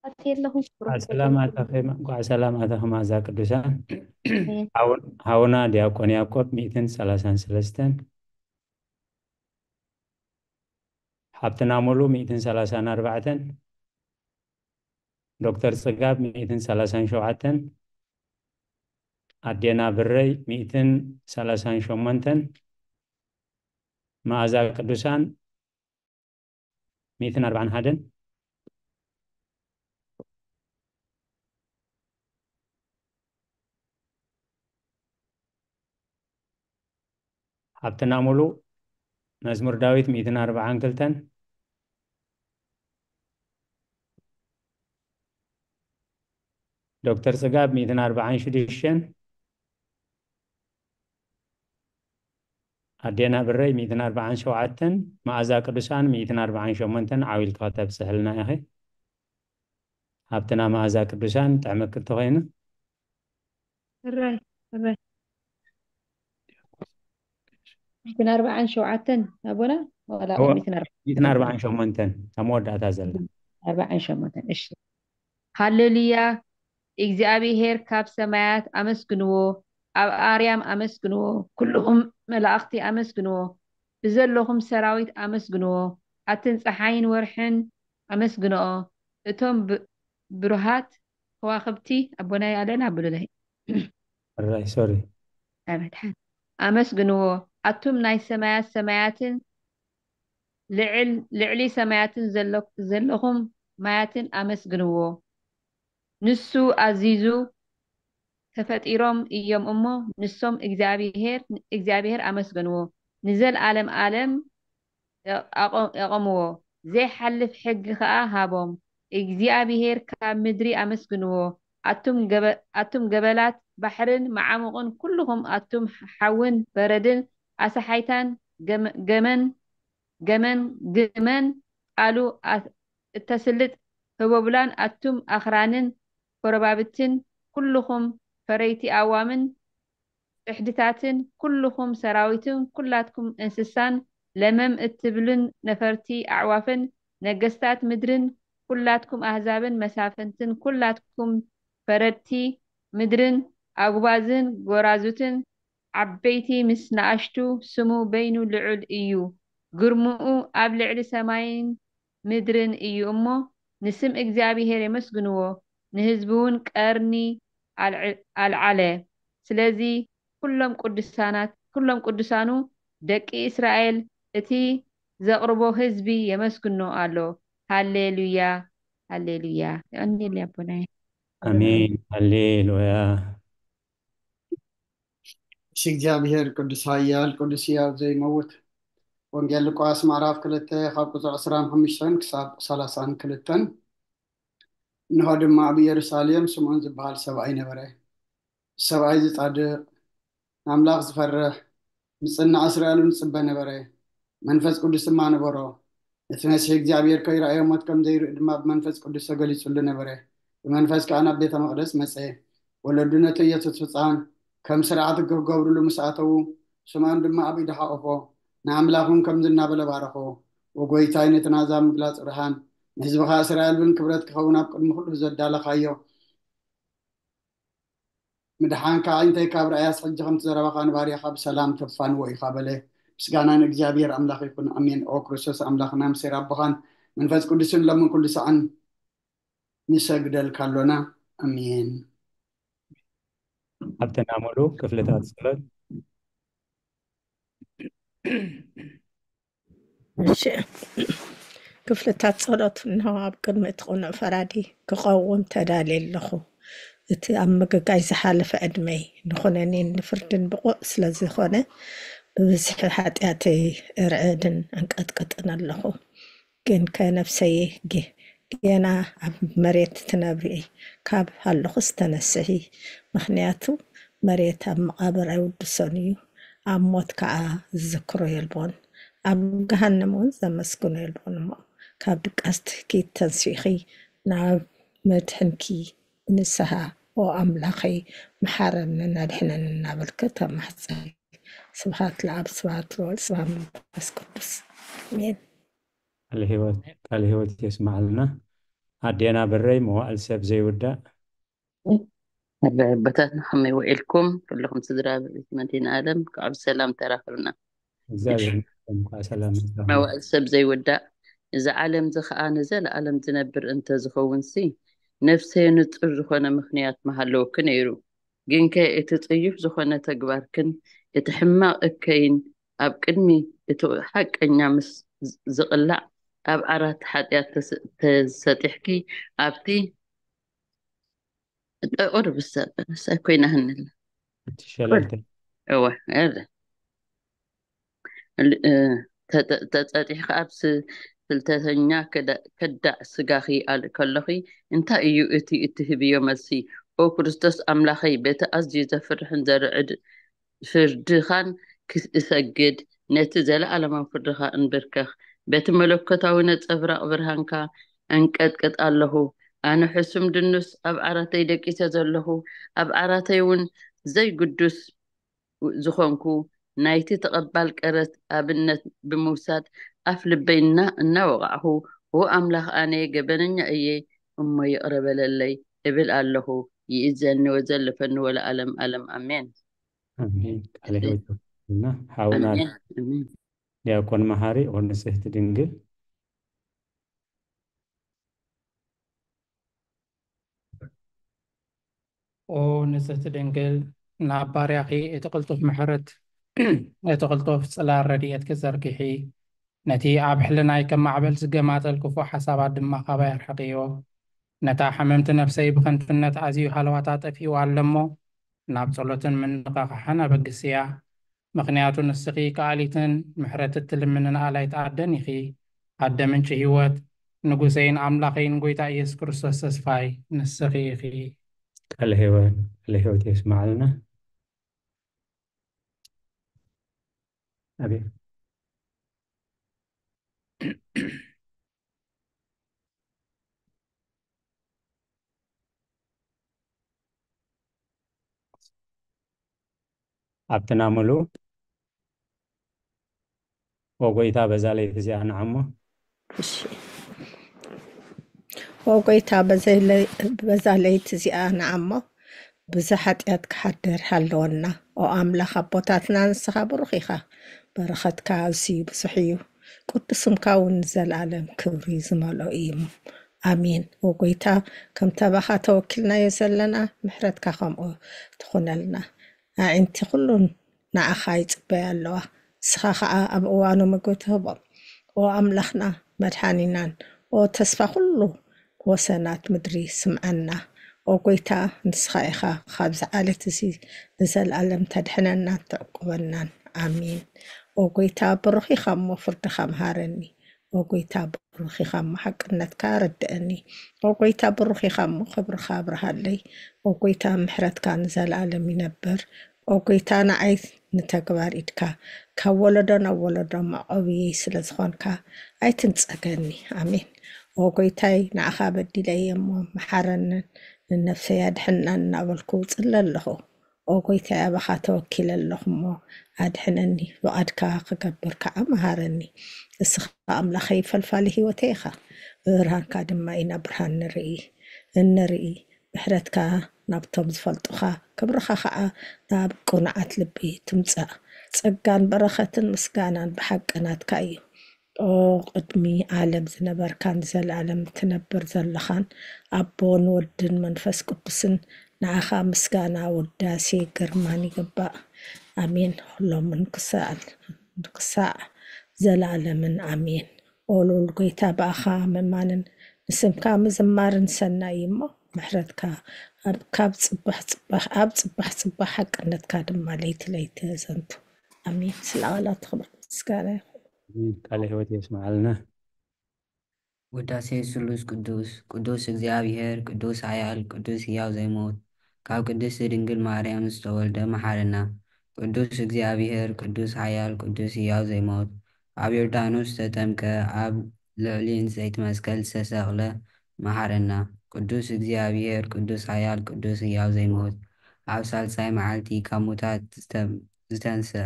ኣትየ ኣለኹ። እንኳዕ ሰላም ኣተኺ፣ እንኳዕ ሰላም ኣተኺ መኣዛ ቅዱሳን። ሓው-፣ ሓውና ዲያቆን ያዕቆብ ሚእትን ሰላሳን ሰለስተን፣ ሓብትና ሙሉ ሚእትን ሰላሳን ኣርባዕተን፣ ዶክተር ጽጋብ ሚእትን ሰላሳን ሸውዓተን፣ ኣዴና ብረይ ሚእትን ሰላሳን ሸሞንተን፣ መኣዛ ቅዱሳን ሚእትን ኣርባዓን ሓደን፣ ሓብትና ሙሉ መዝሙር ዳዊት ሚእትን ኣርባዓን ክልተን፣ ዶክተር ጽጋብ ሚእትን ኣርባዓን ሽዱሽተን፣ ኣዴና ብረይ ሚእትን ኣርባዓን ሸውዓተን፣ መኣዛ ቅዱሳን ሚእትን ኣርባዓን ሸሞንተን ዓው ኢልኪ ከተብጽሕልና ኢኺ። ሃብትና መኣዛ ቅዱሳን ጥዕመኪ እንተኾይኑ። ሕራይ፣ ሕራይ። ሚእትን ኣርባዓን ሸውዓተን ኣቦና፣ ዋላ እዎ፣ ሚእትን ኣርባዓን ሚእትን ኣርባዓን ሸሞንተን፣ እታ መወዳእታ ዘላ። ኣርባዓን ሸሞንተን፣ እሺ። ሃሌሉያ፣ እግዚኣብሄር ካብ ሰማያት ኣመስግንዎ፣ ኣብ ኣርያም ኣመስግንዎ፣ ኩልኹም መላእኽቲ ኣመስግንዎ፣ ብዘለኹም ሰራዊት ኣመስግንዎ፣ ኣትን ጸሓይን ወርሕን ኣመስግንኦ፣ እቶም ብ-፣ ብሩሃት ከዋኽብቲ ኣቦናይ ኣለን ኣብሉለይ። ሕራይ፣ ሶሪ። ኣይ መድሓን። ኣመስግንዎ፣ ኣቱም ናይ ሰማያት ሰማያትን ልዕል-፣ ልዕሊ ሰማያትን ዘሎ-፣ ዘለኹም ማያትን ኣመስግንዎ። ንሱ ኣዚዙ ተፈጢሮም እዮም እሞ፣ ንሶም እግዚኣብሄር፣ እግዚኣብሄር ኣመስገንዎ። ንዘልኣለም ኣለም የቐ-፣ የቐምዎ። ዘይሓልፍ ሕጊ ኸኣ ሃቦም። እግዚኣብሄር ካብ ምድሪ ኣመስግንዎ። ኣቱም ገበ-፣ ኣቱም ገበላት ባሕርን መዓሙቕን፣ ኩልኹም ኣቱም ሓውን በረድን ኣሳሓይታን ገመ-፣ ገመን፣ ገመን፣ ግመን ቃሉ ኣ-፣ እተስልጥ ህቦብላን፣ ኣቱም ኣኽራንን ጎረባብትን፣ ኩልኹም ፈረይቲ ኣእዋምን ጽሕድታትን፣ ኩልኹም ሰራዊትን፣ ኩላትኩም እንስሳን ለመም እትብልን ነፈርቲ ኣዕዋፍን፣ ነገስታት ምድርን፣ ኩላትኩም ኣህዛብን መሳፍንትን፣ ኩላትኩም ፈረድቲ ምድርን፣ ኣጉባዝን ጎራዙትን፣ ዓበይቲ ምስ ንኣሽቱ፣ ስሙ በይኑ ልዑል እዩ። ግርምኡ ኣብ ልዕሊ ሰማይን ምድርን እዩ እሞ፣ ንስም እግዚኣብሄር የመስግንዎ፣ ንህዝቡውን ቀርኒ ኣልዕ-፣ ኣልዓለ። ስለዚ ኩሎም ቅዱሳናት፣ ኩሎም ቅዱሳኑ ደቂ እስራኤል፣ እቲ ዘቕርቦ ህዝቢ የመስግኖ ኣሎ። ሃሌሉያ፣ ሃሌሉያ። የቐንየለይ ኣቦናይ። ኣሜን። ሃሌሉያ። እሺ፣ እግዚኣብሔር ቅዱስ ኃያል ቅዱስ ሕያው ዘይመውት። ወንጌል ሉቃስ ምዕራፍ ክልተ ካብ ቁጽሪ ዕስራን ሓሙሽተን ክሳብ ሰላሳን ክልተን። እንሆ ድማ ኣብ ኢየሩሳሌም ስምዖን ዝበሃል ሰብኣይ ነበረ። ሰብኣይ ዝጻድቕ፣ ንኣምላኽ ዝፈርሕ፣ ንጽናዕ እስራኤል እውን ዝጽበ ነበረ። መንፈስ ቅዱስ ድማ ነበሮ። ነቲ መሲሕ እግዚኣብሔር ከይረኣዮ ሞት ከም ዘይርኢ ድማ ብመንፈስ ቅዱስ ተገሊጹሉ ነበረ። ብመንፈስ ከኣ ናብ ቤተ መቕደስ መጸ። ወለዱ ነቲ ኢየሱስ ህጻን ከም ስርዓት ክገብሩሉ ምስ ኣተዉ፣ ስምዖን ድማ ኣብ ኢዱ ሓቖፎ፣ ንኣምላኽ እውን ከምዚ እናበለ ባረኾ፣ "ወጎይታይ፣ ነቲ ናዛ ምግላጽ ብርሃን፣ ንህዝብኻ እስራኤል እውን ክብረት ክኸውን ኣብ ቅድሚ ኩሉ ዘዳለኻዮ፣ ምድሓንካ ኣዒንተይ ካብ ረኣያስ፣ ሕጂ ከምቲ ዘረባኻ ንባርያኻ ብሰላም ተፋንዎ ኢኻ" በለ። ምስጋና ንእግዚኣብሔር ኣምላኽ ይኹን፣ ኣሜን። ኦ ክርስቶስ ኣምላኽና፣ ምሴር ኣቦኻን መንፈስ ቅዱስን ሎምን ኩሉ ሰዓን ንሰግደልካ ኣሎና። ኣሜን። ኣብተናመሉ ክፍልታት ጸሎት። እሺ፣ ክፍልታት ጸሎት። እንሆ፣ ኣብ ቅድሚ እቲ ቅኑዕ ፈራዲ ክቐውም ተዳልየ ኣለኹ። እቲ ኣብ ምግጋይ ዝሓለፈ ዕድመይ ንኹነኔን ንፍርድን ብቑዕ ስለ ዝኾነ፣ ብብዝሒ ሓጢኣተይ እርዕድን ኣንቀጥቅጥን ኣለኹ። ግን ከ ነፍሰየ፣ ጌ-፣ ጌና ኣብ መሬት ትነብሪ እይ፣ ካብ ሃለኹስ ተነስሒ። ምኽንያቱ መሬት ኣብ መቓብር ኣይውድሶን እዩ፣ ኣብ ሞት ከኣ ዝዝክሮ የልቦን። ኣብ ገሃነም እውን ዘመስግኖ የልቦን። እሞ ካብ ድቃስ ትህኪ ተንሲኺ ናብ መድሕንኪ ንስሓ፣ "ኦ ኣምላኸይ፣ መሓረንን ኣድሕነንን" እናበልኪ ተማሕጸኒ። ስብሐት ለኣብ፣ ስብሐት ለወልድ፣ ስብሐት መንፈስ ቅዱስ። ኣሜን። ቃለ ሕይወት፣ ቃለ ሕይወት የስምዓልና። ኣዴና ብረይ፣ መዋእል ሰብ ዘይውዳእ። ኣቦታትና ከመይ ውዒልኩም? ኩልኹም ስድራ ቤት መድኃኔ ዓለም፣ ከኣ ብሰላም ተራኸብና። እግዚኣብሔር ይመስገን፣ እንኳዕ ሰላም መጻኹም። መዋእል ሰብ ዘይውዳእ፣ እዚ ዓለም እዚ ኸኣ ንዘለኣለም ዝነብር እንተ ዝኸውንሲ፣ ነፍሰይ ንጹር ዝኾነ ምኽንያት ምሃለወኪ ነይሩ። ግንከ እቲ ጽዩፍ ዝኾነ ተግባርክን እቲ ሕማቕ እከይን ኣብ ቅድሚ እቲ ሓቀኛ ምስ ዝቕላዕ፣ ኣብ ዓራት ሓጢኣት ተስ-፣ ተሰጢሕኪ ኣብቲ ቁርብ ሰ-፣ ሰ-፣ ኮይና ህንላ። እቲ ሸለልተ እወ፣ እረ። ል-፣ እ፣ ተጠ-፣ ተጸጢሕካ ኣብ ስ-፣ ፍልተተኛ ከዳ-፣ ከዳዕ ስጋኺ ኣል-፣ ከሎኺ፣ እንታይ እዩ እቲ እትህብዮ መልሲ? "ኦ ክርስቶስ ኣምላኸይ፣ በቲ ኣዝዩ ዘፍርሕን ዘርዕድ ፍርድኻን ክስ-፣ እሰግድ፣ ነቲ ዘለኣለማዊ ፍርድኻ እንብርከኽ፣ በቲ መለኮታዊ ነጸብራቕ ብርሃንካ እንቀጥቅጥ ኣለኹ። ኣነ ሕሱም ድኑስ ኣብ ዓራተይ ደቂሰ ዘለኹ፣ ኣብ ዓራተይ እውን ዘይግዱስ ዝኾንኩ፣ ናይቲ ተቐባል ቀረት ኣብነት ብምውሳድ ኣፍ ልበይ እና-፣ እናወቓዕኹ፣ "ኦ ኣምላኽ፣ ኣነ ገበነኛ እየ እሞ ይቕረ በለለይ" እብል ኣለኹ። ይእዘኒ ወዘልፈኒ ወለዓለም ዓለም። ኣሜን። ኣሜን። ቃለ ሕይወት ይባርክልና። ሓውና ኣሜን። ኣሜን። ዲያቆን መሓሪ፣ ኦ ንጽሕቲ ድንግል። ኦ ንጽሕቲ ድንግል፣ ናብ ባርያኺ እቲ ቅልጡፍ ምሕረት፣ እቲ ቅልጡፍ ጽላል ረድኤትኪ ዘርግሒ፣ ነቲ ኣብ ሕልናይ ከም ማዕበል ዝገማጠል ክፉእ ሓሳባት ድማ ካባይ ኣርሕቕዮ። ነታ ሕምምቲ ነፍሰይ ብኸንቱነት ኣዝዩ ሃለዋታ ጠፊኡ ኣሎ እሞ፣ ናብ ጸሎትን ምንቕቓሕን ኣበግስያ። ምኽንያቱ ንስኺ ከኣሊትን ምሕረት እትልምንን ኣላይት ኣደን ኢኺ። ኣደ ምንጪ ህይወት፣ ንጉሰይን ኣምላኸይን ጎይታ ኢየሱስ ክርስቶስ ተስፋይ ንስኺ ኢኺ። ቃለ ሕይወት፣ ቃለ ሕይወት የስማዓልና። ኣቤት። ኣብትና ምሉ ወጎይታ በዛ ለይቲ እዚኣ ንዓሞ። እሺ። ወጎይታ በዘይ ለይ-፣ በዛ ለይቲ እዚኣ ንዓሞ ብዙሕ ሓጢኣት ክሓድር ሃለወና። ኦ ኣምላኽ ኣቦታትና፣ ንስኻ ብሩኽ ኢኻ፣ በረኸትካ ኣዝዩ ብዙሕ እዩ፣ ቅዱስ ስምካ እውን ንዘለኣለም ክብሪ ዝመልኦ እዩ። ኣሜን። ወጎይታ፣ ከምቲ ኣባኻ ተወኪልናዮ ዘለና፣ ምሕረትካ ከምኡ ትኹነልና። ኣዒንቲ ኩሉን ንዓኻ ይጽበያ ኣለዋ፣ ንስኻ ኸኣ ኣብ እዋኑ ምግቢ ትህቦም። ኦ ኣምላኽና መድሓኒናን፣ ኦ ተስፋ ኩሉ ወሰናት ምድሪ፣ ስምዓና። ኦ ጐይታ፣ ንስኻ ኢኻ ካብዚ ዓሌት እዚ ንዘለኣለም ተድሕነናን ተዕቁበናን። ኣሜን። ኦ ጐይታ፣ ብሩኽ ኢኻ እሞ ፍርድኻ መሃረኒ። ኦ ጐይታ፣ ብሩኽ ኢኻ እሞ ሓቅነትካ ኣረድእኒ። ኦ ጐይታ፣ ብሩኽ ኢኻ እሞ ክብርኻ ኣብርሃለይ። ኦ ጐይታ፣ ምሕረትካ ንዘለኣለም ይነብር። ኦ ጐይታ፣ ንዓይ ንተግባር ኢድካ ካብ ወለዶ ናብ ወለዶ መዕቆብየይ ስለ ዝኾንካ ኣይትንጸገኒ። ኣሜን። ኦ ጐይታይ፣ ንዓኻ በዲለየ እሞ መሓረንን ንነፍሰይ ኣድሕናን እናበልኩ እጽሊ ኣለኹ። ኦ ጐይታይ፣ ኣባኻ ተወኪለ ኣለኹ እሞ ኣድሕነኒ፣ ፍቓድካ ክገብር ከዓ መሃረኒ። እስኻ ኣምላኸይ ፈልፋሊ ህይወተይ ኢኻ፣ ብብርሃንካ ድማ ኢና ብርሃን ንርኢ፣ እንርኢ። ምሕረትካ ናብቶም ዝፈልጡኻ፣ ክብርኻ ኸዓ ናብ ቅኑዓት ልቢ ትምጻእ። ጸጋን በረኸትን ምስጋናን ብሓቂ ናትካ እዩ። ኦ ቅድሚ ዓለም ዝነበርካን ንዘለኣለም ትነብር ዘለኻን ኣቦን ወድን መንፈስ ቅዱስን፣ ንዓኻ ምስጋና፣ ውዳሴ፣ ግርማን ይግባእ። ኣሜን። ሎምን ክሳዕ፣ ክሳዕ ዘለኣለምን ኣሜን። ኦ ልዑል ጐይታ፣ ብኣኻ ምእማንን ንስምካ ምዝማርን ሰናይ እዩ እሞ፣ ምሕረትካ ኣብ፣ ካብ ጽባሕ ጽባሕ፣ ኣብ ጽባሕ ጽባሕ፣ ሓቅነትካ ድማ ለይቲ ለይቲ የዘንቱ። ኣሜን። ስለ ቃላት ክብሪ ምስጋና ይኹን። ቃለ ሕይወት የስምዓልና። ውዳሴ ስሉስ ቅዱስ። ቅዱስ እግዚኣብሔር፣ ቅዱስ ሓያል፣ ቅዱስ ህያው ዘይሞት፣ ካብ ቅድስቲ ድንግል ማርያም ዝተወልደ መሓረና። ቅዱስ እግዚኣብሔር፣ ቅዱስ ሓያል፣ ቅዱስ ህያው ዘይሞት፣ ኣብ ዮርዳኖስ ዝተጠምቀ፣ ኣብ ልዕሊ ዕንጸይቲ መስቀል ዝተሰቕለ መሓረና። ቅዱስ እግዚኣብሔር፣ ቅዱስ ሓያል፣ ቅዱስ ህያው ዘይሞት፣ ኣብ ሳልሳይ መዓልቲ ካብ ሙታት ዝተ-፣ ዝተንሰ-፣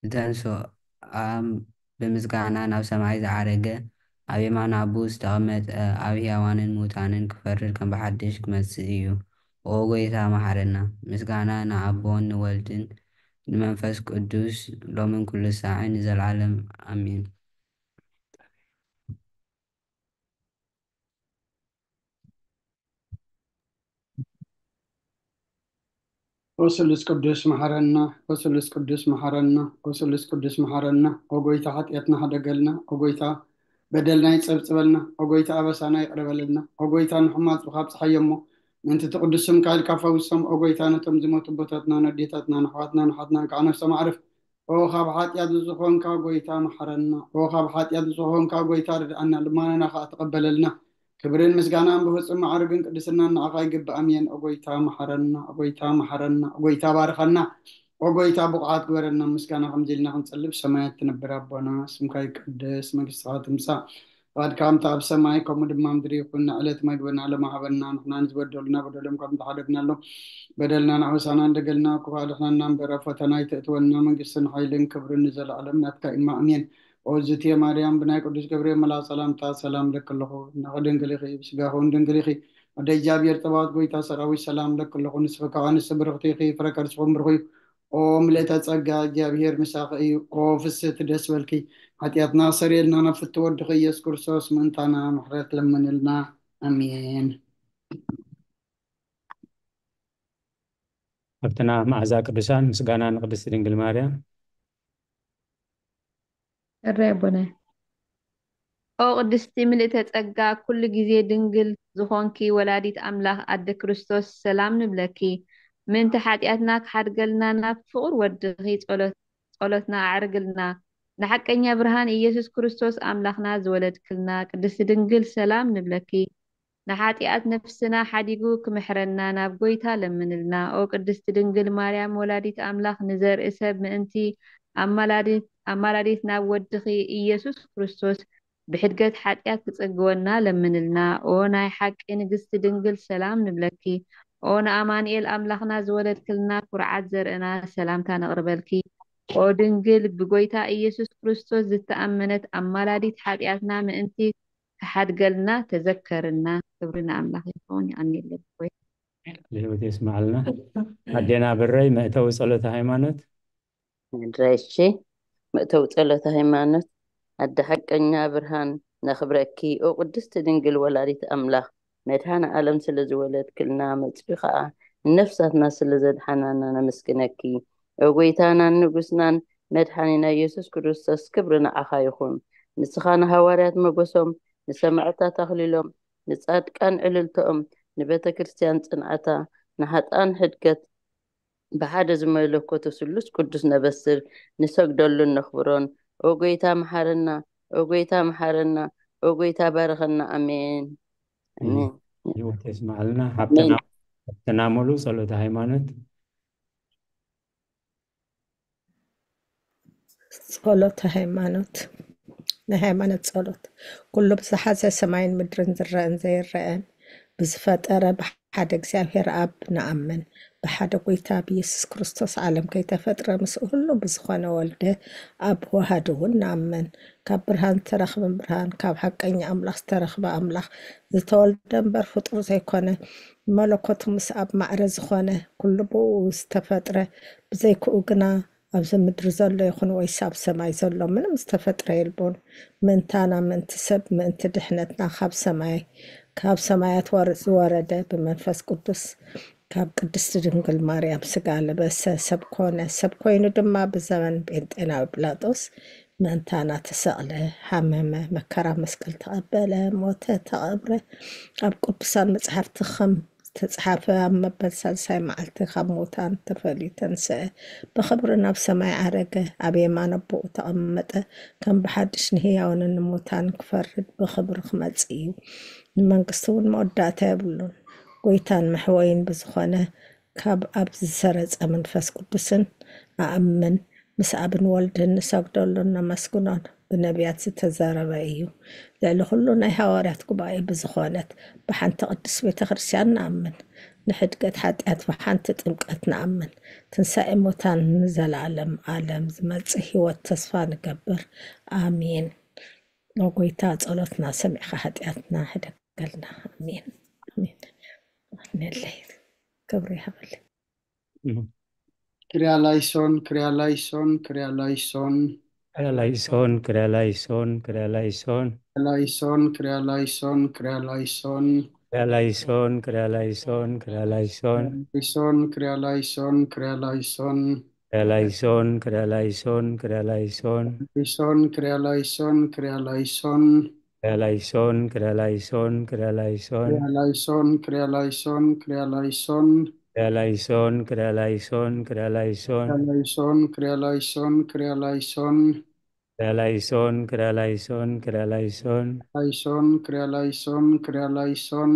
ዝተንስኦ፣ ኣም-፣ ብምስጋና ናብ ሰማይ ዝዓረገ፣ ኣብ የማን ኣቦኡ ዝተቐመጠ፣ ኣብ ሕያዋንን ምዉታንን ክፈርድ ከም ብሓድሽ ክመጽእ እዩ። ኦ ጐይታ፣ መሓረና። ምስጋና ንኣቦን ንወልድን ንመንፈስ ቅዱስ፣ ሎምን ኩሉ ሳዕን ንዘለዓለም ኣሜን። ኦ ስሉስ ቅዱስ መሓረና፣ ኦ ስሉስ ቅዱስ መሓረና፣ ኦ ስሉስ ቅዱስ መሓረና። ኦ ጐይታ፣ ሓጢኣትና ሓደገልና። ኦ ጐይታ፣ በደልና ይጸብጽበልና። ኦ ጐይታ፣ ኣበሳና ይቕረ በለልና። ኦ ጐይታ፣ ንሕሙማት ካብ ጸሓዮ እሞ፣ ምእንቲ እቲ ቅዱስ ስምካ ኢልካ ፈውሶም። ኦ ጐይታ፣ ነቶም ዝሞቱ ኣቦታትናን ኣዴታትናን ኣሕዋትናን ኣሓትናን ከዓ ነፍሶም ኣዕርፍ። ኦ ካብ ሓጢኣት ዝኾንካ ጐይታ፣ መሓረና። ኦ ካብ ሓጢኣት ዝኾንካ ጐይታ፣ ርድኣና፣ ልማናና ኸዓ ተቐበለልና። ክብርን ምስጋናን ብፍጹም ማዕርግን ቅድስናን ንዓኻ ይግባእ። ኣሜን። ኦ ጐይታ፣ መሓረና። ኦ ጐይታ፣ መሓረና። ኦ ጐይታ፣ ባርኸና። ኦ ጐይታ፣ ብቑዓት ግበረና። ምስጋና ከምዚ ኢልና ክንጸልብ፣ ሰማያት ትነብር ኣቦና፣ ስምካ ይቀደስ፣ መንግስትኻ ትምጻእ፣ ፍቓድካ ከምቲ ኣብ ሰማይ ከምኡ ድማ ምድሪ ይኹን። ንዕለት መግብና ሎሚ ሃበና። ንሕና ንዝበደሉና በደሎም ከም ዝሓደግናሎም በደልና ንኣበሳና እንደገልና፣ ክፉእ ኣድሕነና እምበር፣ ኣብ ፈተና ኣይተእትወና። መንግስትን ሓይልን ክብርን ንዘለኣለም ናትካ እዩ። ኣሜን። ኦ ዝትየ ማርያም፣ ብናይ ቅዱስ ገብርኤል መልኣኽ ሰላምታ ሰላም እለኪ ኣለኹ። ነኺ ድንግል ኢኺ፣ ብስጋኺ እውን ድንግል ኢኺ። ወደ እግዚኣብሔር ጸባኦት ጐይታ ሰራዊት ሰላም እለኪ ኣለኹ። ንስኺ ከኣ ኣንስቲ ብርኽቲ ኢኺ፣ ፍረ ከርስኺ እውን ብሩኽ እዩ። ኦ ምልእተ ጸጋ፣ እግዚኣብሔር ምሳኺ እዩ። ኦ ፍስሕቲ ደስ በልኪ፣ ሓጢኣትና ክሰርየልና ናብ ፍትው ወድኺ ኢየሱስ ክርስቶስ ምእንታና ምሕረት ለምንልና። ኣሜን። ሃብትና መዓዛ ቅዱሳን፣ ምስጋና ንቅድስቲ ድንግል ማርያም። እረ ኣቦና። ኦ ቅድስቲ ምልእተ ጸጋ፣ ኩሉ ግዜ ድንግል ዝኾንኪ ወላዲት ኣምላኽ ኣደ ክርስቶስ፣ ሰላም ንብለኪ። ምእንቲ ሓጢኣትና ክሓድገልና ናብ ፍቑር ወድኺ ጸሎት-፣ ጸሎትና ኣዕርግልና። ንሓቀኛ ብርሃን ኢየሱስ ክርስቶስ ኣምላኽና ዝወለድክልና ቅድስቲ ድንግል፣ ሰላም ንብለኪ። ንሓጢኣት ነፍስና ሓዲጉ ክምሕረና ናብ ጐይታ ለምንልና። ኦ ቅድስቲ ድንግል ማርያም ወላዲት ኣምላኽ፣ ንዘርኢ ሰብ ምእንቲ ኣማላዲት፣ ኣማላዲት ናብ ወድኺ ኢየሱስ ክርስቶስ ብሕድገት ሓጢኣት ክጽግወና ለምንልና። ኦ ናይ ሓቂ ንግስቲ ድንግል፣ ሰላም ንብለኪ። ኦ ንኣማኑኤል ኣምላኽና ዝወለድክልና ኩርዓት ዘርእና፣ ሰላምታ ነቕርበልኪ። ኦ ድንግል ብጐይታ ኢየሱስ ክርስቶስ ዝተኣመነት ኣማላዲት፣ ሓጢኣትና ምእንቲ ክሓድገልና ተዘከርና። ክብሪ ንኣምላኽ ይኹን። የቐንየለይ ኣቦይ። ቃለ ሕይወት የስምዓልና። ኣዴና ብረይ፣ መእተዊ ጸሎተ ሃይማኖት። ምድረይ፣ እሺ፣ መእተዊ ጸሎተ ሃይማኖት። ኣደ ሓቀኛ ብርሃን፣ ነኽብረኪ። ኦ ቅድስቲ ድንግል ወላዲት ኣምላኽ፣ መድኃኔ ዓለም ስለ ዝወለድክልና፣ መጺኡ ኸኣ ንነፍሳትና ስለ ዘድሓናና ነመስግነኪ። ኦ ጐይታናን ንጉስናን መድሓኒና ኢየሱስ ክርስቶስ፣ ክብሪ ንዓኻ ይኹን። ንስኻ ንሃዋርያት መጎሶም፣ ንሰማዕታት ኣኽሊሎም፣ ንጻድቃን ዕልልቶኦም፣ ንቤተ ክርስቲያን ጽንዓታ፣ ንሃጣን ሕድገት ብሓደ ዝመለኮቶ ስሉስ ቅዱስ ነበስር ንሰግደሉን ነኽብሮን። ኦ ጐይታ መሓረና፣ ኦ ጐይታ መሓረና፣ ኦ ጐይታ ባርኸና። ኣሜን። ኣሜን። ሕይወት የስምዓልና። ኣሜን። ሃብትና፣ ሃብትና ሙሉ ጸሎተ ሃይማኖት። ጸሎተ ሃይማኖት። ናይ ሃይማኖት ጸሎት። ኩሉ ብዝሓዘ ሰማይን ምድርን ዝረአን ዘይረአን ብዝፈጠረ ብሓደ እግዚኣብሔር ኣብ ንኣምን። ብሓደ ጐይታ ብኢየሱስ ክርስቶስ ዓለም ከይተፈጥረ ምስኡ ሁሉ ብዝኾነ ወልደ ኣብ ወሃድ እውን ንኣምን። ካብ ብርሃን ዝተረኽበ ብርሃን፣ ካብ ሓቀኛ ኣምላኽ ዝተረኽበ ኣምላኽ፣ ዝተወልደ እምበር ፍጡር ዘይኮነ፣ መለኮቱ ምስ ኣብ ማዕረ ዝኾነ፣ ኩሉ ብኡ ዝተፈጥረ፣ ብዘይክኡ ግና ኣብዚ ምድሪ ዘሎ ይኹን ወይስ ኣብ ሰማይ ዘሎ ምንም ዝተፈጥረ የልቦን። ምእንታና፣ ምእንቲ ሰብ፣ ምእንቲ ድሕነትና ካብ ሰማይ፣ ካብ ሰማያት ወር-፣ ዝወረደ ብመንፈስ ቅዱስ ካብ ቅድስቲ ድንግል ማርያም ስጋ ለበሰ፣ ሰብ ኮነ። ሰብ ኮይኑ ድማ ብዘመን ጴንጤናዊ ጲላጦስ ምእንታና ተሰቕለ፣ ሓመመ፣ መከራ መስቀል ተቐበለ፣ ሞተ፣ ተቐብረ። ኣብ ቅዱሳን መጻሕፍቲ ከም ዝተጻሕፈ ኣብ መበል ሳልሳይ መዓልቲ ካብ ሙታን ተፈልዩ ተንስአ፣ ብኽብሪ ናብ ሰማይ ዓረገ፣ ኣብ የማን ኣቦኡ ተቐመጠ፣ ከም ብሓድሽ ንህያውን ንሙታን ክፈርድ ብኽብሪ ክመጽእ እዩ። ንመንግስቱ እውን መወዳእታ የብሉን። ጐይታን መሕወይን ብዝኾነ ካብ ኣብ ዝሰረጸ መንፈስ ቅዱስን ኣኣምን። ምስ ኣብን ወልድን ንሰግደሉን ነመስግኖን ብነቢያት ዝተዘረበ እዩ። ልዕሊ ኩሉ ናይ ሃዋርያት ጉባኤ ብዝኾነት ብሓንቲ ቅድስት ቤተ ክርስቲያን ንኣምን። ንሕድገት ሓጢኣት ብሓንቲ ጥምቀት ንኣምን። ትንሳኤ ሙታን ንዘለዓለም ዓለም ዝመጽእ ህይወት ተስፋ ንገብር። ኣሜን። ኦ ጎይታ፣ ጸሎትና ሰሚዕካ ሓጢኣትና ሕደገልና። ኣሜን፣ ኣሜን። ነለይ ክብሪ ይሃበለይ። ክሪያ ላይሶን፣ ክሪያ ላይሶን፣ ክሪያ ላይሶን። ክሪያ ላይሶን፣ ክሪያ ላይሶን፣ ክሪያ ላይሶን። ላይሶን፣ ክሪያ ላይሶን፣ ክሪያ ላይሶን። ክሪያ ላይሶን፣ ክሪያ ላይሶን፣ ክሪያ ላይሶን። ላይሶን፣ ክሪያ ላይሶን፣ ክሪያ ላይሶን። ክሪያ ላይሶን፣ ክሪያ ላይሶን፣ ክሪያ ላይሶን። ላይሶን፣ ክሪያ ላይሶን፣ ክሪያ ላይሶን። ክሪያ ላይሶን፣ ክሪያ ላይሶን፣ ክሪያ ላይሶን። ክሪያ ላይሶን፣ ክሪያ ላይሶን፣ ክሪያ ላይሶን። ክሪያ ላይሶን፣ ክሪያ ላይሶን፣ ክሪያ ላይሶን። ክሪያ ላይሶን፣ ክሪያ ላይሶን፣ ክሪያ ላይሶን። ክሪያ ላይሶን፣ ክሪያ ላይሶን፣ ክሪያ ላይሶን።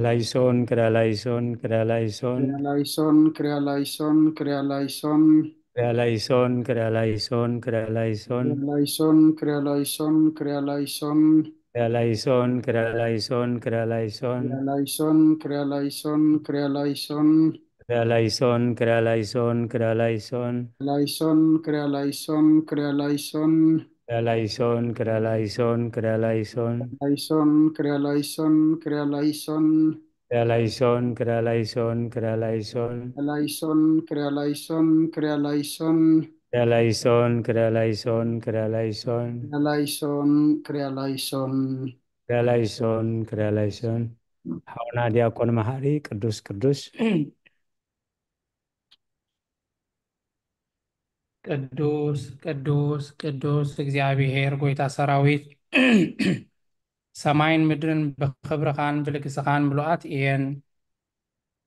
ላይሶን፣ ክሪያ ላይሶን፣ ክሪያ ላይሶን። ላይሶን፣ ክሪያ ላይሶን፣ ክሪያ ላይሶን። ክሪያ ላይሶን፣ ክሪያ ላይሶን፣ ክሪያ ላይሶን። ክሪያ ላይሶን፣ ክሪያ ላይሶን፣ ክሪያ ላይሶን። ክሪያ ላይሶን፣ ክሪያ ላይሶን፣ ክሪያ ላይሶን። ክሪያ ላይሶን፣ ክሪያ ላይሶን፣ ክሪያ ላይሶን። ክሪያ ላይሶን፣ ክሪያ ላይሶን፣ ክሪያ ላይሶን። ክሪያ ላይሶን፣ ክሪያ ላይሶን፣ ክሪያ ላይሶን። ላይሶን፣ ክሪያ ላይሶን፣ ክሪያ ላይሶን። ክሪያ ላይሶን፣ ክሪያ ላይሶን፣ ክሪያ ላይሶን። ላይሶን፣ ክሪያ ላይሶን፣ ክሪያ ላይሶን። ክሪያ ላይሶን፣ ክሪያ ላይሶን፣ ክሪያ ላይሶን። ላይሶን፣ ክሪያ ላይሶን፣ ክሪያ ላይሶን። ክሪያ ላይሶን፣ ክሪያ ላይሶን፣ ክሪያ ላይሶን። ክሪያ ላይሶን፣ ክሪያ ላይሶን። ክሪያ ላይሶን፣ ክሪያ ላይሶን። ሓውና ዲያቆን መሃሪ፣ ቅዱስ ቅዱስ። ቅዱስ ቅዱስ ቅዱስ እግዚኣብሔር ጎይታ ሰራዊት፣ ሰማይን ምድርን ብኽብርኻን ብልግስኻን ምሉኣት እየን።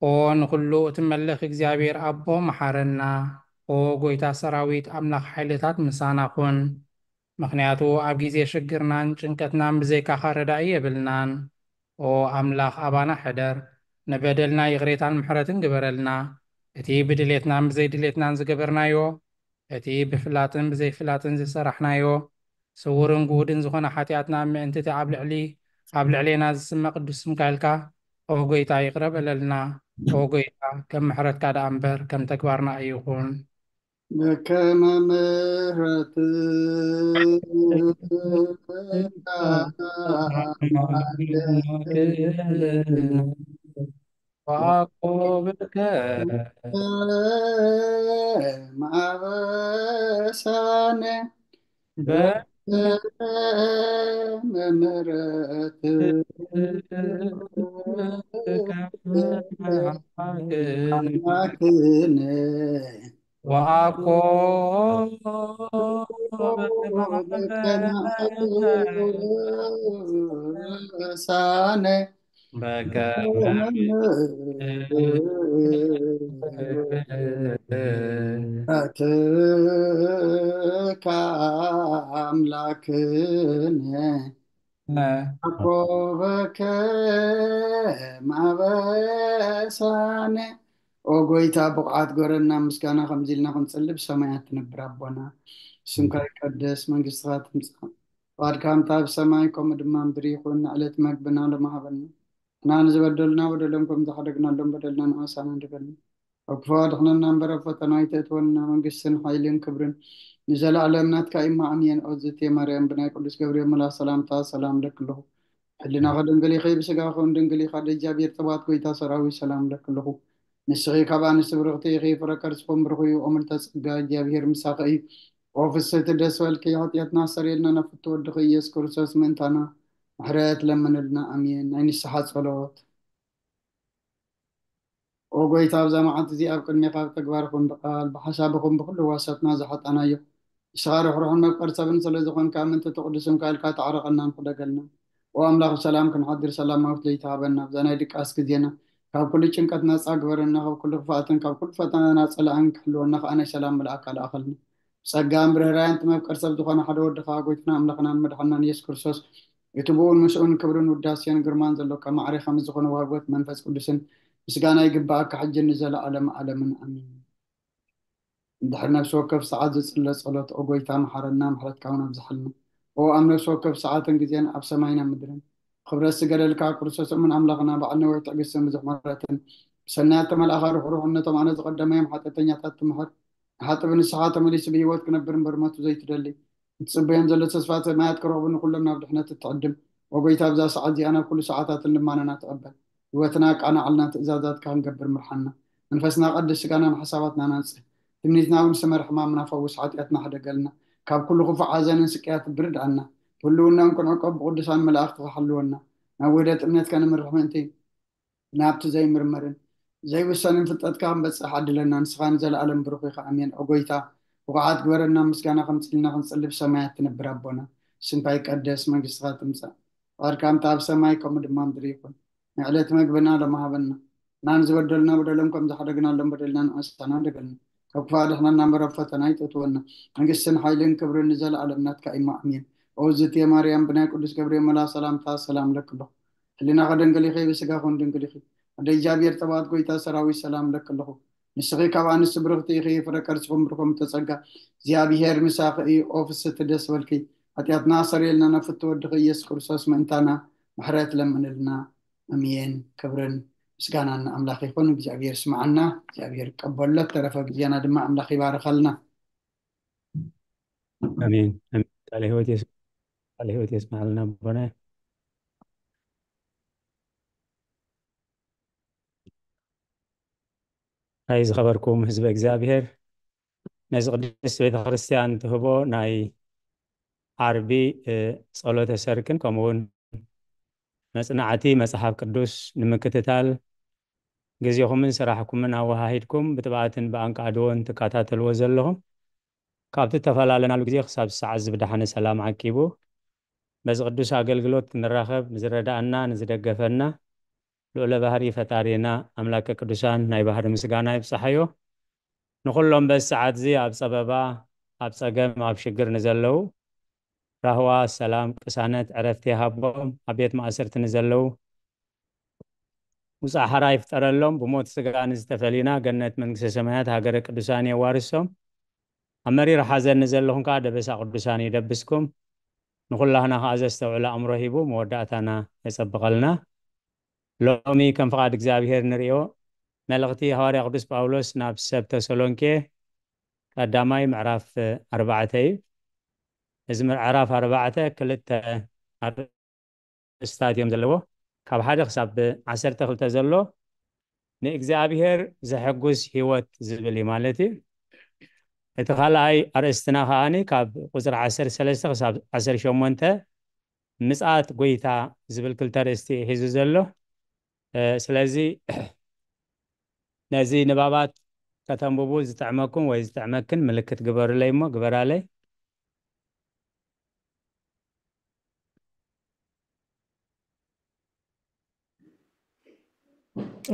ኦ ንኹሉ እትመልኽ እግዚኣብሔር ኣቦ፣ መሓረና። ኦ ጎይታ ሰራዊት፣ ኣምላኽ ሓይልታት፣ ምሳና ኩን። ምኽንያቱ ኣብ ግዜ ሽግርናን ጭንቀትናን ብዘይካኻ ረዳኢ የብልናን። ኦ ኣምላኽ፣ ኣባና ሕደር፣ ንበደልና ይቕሬታን ምሕረትን ግበረልና። እቲ ብድሌትናን ብዘይድሌትናን ዝገበርናዮ፣ እቲ ብፍላጥን ብዘይፍላጥን ዝሰራሕናዮ፣ ስውርን ግሁድን ዝኾነ ሓጢኣትና፣ ምእንቲ እቲ ኣብ ልዕሊ ኣብ ልዕሌና ዝስመ ቅዱስ ስምካ ኢልካ፣ ኦ ጎይታ፣ ይቕረ በለልና። ኦ ጎይታ፣ ከም ምሕረትካ ደኣ እምበር ከም ተግባርና ኣይኹን። በከመ ምሕረትከ ወአኮብከ ማበሳነ በ- በከመ ምሕረትከ አምላክነ ወአኮ ሳነ በከመ ምሕረትከ አምላክነ አኮበከ ማበሳነ። ኦ ጎይታ፣ ብቑዓት ግበረና ምስጋና ከምዚ ኢልና ክንጽሊ ብሰማያት ትነብር ኣቦና። ስምካ ይቀደስ፣ መንግስትኻ ትምጻእ፣ ፍቓድካ ከምታ ኣብ ሰማይ ከምኡ ድማ ምድሪ ይኹን። ንዕለት መግብና ሎሚ ሃበና። እና ንዝበደሉና በደሎም ከም ዝሓደግናሎም በደልና ንኣሳና ንበልና። ኣብ ክፉ ኣድሕነና እምበር ኣብ ፈተና ኣይተእትወና። መንግስትን ሓይልን ክብርን ንዘለኣለም ናትካ እዩ። እሞ ኣሜን። ኦ ዝእቲ ማርያም፣ ብናይ ቅዱስ ገብርኤል መልኣኽ ሰላምታ ሰላም እለኪ ኣለኹ። ሕልናኺ ድንግል ኢኺ፣ ብስጋኺ እውን ድንግል ኢኻ። ደጃብሔር ጸባኦት ጎይታ ሰራዊት ሰላም እለኪ ኣለኹ። ንስኺ ካብ ኣንስቲ ብርኽቲ ኢኺ፣ ፍረ ከርስኺ እውን ብሩኽ እዩ። ኦ ምልዕተ ጸጋ፣ እግዚኣብሔር ምሳኺ እዩ። ኦ ፍስሕቲ ደስ በልኪ፣ ሓጢኣትና ኣስተሰርየልና ናብ ፍትው ወድኺ ኢየሱስ ክርስቶስ ምእንታና ምሕረት ለምንልና። ኣሜን። ናይ ንስሓ ጸሎት። ኦ ጎይታ፣ ኣብዛ መዓልቲ እዚኣ ኣብ ቅድሜኻ ብተግባር ይኹን ብቃል ብሓሳብ ይኹን ብኹሉ ህዋሳትና ዝሓጣናዮ፣ ንስኻ ርሕሩሕን መፍቀር ሰብን ስለ ዝኾንካ፣ ምእንቲ እቲ ቅዱስ ስምካ ኢልካ ተዓረቐልናን ሕደገልናን። ኦ ኣምላኽ፣ ብሰላም ክንሓድር ሰላማዊት ለይቲ ሃበና። ኣብዛ ናይ ድቃስ ግዜና ካብ ኩሉ ጭንቀት ነጻ ግበረና፣ ካብ ኩሉ ክፍኣትን ካብ ኩሉ ፈተና ጸላእን ክሕልወና ከኣ ናይ ሰላም መልኣካ ልኣኸልና። ብጸጋን ብርህራሄን እቲ መፍቀር ሰብ ዝኾነ ሓደ ወድኻ፣ ጎይታና ኣምላኽናን መድሓናን ኢየሱስ ክርስቶስ፣ እቲ ብኡን ምስኡን ክብርን ውዳሴን ግርማን ዘሎካ ማዕሬኻ ምስ ዝኾነ ዋህቦት መንፈስ ቅዱስን ምስጋና ይግብኣካ፣ ሕጂ ንዘለኣለም ኣለምን ኣሜን። እንድሕር ነፍሲ ወከፍ ሰዓት ዝጽለ ጸሎት፣ ኦ ጎይታ፣ መሓረና፣ ምሕረትካ እውን ኣብዝሓልና። ኦ ኣብ ነፍሲ ወከፍ ሰዓትን ግዜን ኣብ ሰማይን ኣብ ምድርን ክብረት ዝገደልካ ክርስቶስ እሙን ኣምላኽና፣ በዓል ነዊሕ ትዕግስትን ብዙሕ ምሕረትን፣ ብሰናያት ተመልኣኻ ርሕሩሕነቶም ኣነ ዝቐደመዮም ሓጢኣተኛታት ትምሕር፣ ንሓጥእ ብንስሓ ተመሊሱ ብህይወት ክነብር እምበር ሞቱ ዘይትደሊ፣ እትጽበዮም ዘሎ ተስፋ ሰማያት ክረኽቡ ንኹሎም ናብ ድሕነት እትዕድም። ኦ ጎይታ፣ ኣብዛ ሰዓት እዚኣ ናብ ኩሉ ሰዓታትን ልማናና ተቐበል። ህይወትና ኣቃናዕልና፣ ትእዛዛትካ ክንገብር ምርሓና። መንፈስና ቀድስ፣ ስጋናን ሓሳባትናን ኣንጽህ። ትምኒትና እውን ስመር፣ ሕማምና ፈውስ፣ ሓጢኣትና ሕደገልና። ካብ ኩሉ ክፉእ ሓዘንን ስቅያት ብርድኣና። ህልውናን ክንዕቆብ ብቅዱሳን መላእኽትኻ ሓልወና። ናብ ውህደት እምነትካ ንምርሕ ምእንቲ ናብቲ ዘይምርመርን ዘይውሰንን ፍልጠትካ ክንበጽሕ ዓድለና። ንስኻ ንዘለኣለም ብሩኽ ኢኻ። ኣሜን። ኦ ጎይታ፣ ብቑዓት ግበረና፣ ምስጋና ከምጽልና ክንጽሊ ብሰማያት ትነብር ኣቦና። ስምካ ይቀደስ፣ መንግስትኻ ትምጻእ። ፍቓድካ ከምቲ ኣብ ሰማይ ከምኡ ድማ ምድሪ ይኹን። ንዕለት መግብና ሎሚ ሃበና። ንሕና ንዝበደሉና በደሎም ከም ዝሓደግናሎም በደልና ንእሳና ሓደገልና። ካብ ክፉእ ኣድሕነና እምበር ኣብ ፈተና ኣይተእትወና። መንግስትን ሓይልን ክብርን ንዘለኣለም ናትካ እዩ። ኣሜን። ኦ ዝትየ ማርያም፣ ብናይ ቅዱስ ገብርኤል መልኣኽ ሰላምታ ሰላም እለኪ ኣለኹ። ህሊናኺ ድንግል ኢኺ፣ ብስጋኺ እውን ድንግል ኢኺ። ኣደ እግዚኣብሔር፣ ጸባኦት ጎይታ ሰራዊት ሰላም እለኪ ኣለኹ። ንስኺ ካብ ኣንስቲ ብርኽቲ ኢኺ፣ ፍረ ከርስኺ እውን ብሩኽ እዩ። ጸጋ እግዚኣብሔር ምሳኺ እዩ። ኦ ፍስሕቲ ደስ በልኪ፣ ሓጢኣትና ኣሰረየልና፣ ናብ ፍትው ወድኺ ኢየሱስ ክርስቶስ ምእንታና ምሕረት ለምንልና። ኣሜን። ክብርን ምስጋናን ንኣምላኽ ይኹን። እግዚኣብሔር ስምዓና፣ እግዚኣብሔር ይቀበሎ። ተረፈ ግዜና ድማ ኣምላኽ ይባርኸልና። ኣሜን። ኣሜን። ቃለ ህይወት የስ-፣ ቃለ ህይወት የስምዓልና ኣቦና። ናይ ዝኸበርኩም ህዝበ እግዚኣብሔር፣ ነዚ ቅድስት ቤተ ክርስቲያን ትህቦ ናይ ዓርቢ፣ እ፣ ጸሎተ ሰርክን ከምኡ እውን መጽናዕቲ መጽሓፍ ቅዱስ ንምክትታል ግዜኹምን ስራሕኩምን ኣወሃሂድኩም ብትብዓትን ብኣንቃዕድዎን ትከታተልዎ ዘለኹም፣ ካብቲ እተፈላለናሉ ግዜ ክሳብ ሰዓት እዚ ብደሓነ ሰላም ዓቂቡ በዚ ቅዱስ ኣገልግሎት ክንራኸብ ንዝረዳእና፣ ንዝደገፈና ልዑለ ባህሪ ፈጣሪና ኣምላከ ቅዱሳን ናይ ባህሪ ምስጋና ይብጽሓዮ። ንኹሎም በዚ ሰዓት እዚ ኣብ ጸበባ፣ ኣብ ጸገም፣ ኣብ ሽግር ንዘለዉ ራህዋ፣ ሰላም፣ ቅሳነት፣ ዕረፍቲ ይሃቦም። ኣብ ቤት ማእሰርቲ ንዘለዉ ውጻእ ሓራ ይፍጠረሎም። ብሞት ስጋ ንዝተፈሊና ገነት መንግስተ ሰማያት ሃገረ ቅዱሳን የዋርሶም። ኣብ መሪር ሓዘን ንዘለኹም ከኣ ደበሳ ቅዱሳን ይደብስኩም። ንኹላህና ከኣ ዘስተውዕል ኣእምሮ ሂቡ መወዳእታና የጸብቐልና። ሎሚ ከም ፍቓድ እግዚኣብሔር ንርእዮ መልእኽቲ ሃዋርያ ቅዱስ ጳውሎስ ናብ ሰብ ተሰሎንቄ ቀዳማይ ምዕራፍ ኣርባዕተ እዩ። እዚ ምዕራፍ ኣርባዕተ ክልተ ኣርእስታት እዮም ዘለዎ። ካብ ሓደ ክሳብ ዓሰርተ ክልተ ዘሎ ንእግዚኣብሔር ዘሐጉስ ህይወት ዝብል እዩ ማለት እዩ። እቲ ካልኣይ ኣርእስትና ከኣኒ ካብ ቁጽሪ ዓሰርተ ሰለስተ ክሳብ ዓሰርተ ሸሞንተ ምጽኣት ጎይታ ዝብል ክልተ ኣርእስቲ እዩ ሒዙ ዘሎ። እ፣ ስለዚ ነዚ ንባባት ከተንብቡ ዝጥዕመኩም ወይ ዝጥዕመክን ምልክት ግበሩለይ እሞ ግበራለይ።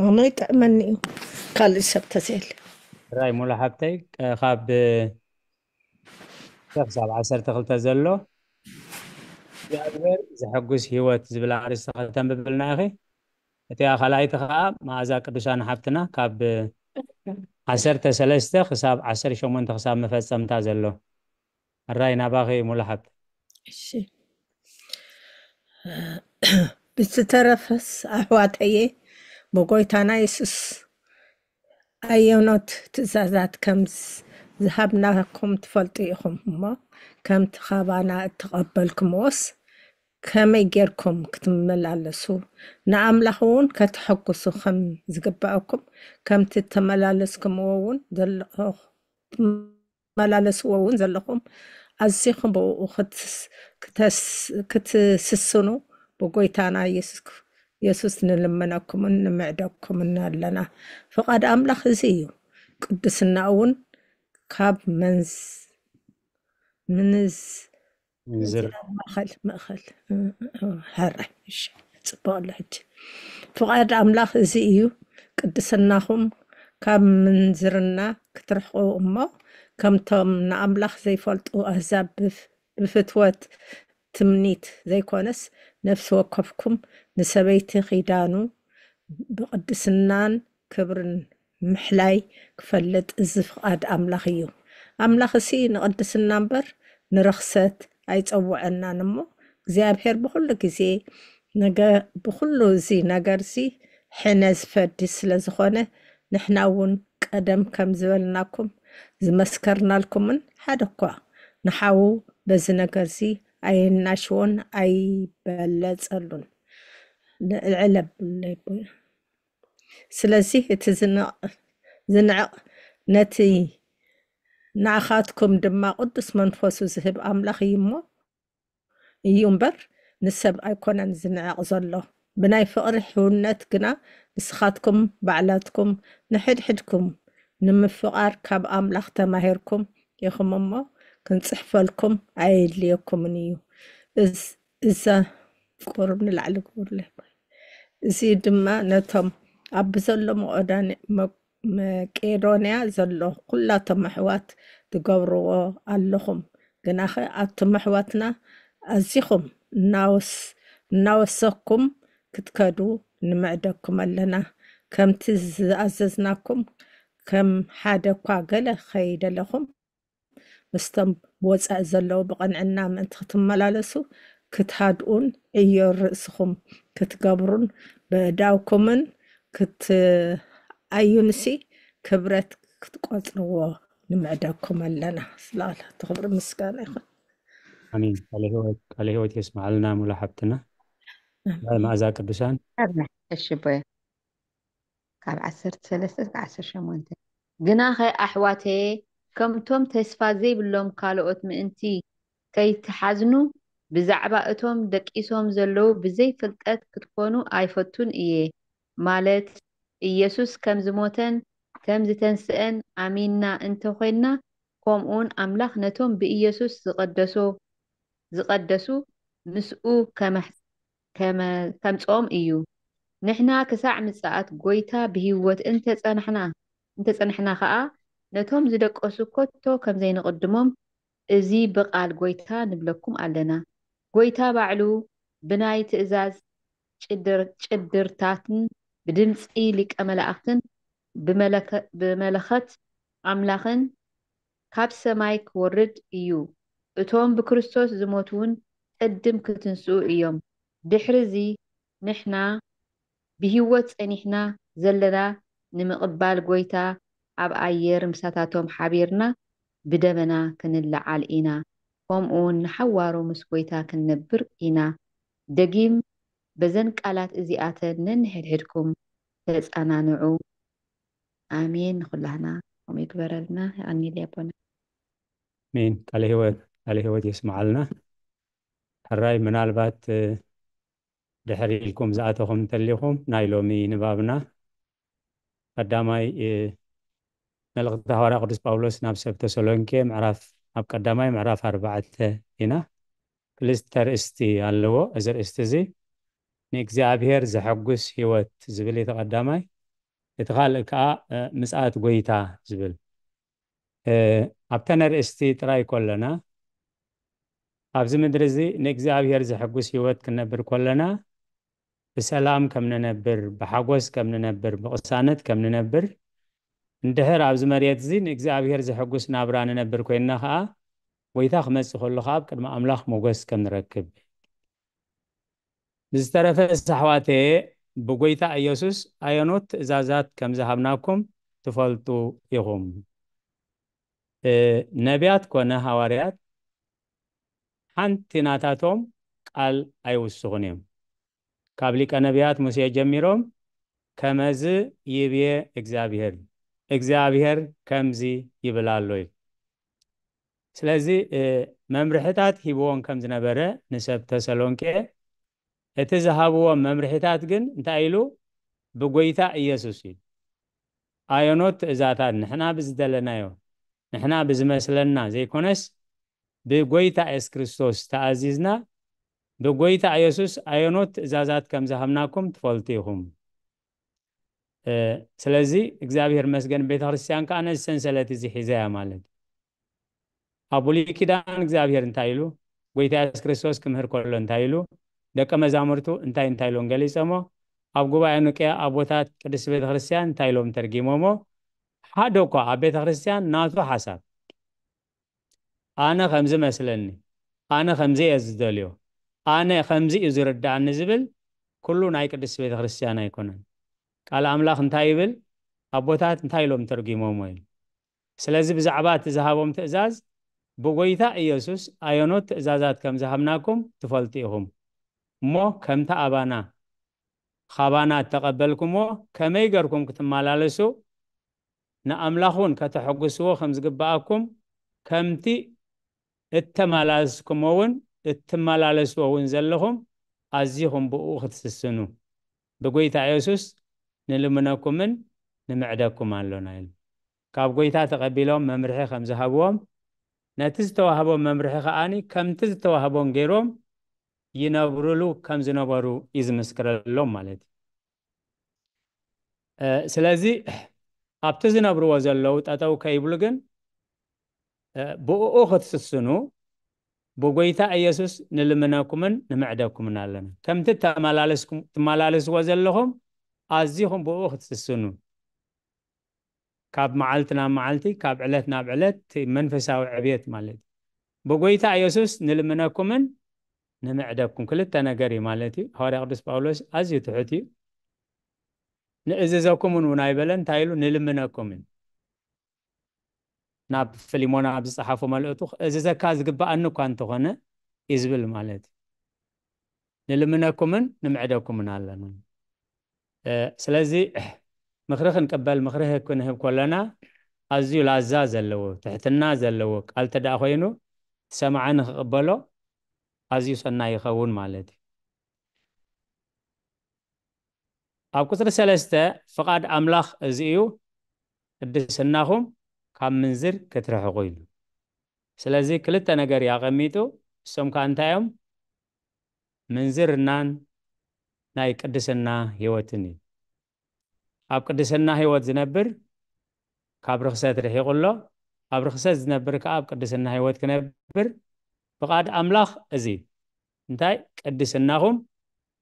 ኣነ ይጥዕመኒ እዩ፣ ካልእ ሰብ ተዘየለ። ራይ ሙሉ ሓብተይ፣ እ፣ ካብ ክሳብ ዓሰርተ ክልተ ዘሎ እግዚኣብሔር ዘሐጉስ ህይወት ዝብል ኣርእስቲ ከተንብብልና ኢኺ። እቲኣ ካልኣይቲ ከዓ መኣዛ ቅዱሳን ሓብትና ካብ ዓሰርተ ሰለስተ ክሳብ ዓሰርተ ሸሞንተ ክሳብ መፈጸምታ ዘሎ። ሕራይ ናባኺ ሙሉ ሓብቲ። እሺ። ብዝተረፈስ ኣሕዋተየ፣ ብጎይታና የሱስ ኣየኖት ትእዛዛት ከም ዝ-፣ ዝሃብናኩም ትፈልጡ ኢኹም እሞ፣ ከምቲ ካባና እተቐበልኩምዎስ ከመይ ጌርኩም ክትመላለሱ፣ ንኣምላኽ እውን ከተሐጉሱ ከም ዝግበኣኩም፣ ከምቲ እተመላለስኩምዎ እውን ዘለኹ-፣ ትመላለስዎ እውን ዘለኹም፣ ኣዚኹም ብእኡ ክትስ-፣ ክተስ-፣ ክትስስኑ ብጎይታና የሱስ ክ-፣ የሱስ ንልምነኩምን ንምዕደግኩምን ኣለና። ፍቓድ ኣምላኽ እዚ እዩ። ቅድስና እውን ካብ መንዝ-፣ ምንዝ-፣ ምንዝር። ማእኸል፣ ማእኸል። እ፣ እ፣ ሕራይ። እሺ፣ ጽቡቕ ኣሎ ሕጂ። ፍቓድ ኣምላኽ እዚ እዩ፣ ቅድስናኹም ካብ ምንዝርና ክትርሕቑ እሞ፣ ከምቶም ንኣምላኽ ዘይፈልጡ ኣህዛብ ብፍ-፣ ብፍትወት ትምኒት ዘይኮነስ፣ ነፍሲ ወከፍኩም ንሰበይቲ ኺዳኑ ብቕድስናን ክብርን ምሕላይ ክፈልጥ እዚ ፍቓድ ኣምላኽ እዩ። ኣምላኽሲ ንቕድስና እምበር ንርኽሰት ኣይጸውዐናን እሞ፣ እግዚኣብሔር ብኹሉ ግዜ ነገ-፣ ብኹሉ እዚ ነገርዚ ሕነ ዝፈዲ ስለ ዝኾነ፣ ንሕና እውን ቀደም ከም ዝበልናኩም ዝመስከርናልኩምን ሓደ እኳ ንሓዉ በዚ ነገርዚ ኣየናሽዎን ኣይበለጸሉን። ልዕል ኣቢሉ ይቦ-፣ ስለዚ እቲ ዝንዕ-፣ ዝንዕቕ ነቲ ንኣኻትኩም ድማ ቅዱስ መንፈሱ ዝህብ ኣምላኽ እዩ እሞ፣ እዩ እምበር ንሰብ ኣይኮነን ዝንዕቕ ዘሎ። ብናይ ፍቕሪ ሕውነት ግና ንስኻትኩም ባዕላትኩም ንሕድሕድኩም ንምፍቓር ካብ ኣምላኽ ተማሂርኩም ኢኹም እሞ፣ ክንጽሕፈልኩም ኣየድልየኩምን እዩ። እዝ-፣ እዛ ቁሩብ ንላዕሊ ግበሩለይ። እዚ ድማ ነቶም ኣብ ዘሎ መቆዳን-፣ መ-፣ መቄዶንያ ዘሎ ኩላቶም ኣሕዋት ትገብርዎ ኣለኹም። ግናኸ ኣቱም ኣሕዋትና ኣዚኹም እናወስ-፣ እናወሰኽኩም ክትከዱ ንምዕደኩም ኣለና። ከምቲ ዝኣዘዝናኩም ከም ሓደ እኳ ገለ ከይደለኹም ምስቶም ብወጻኢ ዘለዉ ብቕንዕና ምእንቲ ክትመላለሱ ክትሃድኡን ዕዮ ርእስኹም ክትገብሩን ብእዳውኩምን ክትኣዩንሲ ክብረት ክትቆጽርዎ ንምዕደኩም ኣለና። ስለ ኣላ ትኽብሪ ምስጋና ይኹን። ኣሜን። ቃለ ህይወት፣ ቃለ ህይወት የስምዓልና ሙሉ ሓብትና። ኣሜን። መኣዛ ቅዱሳን። እሺ ቦየ። ካብ ዓሰርተ ሰለስተ እስከ ዓሰርተ ሸሞንተ። ግናኸ ኣሕዋተየ፣ ከምቶም ተስፋ ዘይብሎም ካልኦት ምእንቲ ከይትሓዝኑ፣ ብዛዕባ እቶም ደቂሶም ዘለዉ ብዘይ ፍልጠት ክትኮኑ ኣይፈቱን እየ። ማለት ኢየሱስ ከም ዝሞተን ከም ዝተንስአን ኣሚንና እንተ ኾንና፣ ከምኡውን ኣምላኽ ነቶም ብኢየሱስ ዝቐደሶ-፣ ዝቐደሱ ምስኡ ከመሕ-፣ ከመ-፣ ከምጽኦም እዩ። ንሕና ክሳዕ ምጽኣት ጐይታ ብህይወት እንተ ጸናሕና፣ እንተ ጸናሕና ኸኣ፣ ነቶም ዝደቀሱ ከቶ ከም ዘይንቕድሞም፣ እዚ ብቓል ጐይታ ንብለኩም ኣለና። ጐይታ ባዕሉ ብናይ ትእዛዝ ጭድር-፣ ጭድርታትን ብድምጺ ሊቀ መላእኽትን ብመለከ-፣ ብመለኸት ኣምላኽን ካብ ሰማይ ክወርድ እዩ። እቶም ብክርስቶስ ዝሞቱውን ቅድም ክትንስኡ እዮም። ድሕርዚ ንሕና ብህይወት ጸኒሕና ዘለና ንምቕባል ጐይታ ኣብ ኣየር ምሳታቶም ሓቢርና ብደበና ክንለዓል ኢና። ከምኡውን ንሓዋሩ ምስ ጐይታ ክንነብር ኢና። ደጊም በዘን ቃላት እዚኣተን ነንሕድሕድኩም ተጸናንዑ። ኣሜን። ንኹላህና ከምኡ ይግበረልና። የቐንየለይ ኣቦና። ኣሜን። ቃለ ህይወት፣ ቃለ ህይወት የስምዓልና። ሕራይ ምናልባት፣ እ፣ ድሕር ኢልኩም ዝኣተኹም እንተሊኹም ናይ ሎሚ ንባብና ቀዳማይ፣ እ፣ መልእኽቲ ሃዋርያ ቅዱስ ጳውሎስ ናብ ሰብ ተሰሎንቄ ምዕራፍ፣ ኣብ ቀዳማይ ምዕራፍ ኣርባዕተ ኢና። ክልተ ርእስቲ ኣለዎ። እዚ ርእስቲ እዚ ንእግዚኣብሔር ዘሐጉስ ህይወት ዝብል እዩ እቲ ቀዳማይ። እቲ ካልእ ከኣ፣ እ፣ ምጽኣት ጐይታ ዝብል። እ፣ ኣብተን ኣርእስቲ ጥራይ ከለና፣ ኣብዚ ምድሪ እዚ ንእግዚኣብሔር ዘሐጉስ ህይወት ክንነብር ከለና፣ ብሰላም ከም ንነብር፣ ብሓጎስ ከም ንነብር፣ ብቕሳነት ከም ንነብር፣ እንድሕር ኣብዚ መሬት እዚ ንእግዚኣብሔር ዘሐጉስ ናብራ ንነብር ኮይንና ኸኣ፣ ጐይታ ክመጽእ ከሎ ኸኣ ኣብ ቅድሚ ኣምላኽ ሞገስ ከም ንረክብ። ብዝተረፈስ ኣሕዋተየ፣ ብጐይታ ኢየሱስ ኣየኖት ትእዛዛት ከም ዝሃብናኩም ትፈልጡ ኢኹም። እ፣ ነቢያት ኮነ ሃዋርያት ሓንቲ ናታቶም ቃል ኣይውስኹን እዮም። ካብ ሊቀ ነቢያት ሙሴ ጀሚሮም፣ "ከመዝ ይብዬ እግዚኣብሔር፣ እግዚኣብሔር ከምዚ ይብል ኣሎ" እዩ። ስለዚ፣ እ፣ መምርሕታት ሂብዎም ከም ዝነበረ ንሰብ ተሰሎንቄ፣ እቲ ዝሃብዎም መምርሕታት ግን እንታይ ኢሉ? ብጐይታ ኢየሱስ እዩ። ኣየኖት ትእዛታት ንሕና ብዝደለናዮ፣ ንሕና ብዝመስለና ዘይኮነስ፣ ብጐይታ የሱስ ክርስቶስ ተኣዚዝና፣ ብጐይታ ኢየሱስ ኣየኖት ትእዛዛት ከም ዝሃብናኩም ትፈልጡ ኢኹም። እ፣ ስለዚ እግዚኣብሔር መስገን፣ ቤተ ክርስቲያን ከኣ ነዚ ሰንሰለት እዚ ሒዛ እያ ማለት እዩ። ኣብ ብሉይ ኪዳን እግዚኣብሔር እንታይ ኢሉ? ጐይታ የሱስ ክርስቶስ ክምህር ከሎ እንታይ ኢሉ? ደቀ መዛሙርቱ እንታይ እንታይ ኢሎም ገሊጾሞ? ኣብ ጉባኤ ኒቅያ ኣቦታት ቅድስቲ ቤተ ክርስቲያን እንታይ ኢሎም ተርጊሞሞ? ሓደ እኳ ኣብ ቤተ ክርስቲያን ናቱ ሓሳብ፣ ኣነ ከምዚ መስለኒ፣ ኣነ ከምዚ እየ ዝደልዮ፣ ኣነ ከምዚ እዩ ዝርድኣኒ ዝብል ኩሉ ናይ ቅድስቲ ቤተ ክርስቲያን ኣይኮነን። ቃል ኣምላኽ እንታይ ይብል? ኣቦታት እንታይ ኢሎም ተርጒሞሞ እዩ? ስለዚ ብዛዕባ እቲ ዝሃቦም ትእዛዝ ብጎይታ ኢየሱስ ኣየኖት ትእዛዛት ከም ዝሃብናኩም ትፈልጡ ኢኹም። እሞ ከምቲ ኣባና፣ ካባና እተቐበልኩምዎ ከመይ ገርኩም ክትመላለሱ፣ ንኣምላኽ እውን ከተሐጉስዎ ከም ዝግብኣኩም፣ ከምቲ እተመላለስኩምዎ እውን እትመላለስዎ እውን ዘለኹም ኣዚኹም ብእኡ ክትስስኑ ብጎይታ ኢየሱስ ንልምነኩምን ንምዕደኩም ኣሎና ኢሉ። ካብ ጎይታ ተቐቢሎም መምርሒ ከም ዝሃብዎም፣ ነቲ ዝተዋህቦም መምርሒ ከኣኒ ከምቲ ዝተዋህቦም ገይሮም ይነብሩሉ ከም ዝነበሩ እዩ ዝምስክረሎም ማለት እዩ። እ፣ ስለዚ ኣብቲ ዝነብርዎ ዘለዉ ጠጠው ከይብሉ ግን፣ እ፣ ብእኡ ክትስስኑ ብጎይታ ኢየሱስ ንልምነኩምን ንምዕደኩምን ኣለና። ከምቲ ተመላለስኩም-፣ ትመላለስዎ ዘለኹም ኣዚኹም ብእኡ ክትስስኑ፣ ካብ መዓልቲ ናብ መዓልቲ፣ ካብ ዕለት ናብ ዕለት፣ እቲ መንፈሳዊ ዕብየት ማለት እዩ። ብጎይታ ኢየሱስ ንልምነኩምን ንምዕደኩም ክልተ ነገር እዩ ማለት እዩ። ሃዋርያ ቅዱስ ጳውሎስ ኣዝዩ ትሑት እዩ። ንእዝዘኩምን እውን ኣይበለን፣ እንታይ ኢሉ? ንልምነኩምን። ናብ ፊልሞና ኣብ ዝጸሓፎ መልእክቱ፣ "እዝዘካ ዝግብኣኒ እኳ እንተኾነ" እዩ ዝብል ማለት እዩ። ንልምነኩምን ንምዕደኩምን ኣለና። እ፣ ስለዚ ምኽሪ ክንቅበል፣ ምኽሪ ክንህብ ከለና ኣዝዩ ላዛ ዘለዎ፣ ትሕትና ዘለዎ ቃል ተደኣ ኮይኑ፣ እቲ ሰማዒ ንክቕበሎ ኣዝዩ ሰናይ ይኸውን ማለት እዩ። ኣብ ቁጽሪ ሰለስተ፣ ፍቓድ ኣምላኽ እዚ እዩ፣ ቅድስናኹም ካብ ምንዝር ክትርሕቑ ኢሉ። ስለዚ ክልተ ነገር እዩ ኣቐሚጡ፣ እሶም ከኣ እንታይ እዮም? ምንዝርናን ናይ ቅድስና ህይወትን እዩ። ኣብ ቅድስና ህይወት ዝነብር ካብ ርኽሰት ርሒቑ ኣሎ፣ ኣብ ርኽሰት ዝነብር ከኣ ኣብ ቅድስና ህይወት ክነብር ፍቓድ ኣምላኽ እዚ። እንታይ? ቅድስናኹም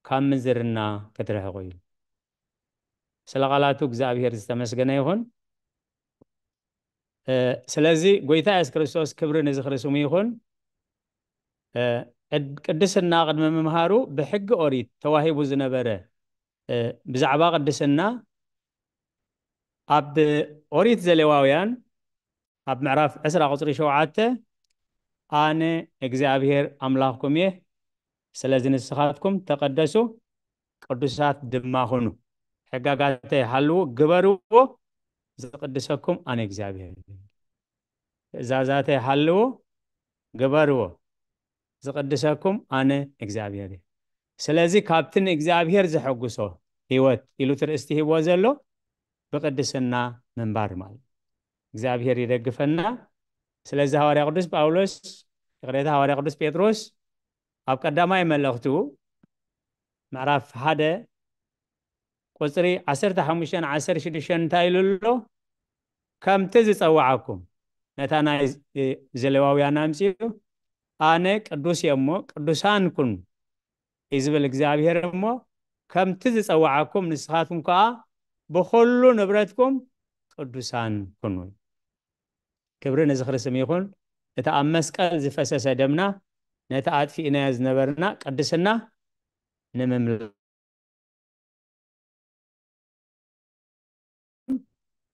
ካብ ምንዝርና ክትርሕቑ እዩ። ስለ ቃላቱ እግዚኣብሔር ዝተመስገነ ይኹን። እ፣ ስለዚ ጎይታ የሱስ ክርስቶስ ክብሪ ንዝኽሪ ስሙ ይኹን። እ፣ ቅድ-፣ ቅድስና ቅድሚ ምምሃሩ ብሕጊ ኦሪት ተዋሂቡ ዝነበረ፣ እ፣ ብዛዕባ ቅድስና ኣብ ኦሪት ዘሌዋውያን ኣብ ምዕራፍ ዕስራ ቁጽሪ ሸውዓተ፣ "ኣነ እግዚኣብሔር ኣምላኽኩም እየ፣ ስለዚ ንስኻትኩም ተቐደሱ፣ ቅዱሳት ድማ ኩኑ። ሕጋጋተይ ሃልዉ፣ ግበርዎ፣ ዝቕድሰኩም ኣነ እግዚኣብሔር እየ። ትእዛዛተይ ሃልዉ፣ ግበርዎ፣ ዝቕድሰኩም ኣነ እግዚኣብሔር እየ። ስለዚ ካብቲ ንእግዚኣብሔር ዘሐጉሶ ህይወት" ኢሉ እቲ ርእስቲ ሂብዎ ዘሎ ብቅድስና ምንባር ማለት። እግዚኣብሔር ይደግፈና። ስለዚ ሃዋርያ ቅዱስ ጳውሎስ፣ ይቕሬታ፣ ሃዋርያ ቅዱስ ጴጥሮስ ኣብ ቀዳማይ መልእኽቱ ምዕራፍ ሓደ ቁጽሪ ዓሰርተ ሓሙሽተን ዓሰርተ ሽዱሽተን እንታይ ኢሉ ኣሎ? "ከምቲ ዝጸዋዓኩም"፣ ነታ ናይ ዘሌዋውያን ኣምጺኡ፣ "ኣነ ቅዱስ እየ እሞ ቅዱሳን ኩኑ" እዩ ዝብል እግዚኣብሔር እሞ፣ "ከምቲ ዝጸዋዓኩም ንስኻትኩም ከኣ ብኹሉ ንብረትኩም ቅዱሳን ኩኑ።" ክብሪ ንዝኽሪ ስም ይኹን። እቲ ኣብ መስቀል ዝፈሰሰ ደምና ነቲ ኣጥፊእናዮ ዝነበርና ቅድስና ንምምላእ።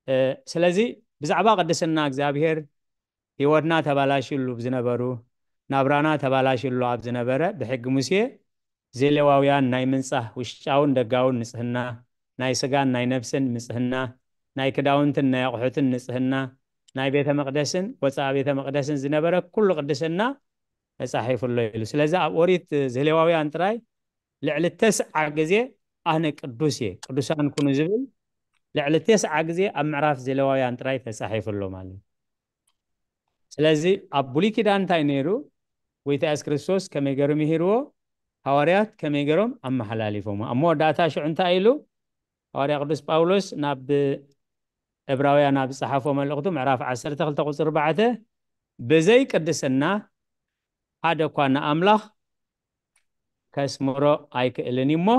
እ፣ ስለዚ ብዛዕባ ቅድስና እግዚኣብሔር ህይወትና ተባላሽሉ ዝነበሩ፣ ናብራና ተባላሽሉ ኣብ ዝነበረ ብሕጊ ሙሴ ዘሌዋውያን ናይ ምንጻህ ውሽጣውን ደጋውን ንጽህና፣ ናይ ስጋን ናይ ነፍስን ንጽህና፣ ናይ ክዳውንትን ናይ ኣቑሑትን ንጽህና፣ ናይ ቤተ መቕደስን ወጻኢ ቤተ መቕደስን ዝነበረ ኩሉ ቅድስና ተጻሒፉ ኣሎ ኢሉ። ስለዚ ኣብ ኦሪት ዘሌዋውያን ጥራይ ልዕሊ ተስዓ ግዜ "ኣነ ቅዱስ እየ፣ ቅዱሳን ኩኑ" ዝብል ልዕሊ ተስዓ ግዜ ኣብ ምዕራፍ ዘሌዋውያን ጥራይ ተጻሒፉ ኣሎ ማለት እዩ። ስለዚ ኣብ ብሉይ ኪዳን እንታይ ነይሩ? ጎይታ የሱስ ክርስቶስ ከመይ ገይሩ ምሂርዎ? ሃዋርያት ከመይ ገይሮም ኣመሓላሊፎሞ? ኣብ መወዳእታ ሽዑ እንታይ ኢሉ? ሃዋርያ ቅዱስ ጳውሎስ ናብ እብራውያን ኣብ ዝጸሓፎ መልእኽቱ ምዕራፍ ዓሰርተ ክልተ ቁጽሪ ኣርባዕተ፣ "ብዘይ ቅድስና ሓደ እኳ ንኣምላኽ ከስምሮ ኣይክእልን እዩ እሞ፣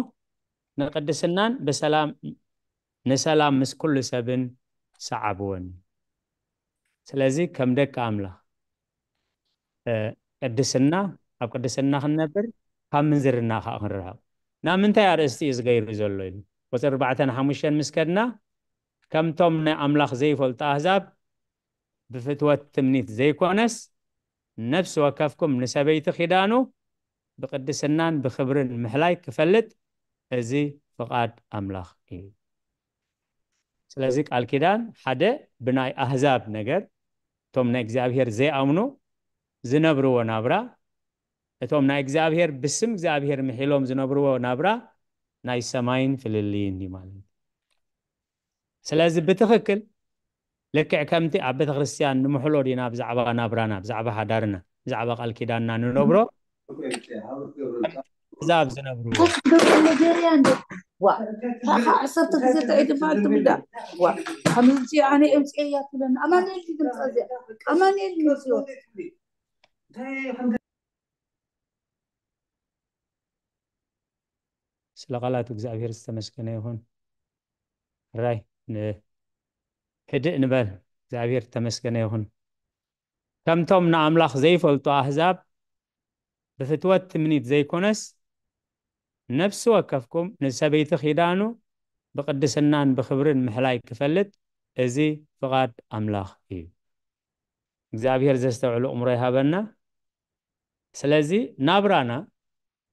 ንቅድስናን ብሰላም፣ ንሰላም ምስ ኩሉ ሰብን ሰዓብዎን።" ስለዚ ከም ደቂ ኣምላኽ፣ እ፣ ቅድስና፣ ኣብ ቅድስና ክንነብር፣ ካብ ምንዝርና ከኣ ክንርሕቕ። ናብ ምንታይ ኣርእስቲ እዩ ዝገይሩ ዘሎ ኢሉ? ቁጽሪ ኣርባዕተን ሓሙሽተን ምስ ከድና፣ "ከምቶም ናይ ኣምላኽ ዘይፈልጡ ኣህዛብ ብፍትወት ትምኒት ዘይኮነስ፣ ነፍሲ ወከፍኩም ንሰበይቲ ኪዳኑ ብቅድስናን ብክብርን ምሕላይ ክፈልጥ፣ እዚ ፍቓድ ኣምላኽ እዩ። ስለዚ ቃል ኪዳን ሓደ ብናይ ኣህዛብ ነገር፣ እቶም ናይ እግዚኣብሔር ዘይኣምኑ ዝነብርዎ ናብራ፣ እቶም ናይ እግዚኣብሔር ብስም እግዚኣብሔር ምሒሎም ዝነብርዎ ናብራ ናይ ሰማይን ፍልልይን እዩ ማለት እዩ። ስለዚ ብትኽክል ልክዕ ከምቲ ኣብ ቤተ ክርስቲያን ንምሕሎ ዲና ብዛዕባ ናብራና፣ ብዛዕባ ሓዳርና፣ ብዛዕባ ቃል ኪዳንና ንነብሮ፣ ኣህዛብ ዝነብርዎ። ገብረ መጀርያ እንደ ዋ ታኻ ዓሰርተ ግዜ እንታይ ድማ ትብዳ ዋ ከምዚ ኣነ እምፅእ እያ ትብለኒ። ኣማኑኤል ድምፃ እዚያ ኣማኑኤል ድምፅዮ ስለ ቃላቱ እግዚኣብሔር ዝተመስገነ ይኹን። ራይ ን- ህድእ ንበል። እግዚኣብሔር ዝተመስገነ ይኹን። ከምቶም ንኣምላኽ ዘይፈልጡ ኣህዛብ ብፍትወት ትምኒት ዘይኮነስ፣ ነፍሲ ወከፍኩም ንሰበይቲ ኪዳኑ ብቅድስናን ብክብርን ምሕላይ ክፈልጥ፣ እዚ ፍቓድ ኣምላኽ እዩ። እግዚኣብሔር ዘስተውዕሉ እምሮ ይሃበና። ስለዚ ናብራና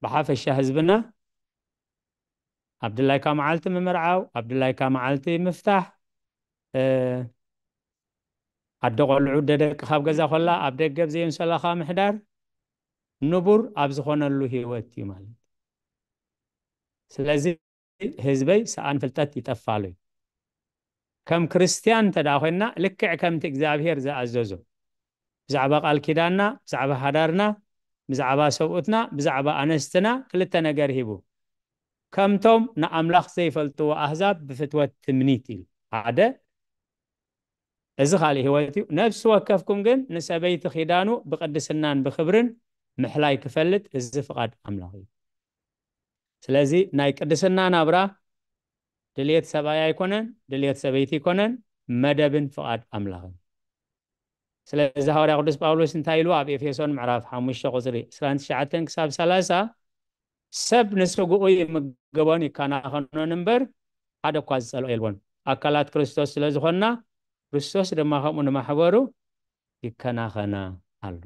ብሓፈሻ ህዝብና ኣብ ድላይካ መዓልቲ ምምርዓው፣ ኣብ ድላይካ መዓልቲ ምፍታሕ፣ ኣደ ቆልዑ ደደቂ ካብ ገዛ ኮላ ኣብ ደገ ብዘየንሶላካ ምሕዳር ንቡር ኣብ ዝኾነሉ ህይወት እዩ ማለት። ስለዚ ህዝበይ ሰኣን ፍልጠት ይጠፋሉ እዩ። ከም ክርስትያን እንተ ደኣ ኮይንና ልክዕ ከምቲ እግዚኣብሔር ዝኣዘዞ ብዛዕባ ቃል ኪዳንና፣ ብዛዕባ ሓዳርና፣ ብዛዕባ ሰብኡትና፣ ብዛዕባ ኣነስትና ክልተ ነገር ሂቡ። ከምቶም ንኣምላኽ ዘይፈልጥዎ ኣህዛብ ብፍትወት ትምኒት ኢሉ ሓደ እዚ ካልእ ህይወት እዩ። ነፍሲ ወከፍኩም ግን ንሰበይቲ ኪዳኑ ብቅድስናን ብክብርን ምሕላይ ክፈልጥ እዚ ፍቓድ ኣምላኽ እዩ። ስለዚ ናይ ቅድስና ናብራ ድልየት ሰብኣይ ኣይኮነን፣ ድልየት ሰበይቲ ኣይኮነን፣ መደብን ፍቓድ ኣምላኽን። ስለዚ ሃዋርያ ቅዱስ ጳውሎስ እንታይ ኢሉ ኣብ ኤፌሶን ምዕራፍ ሓሙሽተ ቁፅሪ ዕስራን ትሽዓተን ክሳብ ሰላሳ ሰብ ንስግኡ ይምገቦን ይከናኸኖን እምበር ሓደ እኳ ዝፀልኦ የልቦን። ኣካላት ክርስቶስ ስለ ዝኾንና ክርስቶስ ድማ ከምኡ ንማሕበሩ ይከናኸና ኣሎ።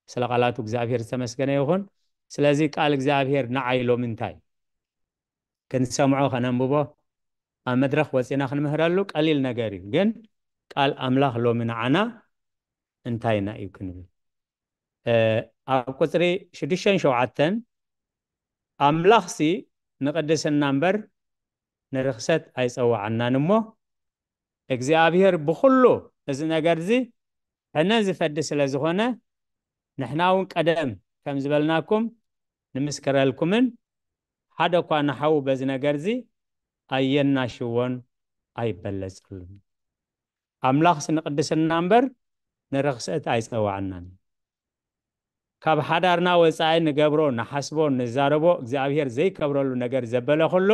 ስለ ቃላቱ እግዚኣብሔር ዝተመስገነ ይኹን። ስለዚ ቃል እግዚኣብሔር ንዓይ ሎሚ እንታይ ክንሰምዖ ከነንብቦ ኣብ መድረኽ ወፂና ክንምህረሉ ቀሊል ነገር እዩ። ግን ቃል ኣምላኽ ሎሚ ንዓና እንታይና እዩ ክንብል ኣብ ቁፅሪ ሽዱሽተን ሸውዓተን ኣምላኽሲ ንቅድስና እምበር ንርኽሰት ኣይፀዋዓናን እሞ እግዚኣብሔር ብኩሉ እዚ ነገር እዚ ሕነ ዝፈዲ ስለ ዝኾነ ንሕና እውን ቀደም ከም ዝበልናኩም ንምስክረልኩምን ሓደ እኳ ንሓዉ በዚ ነገር እዚ ኣየናሽዎን ኣይበለፀሉን። ኣምላኽስ ንቅድስና እምበር ንርኽሰት ኣይፀዋዓናን እዩ። ካብ ሓዳርና ወፃኢ ንገብሮ ንሓስቦ ንዛረቦ እግዚኣብሔር ዘይከብረሉ ነገር ዘበለ ኩሉ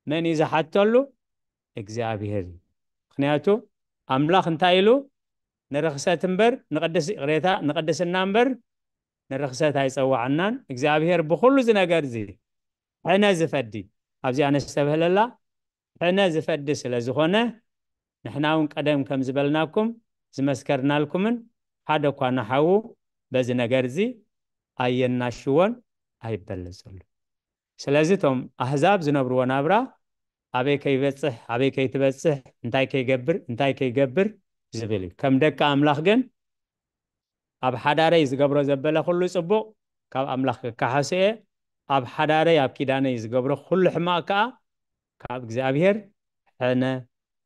መን እዩ ዝሓተሉ? እግዚኣብሔር እዩ። ምክንያቱ ኣምላኽ እንታይ ኢሉ ንርኽሰት እምበር ንቅድስ ይቕሬታ ንቅድስና እምበር ንርኽሰት ኣይፀዋዓናን። እግዚኣብሔር ብኩሉ እዚ ነገር እዚ ሕነ ዝፈዲ ኣብዚኣ ነስተብህለላ ሕነ ዝፈዲ ስለ ዝኾነ ንሕና እውን ቀደም ከም ዝበልናኩም ዝመስከርናልኩምን ሓደ እኳ ንሓዉ በዚ ነገር እዚ ኣየናሽዎን ኣይበለፀሉ። ስለዚ እቶም ኣህዛብ ዝነብርዎ ናብራ ኣበይ ከይበፅሕ ኣበይ ከይትበፅሕ እንታይ ከይገብር እንታይ ከይገብር ዝብል እዩ። ከም ደቂ ኣምላኽ ግን ኣብ ሓዳረይ ዝገብሮ ዘበለ ኩሉ ፅቡቕ ካብ ኣምላኽ ክከሓሶ እየ። ኣብ ሓዳረይ ኣብ ኪዳነይ ዝገብሮ ኩሉ ሕማቕ ከዓ ካብ እግዚኣብሔር ሕነ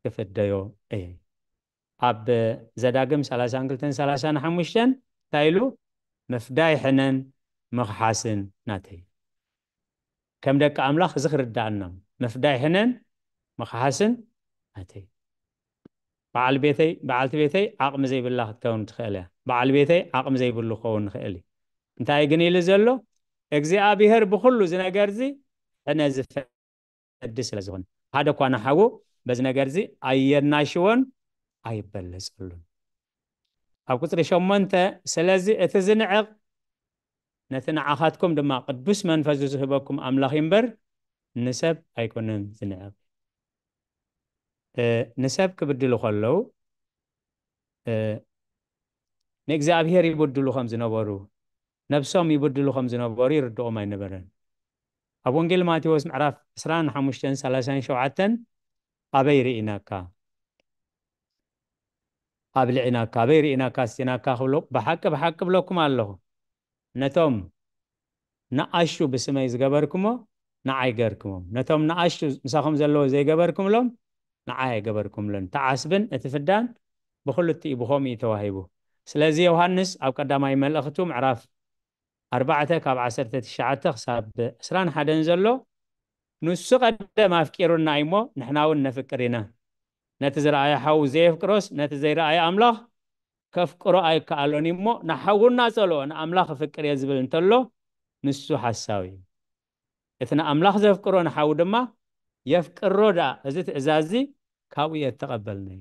ክፍደዮ እየ። ኣብ ዘዳግም ሰላሳን ክልተን ሰላሳን ሓሙሽተን እንታይ ኢሉ? ምፍዳይ ሕነን ምኽሓስን ናተይ። ከም ደቂ ኣምላኽ እዚ ክርዳኣና ምፍዳይ ሕነን ምኽሓስን ናተይ። በዓል ቤተይ በዓልቲ ቤተይ ዓቕሚ ዘይብላ ክትከውን ትኽእል እያ። በዓል ቤተይ ዓቕሚ ዘይብሉ ክኸውን ንኽእል እዩ። እንታይ ግን ኢሉ ዘሎ እግዚኣብሔር ብኩሉ እዚ ነገር እዚ ሕነ ዝፈዲ ስለ ዝኾነ ሓደ እኳ ንሓዉ በዚ ነገር እዚ ኣየናሽዎን ኣይበለፀሉን። ኣብ ቁፅሪ ሸሞንተ ስለዚ እቲ ዝንዕቕ ነቲ ንዓኻትኩም ድማ ቅዱስ መንፈሱ ዝህበኩም ኣምላኽ እምበር ንሰብ ኣይኮነን ዝንዕቕ። ንሰብ ክብድሉ ከለዉ ንእግዚኣብሔር ይብድሉ ከም ዝነበሩ፣ ነብሶም ይብድሉ ከም ዝነበሩ ይርድኦም ኣይነበረን። ኣብ ወንጌል ማቴዎስ ምዕራፍ ዕስራን ሓሙሽተን ሰላሳን ሸውዓተን ኣበይ ርኢናካ? ኣብ ልዒናካ ኣበይ ርኢናካ ኣስቲናካ ክብሎ፣ ብሓቂ ብሓቂ ብለኩም ኣለኹ፣ ነቶም ንኣሹ ብስመይ ዝገበርኩሞ ንዓይ ገርኩሞም፣ ነቶም ንኣሹ ምሳኹም ዘለዎ ዘይገበርኩምሎም ንዓይ ኣይገበርኩምሎን። እቲ ዓስብን እቲ ፍዳን ብክልቲኡ ብኸምኡ እዩ ተዋሂቡ። ስለዚ ዮሃንስ ኣብ ቀዳማይ መልእኽቱ ምዕራፍ ኣርባዕተ ካብ ዓሰርተ ትሽዓተ ክሳብ ዕስራን ሓደን ዘሎ፣ ንሱ ቀደም ኣፍቂሩና እዩ እሞ ንሕና እውን ነፍቅር ኢና። ነቲ ዝረኣየ ሓው ዘየፍቅሮስ ነቲ ዘይረኣየ ኣምላኽ ከፍቅሮ ኣይከኣሎን እዩ እሞ፣ ንሓዉ እናጸልኦ ንኣምላኽ እፍቅር እየ ዝብል እንተሎ፣ ንሱ ሓሳዊ እዩ። እቲ ንኣምላኽ ዘፍቅሮ ንሓዉ ድማ የፍቅሮ ደኣ፣ እዚ ትእዛዝ እዚ ካብኡ እየ እተቐበልናዮ።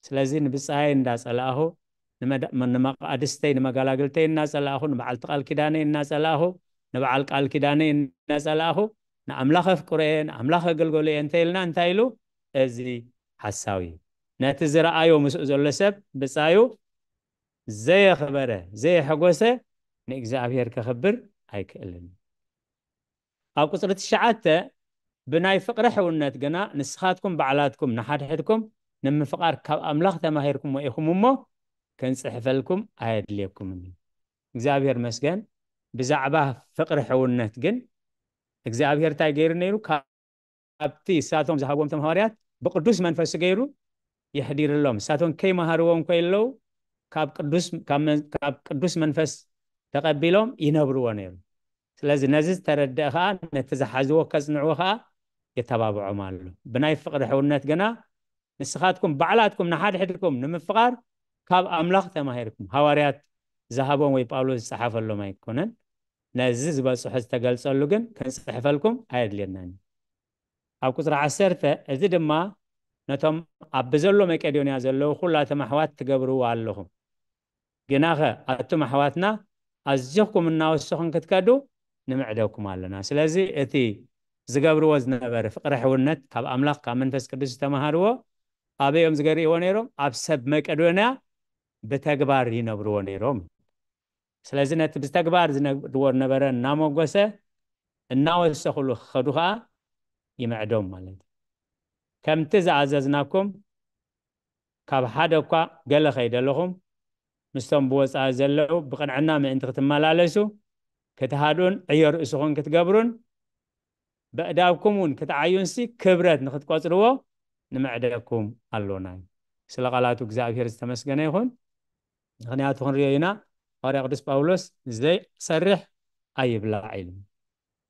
ስለዚ ንብጻየይ እንዳጸላእኹ፣ ንመዳ-፣ ንመቃድስተይ፣ ንመጋላግልተይ እናጸላእኹ፣ ንበዓልቲ ቃል ኪዳነይ እናጸላእኹ፣ ንበዓል ቃል ኪዳነይ እናጸላእኹ፣ ንኣምላኽ ኣፍቅሮ እየ፣ ንኣምላኽ ኣገልገሎ እየ እንተ ኢልና፣ እንታይ ኢሉ? እዚ ሓሳዊ እዩ። ነቲ ዝረኣዮ ምስኡ ዘሎ ሰብ ብጻዩ ዘየኽበረ፣ ዘየሐጎሰ ንእግዚኣብሔር ከኽብር ኣይክእልን። ኣብ ቁጽሪ ትሽዓተ፣ ብናይ ፍቕሪ ሕውነት ግና ንስኻትኩም ባዕላትኩም ንሓድሕድኩም ንምፍቓር ካብ ኣምላኽ ተማሂርኩሞ ኢኹም እሞ፣ ክንጽሕፈልኩም ኣየድልየኩምን እዩ። እግዚኣብሔር መስገን። ብዛዕባ ፍቕሪ ሕውነት ግን እግዚኣብሔር እንታይ ገይሩ ነይሩ? ካብቲ እሳቶም ዝሃብዎም፣ እቶም ሃዋርያት ብቅዱስ መንፈስ ገይሩ የሕዲርሎም። እሳቶም ከይመሃርዎም ከለዉ ካብ ቅዱስ፣ ካብ መን-፣ ካብ ቅዱስ መንፈስ ተቐቢሎም ይነብርዎ ነይሩ። ስለዚ ነዚ ዝተረድአ ኸዓ ነቲ ዝሓዝዎ ከጽንዕዎ ኸዓ የተባብዖም ኣሎ። ብናይ ፍቕሪ ሕውነት ግና ንስኻትኩም ባዕላትኩም ንሓድሕድኩም ንምፍቓር ካብ ኣምላኽ ተማሂርኩም። ሃዋርያት ዝሃቦም ወይ ጳውሎስ ዝጸሓፈሎም ኣይኮነን። ነዚ ዝበጽሖ ዝተገልጸሉ ግን ክንጽሕፈልኩም ኣየድልየናን እዩ። ኣብ ቁጽሪ ዓሰርተ፣ እዚ ድማ ነቶም ኣብ ብዘሎ መቄዶንያ ዘለዉ ኩላቶም ኣሕዋት ትገብርዎ ኣለኹም። ግናኸ ኣቱም ኣሕዋትና ኣዚኽኩም እናወሰኹም ክትከዱ ንምዕደኩም ኣለና። ስለዚ እቲ ዝገብርዎ ዝነበረ ፍቕሪ ሕውነት ካብ ኣምላኽ ካብ መንፈስ ቅዱስ ዝተማሃርዎ ኣበይ እዮም ዝገርእዎ ነይሮም? ኣብ ሰብ መቄዶንያ ብተግባር ይነብርዎ ነይሮም። ስለዚ ነቲ ብተግባር ዝነግርዎ ዝነበረ እናመጎሰ እናወሰኹሉ ክኸዱ ኸዓ ይምዕዶም ማለት እዩ። ከምቲ ዝኣዘዝናኩም ካብ ሓደ እኳ ገለ ከይደለኹም ምስቶም ብወጻኢ ዘለዉ ብቕንዕና ምእንቲ ክትመላለሱ ክትሃድኡን ዕዮ ርእስኹን ክትገብሩን በእዳብኩም እውን ክትዓዩንሲ ክብረት ንክትቆጽርዎ ንምዕደኩም ኣሎና እዩ። ስለ ቃላቱ እግዚኣብሔር ዝተመስገነ ይኹን። ምኽንያቱ ክንሪኦ ኢና፣ ሃዋርያ ቅዱስ ጳውሎስ ዘይሰርሕ ኣይብላዕ ኢሉ።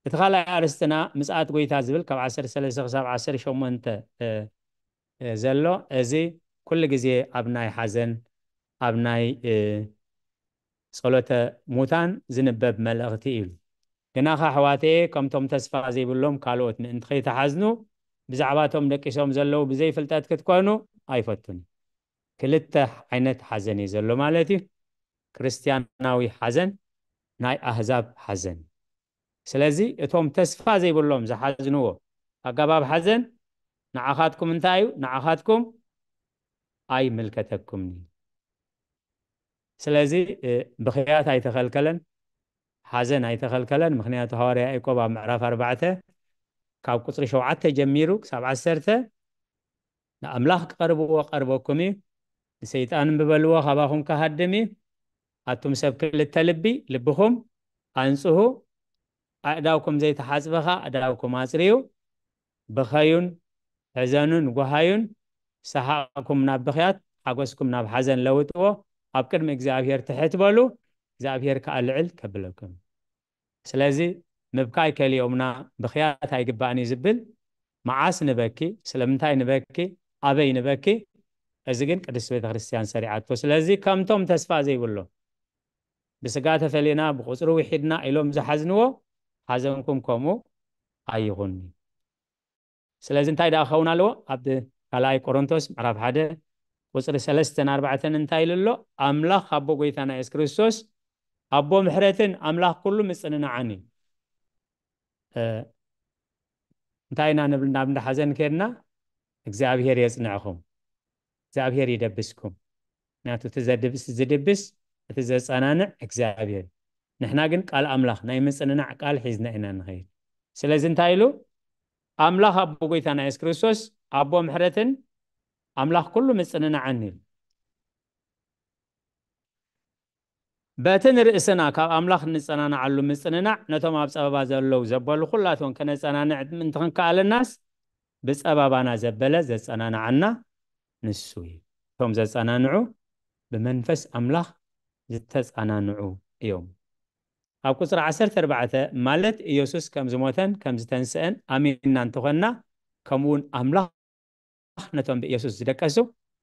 እቲ ካልኣይ ኣርእስትና ምጽኣት ጎይታ ዝብል ካብ ዓሰርተ ሰለስተ ክሳብ ዓሰርተ ሸሞንተ፣ እ፣ እ፣ ዘሎ፣ እዚ ኩሉ ግዜ ኣብ ናይ ሓዘን፣ ኣብ ናይ፣ እ፣ ጸሎተ ሙታን ዝንበብ መልእኽቲ እዩ። ግናኸ ኣሕዋተየ፣ ከምቶም ተስፋ ዘይብሎም ካልኦት ምእንቲ ከይትሓዝኑ፣ ብዛዕባቶም ደቂሶም ዘለዉ ብዘይፍልጠት ክትኮኑ ኣይፈቱን። ክልተ ዓይነት ሓዘን እዩ ዘሎ ማለት እዩ። ክርስትያናዊ ሓዘን፣ ናይ ኣህዛብ ሓዘን። ስለዚ እቶም ተስፋ ዘይብሎም ዝሓዝንዎ ኣገባብ ሓዘን ንዓኻትኩም እንታይ እዩ? ንዓኻትኩም ኣይምልከተኩምን እዩ። ስለዚ፣ እ፣ ብኽያት ኣይተኸልከለን፣ ሓዘን ኣይተኸልከለን። ምኽንያቱ ሃዋርያ ያዕቆብ ኣብ ምዕራፍ ኣርባዕተ ካብ ቁጽሪ ሸውዓተ ጀሚሩ ክሳብ ዓሰርተ ንኣምላኽ ክቐርብዎ ቀርበኩም እዩ፣ ንሰይጣን እምቢ በልዎ ካባኹም ክሃድም እዩ። ኣቱም ሰብ ክልተ ልቢ፣ ልብኹም ኣንጽሁ፣ ኣእዳውኩም ዘይተሓጽበ ኸኣ ኣእዳውኩም ኣጽርዩ። ብኸዩን ሕዘኑን ጓሃዩን፣ ሰሓቕኩም ናብ ብኽያት፣ ሓጎስኩም ናብ ሓዘን ለውጥዎ፣ ኣብ ቅድሚ እግዚኣብሔር ትሕት በሉ፣ እግዚኣብሔር ከኣ ልዕል ከብለኩም። ስለዚ ምብካይ ከሊኦምና ብኽያት ኣይግባእን እዩ ዝብል፣ መዓስ ንበኪ፣ ስለምንታይ ንበኪ፣ ኣበይ ንበኪ፣ እዚ ግን ቅድስቲ ቤተ ክርስቲያን ሰሪዓቶ። ስለዚ ከምቶም ተስፋ ዘይብሎ፣ ብስጋ ተፈሊና፣ ብቁጽሪ ውሒድና ኢሎም ዝሓዝንዎ፣ ሓዘንኩም ከምኡ ኣይኹን። ስለዚ እንታይ ደኣ ክኸውን ኣለዎ? ኣብ ካልኣይ ቆሮንቶስ ምዕራፍ ሓደ ቁጽሪ ሰለስተን ኣርባዕተን እንታይ ኢሉ ኣሎ? ኣምላኽ ኣቦ ጎይታና የሱስ ክርስቶስ ኣቦ ምሕረትን ኣምላኽ ኩሉ ምጽንናዕን እዩ። እ፣ እንታይ ኢና ንብል? ናብ እንዳ ሓዘን ከድና፣ እግዚኣብሔር የጽንዕኹም፣ እግዚኣብሔር ይደብስኩም። ምክንያቱ እቲ ዘድብስ፣ ዝድብስ እቲ ዘጸናንዕ እግዚኣብሔር እዩ። ንሕና ግን ቃል ኣምላኽ ናይ ምጽንናዕ ቃል ሒዝና ኢና ንኸይድ። ስለዚ እንታይ ኢሉ? ኣምላኽ ኣቦ ጎይታና የሱስ ክርስቶስ ኣቦ ምሕረትን ኣምላኽ ኩሉ ምጽንናዕን እዩ። በቲ ንርእስና ካብ ኣምላኽ እንጸናንዓሉ ምጽንናዕ ነቶም ኣብ ጸበባ ዘለዉ ዘበሉ ኩላቶም ከነጸናንዕ ምእንቲ ክንከኣለናስ ብጸበባና ዘበለ ዘጸናንዓና ንሱ እዩ። እቶም ዘጸናንዑ ብመንፈስ ኣምላኽ ዝተጸናንዑ እዮም። ኣብ ቁጽሪ ዓሰርተ ኣርባዕተ ማለት ኢየሱስ ከም ዝሞተን ከም ዝተንስአን ኣሚንና እንተኾንና ከምኡ እውን ኣምላኽ ነቶም ብኢየሱስ ዝደቀሱ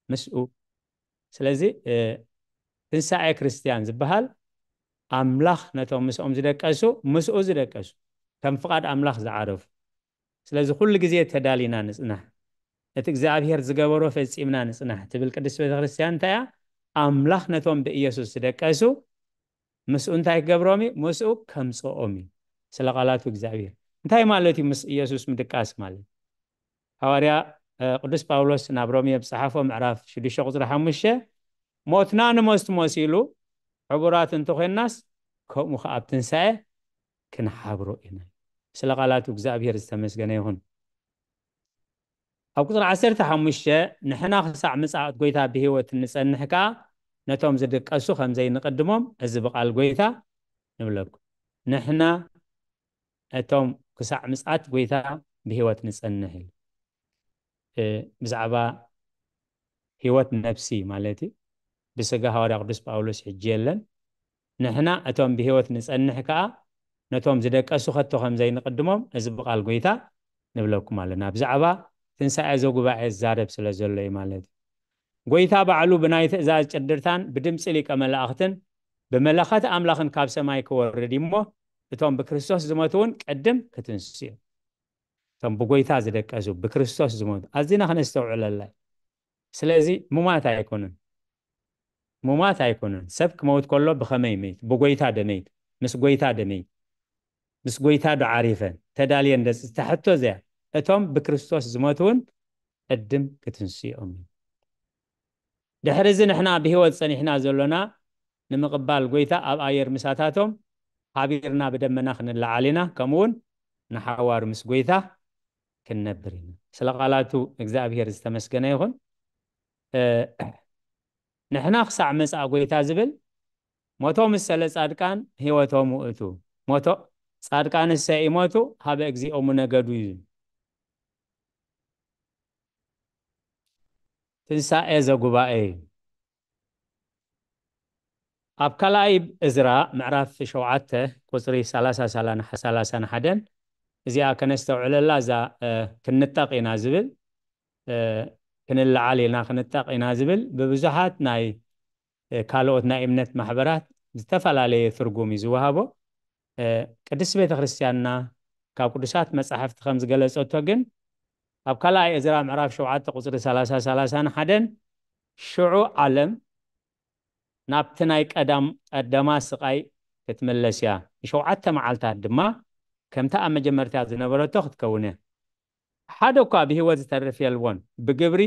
ምስኡ። ስለዚ ትንሳኤ ክርስቲያን ዝበሃል ኣምላኽ ነቶም ምስኦም ዝደቀሱ ምስኡ ዝደቀሱ ከም ፍቓድ ኣምላኽ ዝዓረፉ። ስለዚ ኩሉ ግዜ ተዳሊና ንጽናሕ፣ እቲ እግዚኣብሔር ዝገበሮ ፈጺምና ንጽናሕ ትብል ቅድስት ቤተክርስትያን እንታይ እያ? ኣምላኽ ነቶም ብኢየሱስ ዝደቀሱ ምስኡ እንታይ ክገብሮም እዩ? ምስኡ ከምጽኦም እዩ። ስለ ቃላቱ እግዚኣብሔር እንታይ ማለት እዩ? ምስ ኢየሱስ ምድቃስ ማለት ሃዋርያ ቅዱስ ጳውሎስ ናብ ሮሜ ኣብ ጸሓፎ ምዕራፍ ሽዱሽተ ቁጽሪ ሓሙሽተ ሞትና ንመስት መሲሉ ዕቡራት እንተኾይናስ ከምኡ ከኣ ኣብ ትንሳኤ ክንሓብሮ ኢና። ስለ ቃላቱ እግዚኣብሔር ዝተመስገነ ይኹን። ኣብ ቁጽሪ ዓሰርተ ሓሙሽተ ንሕና ክሳዕ ምጽኣት ጎይታ ብህይወት እንጸንሕ ከኣ ነቶም ዝድቀሱ ከም ዘይንቕድሞም እዚ ብቓል ጎይታ ንብለኩም። ንሕና እቶም ክሳዕ ምጽኣት ጎይታ ብህይወት ንጸንሕ ኢሉ። ብዛዕባ ህይወት ነፍሲ ማለት እዩ። ብስጋ ሃዋርያ ቅዱስ ጳውሎስ ሕጂ የለን። ንሕና እቶም ብህይወት ንጸንሕ ከኣ ነቶም ዝደቀሱ ከቶ ከም ዘይንቕድሞም እዚ ብቓል ጎይታ ንብለኩም ኣለና። ብዛዕባ ትንሳኤ ዘጉባኤ ዝዛረብ ስለ ዘሎ እዩ ማለት እዩ። ጎይታ ባዕሉ ብናይ ትእዛዝ ጭድርታን ብድምፂ ሊቀ መላእኽትን ብመለኸት ኣምላኽን ካብ ሰማይ ክወርድ እሞ እቶም ብክርስቶስ ዝሞቱ እውን ቅድም ክትንስኡ እዮም። እቶም ብጎይታ ዝደቀሱ ብክርስቶስ ዝሞቱ ኣዚና ክነስተውዕለላ እዩ። ስለዚ ሙማት ኣይኮኑን፣ ሙማት ኣይኮኑን። ሰብ ክመውት ከሎ ብኸመይ መይት? ብጎይታ ደመይት፣ ምስ ጎይታ ደመይት፣ ምስ ጎይታ ዶ ዓሪፈ ተዳልየ እንደ ዝተሐቶ እዚያ እቶም ብክርስቶስ ዝሞቱ እውን ቅድም ክትንስኦም እዩ። ድሕሪ እዚ ንሕና ብህይወት ጸኒሕና ዘሎና ንምቕባል ጎይታ ኣብ ኣየር ምሳታቶም ሓቢርና ብደመና ክንለዓል ኢና፣ ከምኡውን ንሓዋሩ ምስ ጎይታ ክንነብር ኢና። ስለ ቃላቱ እግዚኣብሔር ዝተመስገነ ይኹን። ንሕና ክሳዕ መጻእ ጎይታ ዝብል ሞቶ ምሰለ ጻድቃን ህይወቶም ውእቱ ሞቶ ጻድቃንሰ ይሞቱ ሀበ እግዚኦሙ ነገዱ እዩ። ትንሳኤ ዘጉባኤ እዩ። ኣብ ካልኣይ እዝራ ምዕራፍ ሸውዓተ ቁፅሪ ሰላሳ ሰላሳ ሓደን እዚኣ ከነስተውዕለላ እዛ ክንጠቕ ኢና ዝብል ክንለዓል ኢና ክንጠቕ ኢና ዝብል ብብዙሓት ናይ ካልኦት ናይ እምነት ማሕበራት ዝተፈላለየ ትርጉም እዩ ዝወሃቦ። ቅድስት ቤተ ክርስቲያንና ካብ ቅዱሳት መጻሕፍቲ ከም ዝገለጸቶ ግን ኣብ ካልኣይ እዝራ ምዕራፍ ሸውዓተ ቁጽሪ ሰላሳ ሰላሳን ሓደን ሽዑ ዓለም ናብቲ ናይ ቀዳም ቀደማ ስቓይ ክትምለስ እያ። ንሸውዓተ መዓልታት ድማ ከምታ ኣብ መጀመርታ ዝነበረቶ ክትከውን እያ። ሓደ እኳ ብህይወት ዝተርፍ የልቦን። ብግብሪ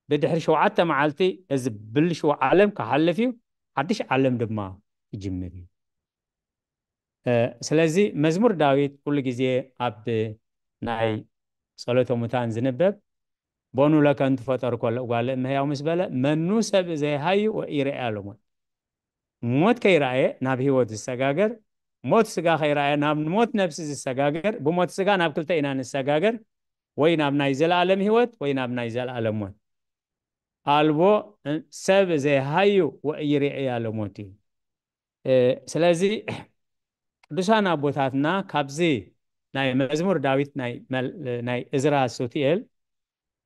ብድሕሪ ሸውዓተ መዓልቲ እዚ ብልሽው ዓለም ክሓልፍ እዩ፣ ሓድሽ ዓለም ድማ ይጅምር እዩ። ስለዚ መዝሙር ዳዊት ኩሉ ግዜ ኣብ ናይ ጸሎተ ሙታን ዝንበብ ቦኑ ለከንቱ ፈጠርኮ ለእጓለ እመሕያው ምስ በለ መኑ ሰብ ዘይሃዩ ወኢረእያ ለሞት። ሞት ከይረኣየ ናብ ህይወት ዝሰጋገር፣ ሞት ስጋ ከይረኣየ ናብ ሞት ነፍሲ ዝሰጋገር፣ ብሞት ስጋ ናብ ክልተ ኢና ንሰጋገር፣ ወይ ናብ ናይ ዘለኣለም ህይወት ወይ ናብ ናይ ዘለኣለም ሞት። ኣልቦ ሰብ ዘይሃዩ ወኢረእያ ለሞት እዩ። ስለዚ ቅዱሳን ኣቦታትና ካብዚ ናይ መዝሙር ዳዊት ናይ እዝራ ሱትኤል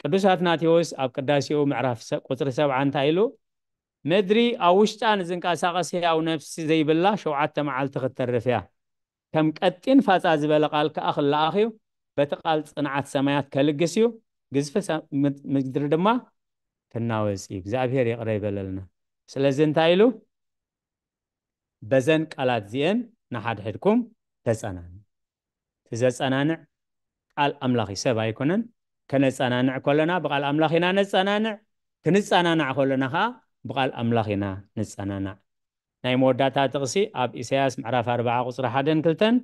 ቅዱስ ኣትናቴዎስ ኣብ ቅዳሴኡ ምዕራፍ ቁፅሪ ሰብዓ እንታይ ኢሉ? ምድሪ ኣብ ውሽጣ ንዝንቀሳቐስ ህያው ነፍሲ ዘይብላ ሸውዓተ መዓልቲ ክትተርፍ እያ። ከም ቀጢን ፋፃ ዝበለ ቃል ከዓ ክለኣኽ እዩ። በቲ ቃል ፅንዓት ሰማያት ከልግስ እዩ። ግዝፊ ምድሪ ድማ ክናወፅ እዩ። እግዚኣብሔር ይቕረ ይበለልና። ስለዚ እንታይ ኢሉ? በዘን ቃላት እዚኤን ንሓድሕድኩም ተጸናንዑ። እቲ ዘጸናንዕ ቃል ኣምላኽ እዩ፣ ሰብ ኣይኮነን። ከነጸናንዕ ከለና ብቃል ኣምላኽ ኢና ነጸናንዕ፣ ክንጸናናዕ ከለና ከዓ ብቃል ኣምላኽ ኢና ንጸናናዕ። ናይ መወዳእታ ጥቕሲ ኣብ ኢሳያስ ምዕራፍ ኣርባዓ ቁጽሪ ሓደን ክልተን፣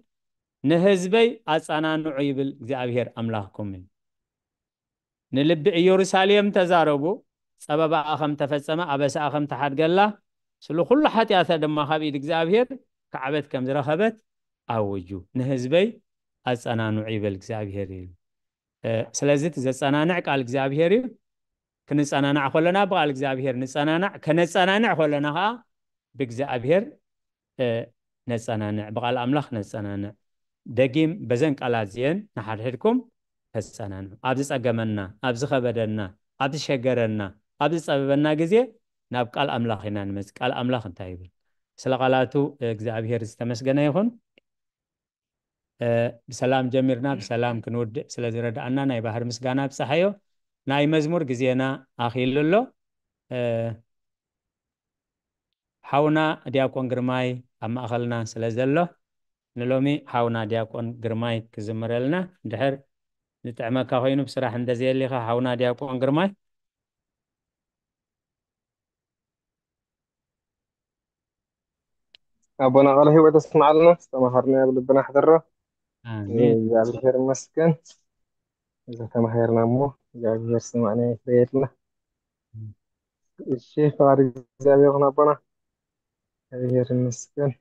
"ንህዝበይ ኣጸናንዑ ይብል እግዚኣብሔር ኣምላኽኩም እዩ። ንልቢ ኢየሩሳሌም ተዛረቡ፣ ጸበባኣ ከም ተፈጸመ፣ ኣበሳኣ ከም ተሓድገላ፣ ስሉ ኩሉ ሓጢኣታ ድማ ካብ ኢድ እግዚኣብሔር ካዕበት ከም ዝረኸበት ኣውጁ። ንህዝበይ ኣጸናንዑ ይብል እግዚኣብሔር" እዩ። እ፣ ስለዚ እቲ ዘጸናንዕ ቃል እግዚኣብሔር እዩ። ክንጸናናዕ ከለና ብቃል እግዚኣብሔር ንጸናናዕ፣ ከነጸናንዕ ከለና ኸዓ ብእግዚኣብሔር፣ እ፣ ነጸናንዕ፣ ብቃል ኣምላኽ ነጸናንዕ። ደጊም በዘን ቃላት እዚአን ንሓድሕድኩም ተጸናንዑ። ኣብ ዝጸገመና፣ ኣብ ዝኸበደና፣ ኣብ ዝሸገረና፣ ኣብ ዝጸበበና ግዜ ናብ ቃል ኣምላኽ ኢና ንመጽእ። ቃል ኣምላኽ እንታይ ይብል? ስለ ቃላቱ እግዚኣብሔር ዝተመስገነ ይኹን። እ፣ ብሰላም ጀሚርና ብሰላም ክንውድእ ስለ ዝረድኣና ናይ ባህር ምስጋና ብጽሓዮ። ናይ መዝሙር ግዜና ኣኺሉ ኣሎ። እ፣ ሓውና ዲያቆን ግርማይ ኣብ ማእኸልና ስለ ዘሎ፣ ንሎሚ ሓውና ዲያቆን ግርማይ ክዝምረልና፣ እንድሕር ዝጥዕመካ ኮይኑ ብስራሕ እንተዘየሊኻ ሓውና ዲያቆን ግርማይ። ኣቦና ቃለ ህይወት ኣስምዓልና፣ ዝተማሃርናዮ ኣብ ልብና ኣሕድሮ። ኣሜን። እግዚኣብሔር ይመስገን። እዚ ተማሂርና እሞ እግዚኣብሔር ስማዕና የፍረየልና። እሺ፣ ፍቓድ እግዚኣብሔር ይኹን ኣቦና። እግዚኣብሔር ይመስገን።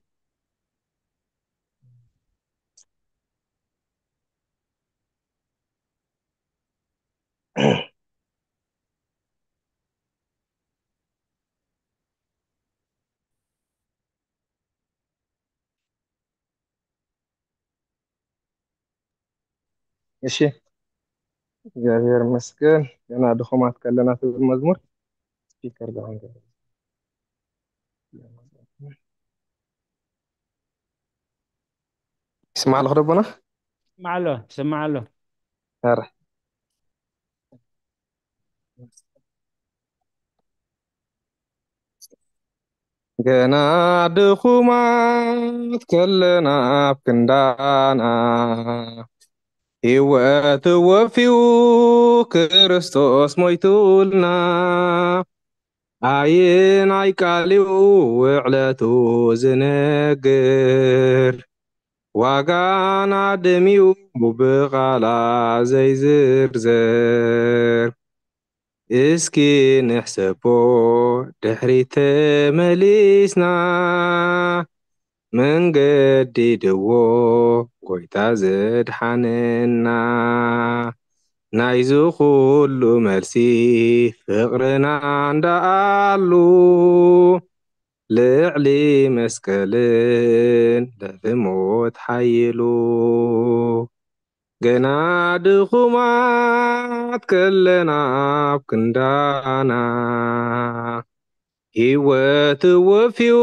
እሺ፣ እግዚኣብሔር ይመስገን። ገና ድኹማት ከለና ትብል መዝሙር። ስፒከር ደኣ እንተ ይስማዕ ኣለኹ ዶ ኣቦና? ይስማዕ ኣሎ፣ ይስማዕ ኣሎ። ኧረ። ገና ድኹማት ከለና ኣብ ክንዳና፣ ህይወት ወፊዩ ክርስቶስ ሞይቱልና። ኣየናይ ቃል እዩ ውዕለቱ ዝነግር፣ ዋጋና ደም እዩ ብቓላ ዘይዝርዝር። እስኪ ንሕሰቦ ድሕሪት ተመሊስና፣ መንገዲ ድዎ ጎይታ ዘድሓነና። ናይዚ ኩሉ መልሲ ፍቕርና እንዳኣሉ፣ ልዕሊ መስቀልን ልዕሊ ሞት ሓይሉ። ገና ድኹማት ከለና ኣብ ክንዳና፣ ህይወት ወፍዩ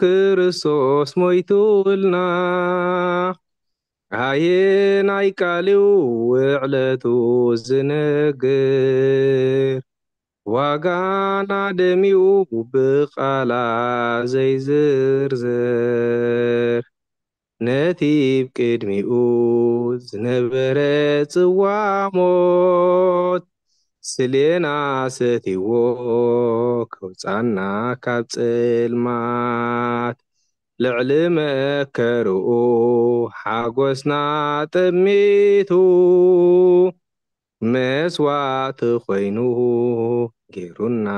ክርስቶስ ሞይቱልና። ኣየናይ ቃል እዩ ውዕለቱ ዝነግር፣ ዋጋና ደም እዩ ብቓላ ዘይዝርዝር። ነቲ ብቅድሚኡ ዝነበረ ጽዋ ሞት፣ ስሌና ሰትይዎ ከውጻና ካብ ጽልማት። ልዕሊ መከርኡ ሓጎስና ጠሚቱ፣ መስዋእቲ ኮይኑ ጌሩና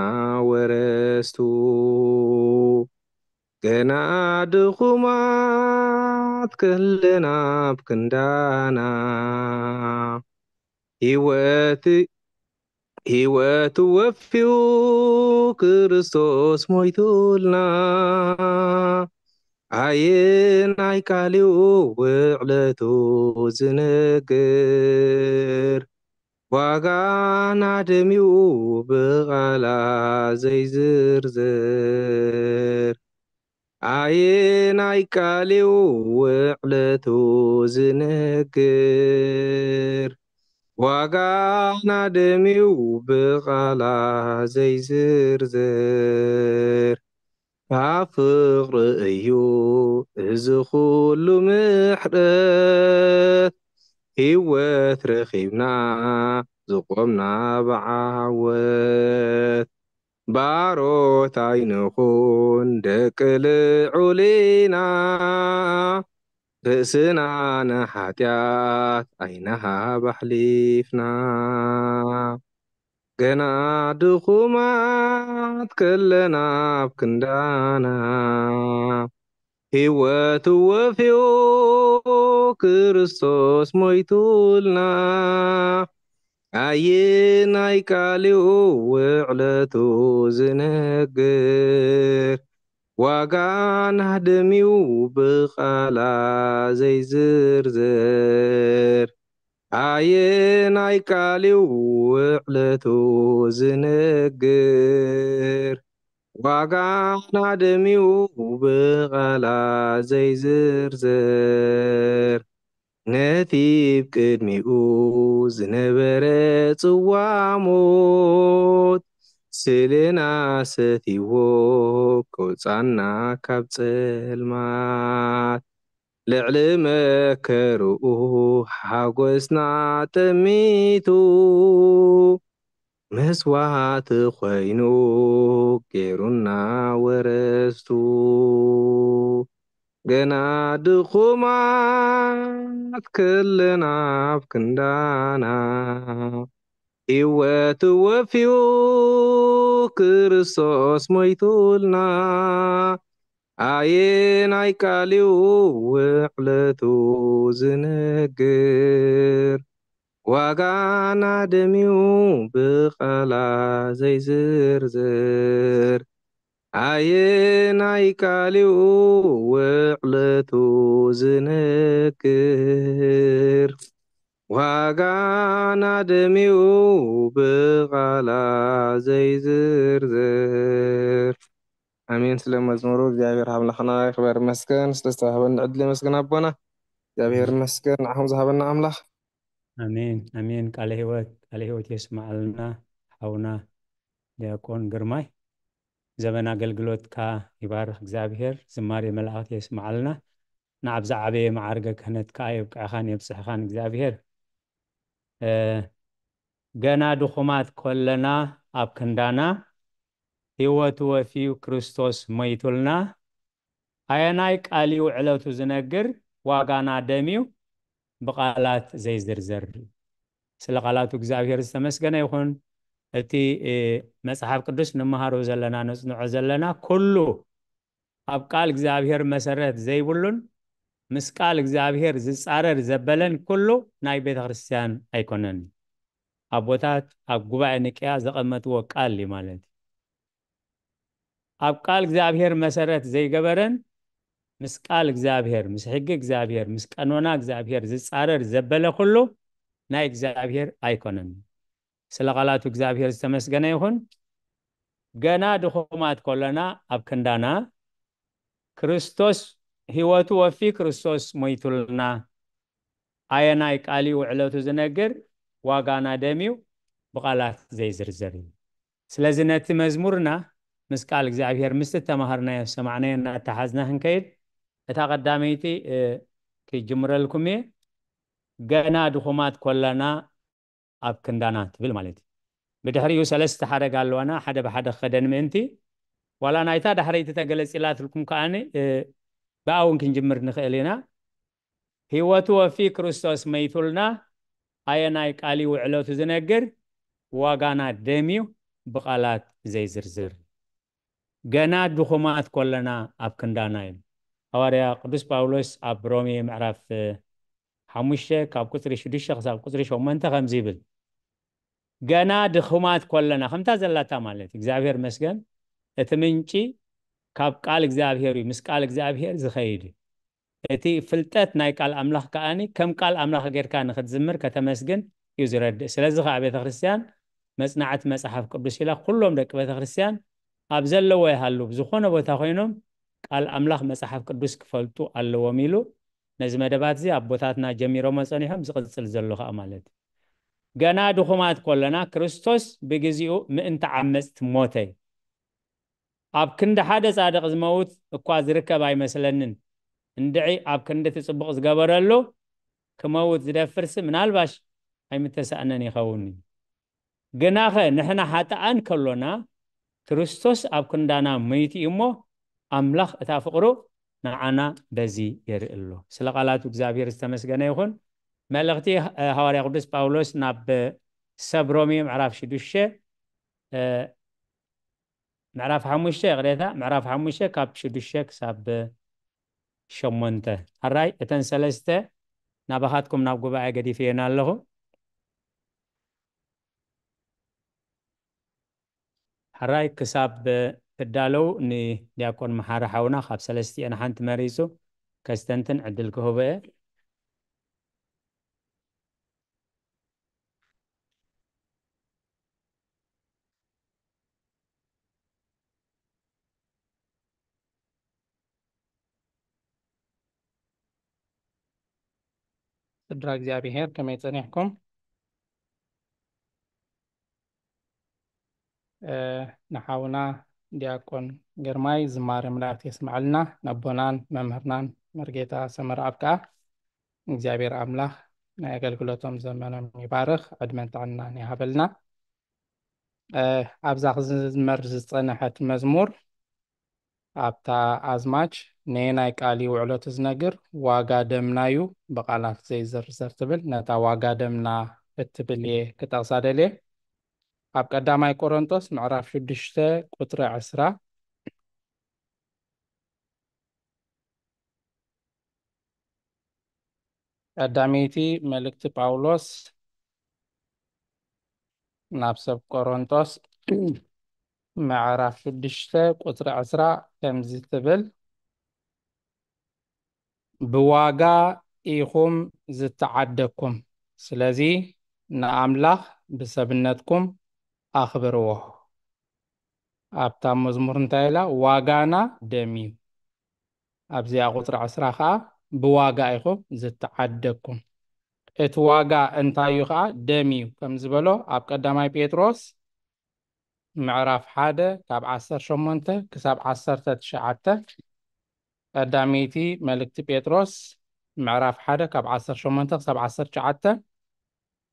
ወረስቱ። ገና ድኹማት ከለና ኣብ ክንዳና፣ ህይወት ህይወቱ ወፍዩ ክርስቶስ ሞይቱልና። ኣየናይ ቃል እዩ ውዕለቱ ዝነግር፣ ዋጋና ደም እዩ ብቓላ ዘይዝርዝር። ኣየናይ ቃል እዩ ውዕለቱ ዝነግር፣ ዋጋና ደም እዩ ብቓላ ዘይዝርዝር። ካብ ፍቕሪ እዩ እዚ ኩሉ ምሕረት፣ ህይወት ረኺብና ዝቖምና ብዓወት። ባሮት ኣይንኹን ደቂ ልዑል ኢና፣ ርእስና ንሓጢኣት ኣይንሃብ ኣሕሊፍና። ገና ድኹማት ከለና ኣብ ክንዳና፣ ህይወቱ ወፍዩ ክርስቶስ ሞይቱልና። ኣየናይ ቃልዩ ውዕለቱ ዝነግር፣ ዋጋና ደምዩ ብቓላ ዘይዝርዝር። ኣየናይ ቃልዩ ውዕለቱ ዝነግር፣ ዋጋና ደምዩ ብቓላ ዘይዝርዝር። ነቲ ብቅድሚኡ ዝነበረ ጽዋ ሞት፣ ስሌና ሰትይዎ ከውጻና ካብ ጸልማት። ልዕሊ መከርኡ ሓጎስና ጠሚቱ፣ መስዋዕቲ ኮይኑ ገይሩና ወረስቱ። ገና ድኹማት ከለና ኣብ ክንዳና፣ ህይወቱ ወፍዩ ክርስቶስ ሞይቱልና። ኣየናይ ቃልዩ ውዕለቱ ዝነግር፣ ዋጋና ደምዩ ብቓላ ዘይዝርዝር። ኣየናይ ቃልዩ ውዕለቱ ዝነግር፣ ዋጋና ደምዩ ብቓላ ዘይዝርዝር። ኣሜን። ስለ መዝሙሩ እግዚኣብሔር ኣምላኽና ይኽበር ይመስገን። ስለ ዝተዋህበና ዕድል የመስግን ኣቦና። እግዚኣብሔር ይመስገን ንዓኹም ዝሃበና ኣምላኽ። ኣሜን፣ ኣሜን። ቃለ ህይወት፣ ቃለ ህይወት የስምዓልና ሓውና ዲያቆን ግርማይ። ዘበን ኣገልግሎትካ ይባርኽ እግዚኣብሔር። ዝማሬ መላእኽቲ የስምዓልና። ንዓብ ዝዓበየ መዓርገ ክህነት ከኣ የብቅዕኻን የብጽሕኻን እግዚኣብሔር። እ፣ ገና ድኹማት ኮለና ኣብ ክንዳና፣ ህይወቱ ወፍዩ ክርስቶስ ሞይቱልና። ኣየናይ ቃል እዩ ዕለቱ ዝነግር፣ ዋጋና ደም እዩ ብቓላት ዘይዝርዘር። ስለ ቃላቱ እግዚኣብሔር ዝተመስገነ ይኹን። እቲ፣ እ፣ መጽሓፍ ቅዱስ ንመሃሮ ዘለና፣ ነጽንዖ ዘለና ኩሉ ኣብ ቃል እግዚኣብሔር መሰረት ዘይብሉን ምስ ቃል እግዚኣብሔር ዝጻረር ዘበለን ኩሉ ናይ ቤተ ክርስቲያን ኣይኮነን። ኣቦታት ኣብ ጉባኤ ንቅያ ዘቐመጥዎ ቃል እዩ ማለት እዩ። ኣብ ቃል እግዚኣብሔር መሰረት ዘይገበረን ምስ ቃል እግዚኣብሔር፣ ምስ ሕጊ እግዚኣብሔር፣ ምስ ቀኖና እግዚኣብሔር ዝጻረር ዘበለ ኩሉ ናይ እግዚኣብሔር ኣይኮነን። ስለ ቃላቱ እግዚኣብሔር ዝተመስገነ ይኹን። ገና ድኹማት ኮለና ኣብ ክንዳና፣ ክርስቶስ ህይወቱ ወፊ ክርስቶስ ሞይቱልና። ኣየናይ ቃል እዩ ዕለቱ ዝነግር፣ ዋጋና ደም እዩ ብቓላት ዘይዝርዘር እዩ። ስለዚ ነቲ መዝሙርና ምስ ቃል እግዚኣብሔር ምስቲ ተማሃርናዮ ዝሰማዕናዮ እናተሓዝና ክንከይድ፣ እታ ቀዳመይቲ፣ እ፣ ክጅምረልኩም እየ። ገና ድኹማት ኮለና ኣብ ክንዳና ትብል ማለት እዩ። ብድሕሪኡ ሰለስተ ሓረግ ኣለዋና፣ ሓደ ብሓደ ክኸደን ምእንቲ፣ ዋላ ናይታ ዳሕረይቲ ተገለጺላትልኩም ከኣኒ፣ እ፣ ብኣ እውን ክንጅምር ንኽእል ኢና። ህይወቱ ወፊ ክርስቶስ መይቱልና፣ ኣየናይ ቃል እዩ ዕለቱ ዝነግር፣ ዋጋና ደም እዩ ብቓላት ዘይዝርዝር። ገና ድኹማት ኮለና ኣብ ክንዳና እዩ። ሃዋርያ ቅዱስ ጳውሎስ ኣብ ሮሜ ምዕራፍ፣ እ፣ ሓሙሽተ ካብ ቁጽሪ ሽዱሽተ ክሳብ ቁጽሪ ሸሞንተ ከምዚ ይብል፣ ገና ድኹማት ኮለና፣ ከምታ ዘላታ ማለት እዩ። እግዚኣብሔር መስገን፣ እቲ ምንጪ ካብ ቃል እግዚኣብሔር እዩ፣ ምስ ቃል እግዚኣብሔር ዝኸይድ እዩ። እቲ ፍልጠት ናይ ቃል ኣምላኽ ከኣኒ ከም ቃል ኣምላኽ ጌርካ ንኽትዝምር ከተመስግን እዩ ዝረድእ። ስለዚ ኸዓ ቤተ ክርስቲያን መጽናዕቲ መጽሓፍ ቅዱስ ኢላ ኩሎም ደቂ ቤተ ክርስቲያን ኣብ ዘለዎ ይሃሉ ብዝኾነ ቦታ ኮይኖም ቃል ኣምላኽ መጽሓፍ ቅዱስ ክፈልጡ ኣለዎም ኢሉ ነዚ መደባት እዚ ኣቦታትና ጀሚሮሞ ጸኒሖም ዝቕጽል ዘሎ ኸዓ ማለት እዩ። ገና ድኹማት ኮለና ክርስቶስ ብግዚኡ ምእንቲ ዓመጽቲ ሞተ። ኣብ ክንዲ ሓደ ጻድቕ ዝመውት እኳ ዝርከብ ኣይመስለንን። እንድዒ ኣብ ክንዲ እቲ ጽቡቕ ዝገበረሉ ክመውት ዝደፍርሲ ምናልባሽ ኣይምተሳእነን ይኸውን እዩ። ግናኸ ንሕና ሓጥኣን ከሎና ክርስቶስ ኣብ ክንዳና መይቱ እዩ እሞ ኣምላኽ እታ ፍቕሩ ንዓና በዚ የርኢ ኣሎ። ስለ ቃላቱ እግዚኣብሔር ዝተመስገነ ይኹን። መልእኽቲ ሃዋርያ ቅዱስ ጳውሎስ ናብ ሰብ ሮሜ ምዕራፍ ሽዱሽተ ምዕራፍ ሓሙሽተ ይቕሬታ ምዕራፍ ሓሙሽተ ካብ ሽዱሽተ ክሳብ ሸሞንተ። ሕራይ እተን ሰለስተ ናባኻትኩም ናብ ጉባኤ ገዲፍየን ኣለኹ። ሕራይ ክሳብ ትዳለው ንዲያቆን መሓሪ ሓውና ካብ ሰለስቲኤን ሓንቲ መሪፁ ከስተንትን ዕድል ክህቦ እየ። ስድራ እግዚኣብሔር ከመይ ጸኒሕኩም? ንሓውና ዲያቆን ግርማይ ዝማሬ መላእክት የስምዓልና። ነቦናን መምህርናን መርጌታ ሰመረኣብ ከኣ እግዚኣብሔር ኣምላኽ ናይ ኣገልግሎቶም ዘመኖም ይባርኽ፣ ዕድመን ጥዕናን ይሃበልና። ኣብዛ ክዝመር ዝጸንሐት መዝሙር ኣብታ ኣዝማች ነየናይ ቃል እዩ ውዕለቱ ዝነግር ዋጋ ደምናዩ ብቓላት ዘይዝርዘር ትብል ነታ ዋጋ ደምና እትብል እየ ክጠቕሳ ደልየ። ኣብ ቀዳማይ ቆሮንቶስ ምዕራፍ ሽዱሽተ ቁጥሪ ዕስራ። ቀዳመይቲ መልእክቲ ጳውሎስ ናብ ሰብ ቆሮንቶስ ምዕራፍ ሽዱሽተ ቁፅሪ ዕስራ ከምዚ ትብል፣ ብዋጋ ኢኹም ዝተዓደግኩም፣ ስለዚ ንኣምላኽ ብሰብነትኩም ኣኽብርዎ። ኣብታ መዝሙር እንታይ ኢላ? ዋጋና ደም እዩ። ኣብዚኣ ቁፅሪ ዕስራ ከዓ ብዋጋ ኢኹም ዝተዓደግኩም። እቲ ዋጋ እንታይ እዩ ከዓ? ደም እዩ ከም ዝበሎ ኣብ ቀዳማይ ጴጥሮስ ምዕራፍ ሓደ ካብ ዓሰርተ ሸሞንተ ክሳብ ዓሰርተ ትሽዓተ። ቀዳመይቲ መልእክቲ ጴጥሮስ ምዕራፍ ሓደ ካብ ዓሰርተ ሸሞንተ ክሳብ ዓሰርተ ትሽዓተ።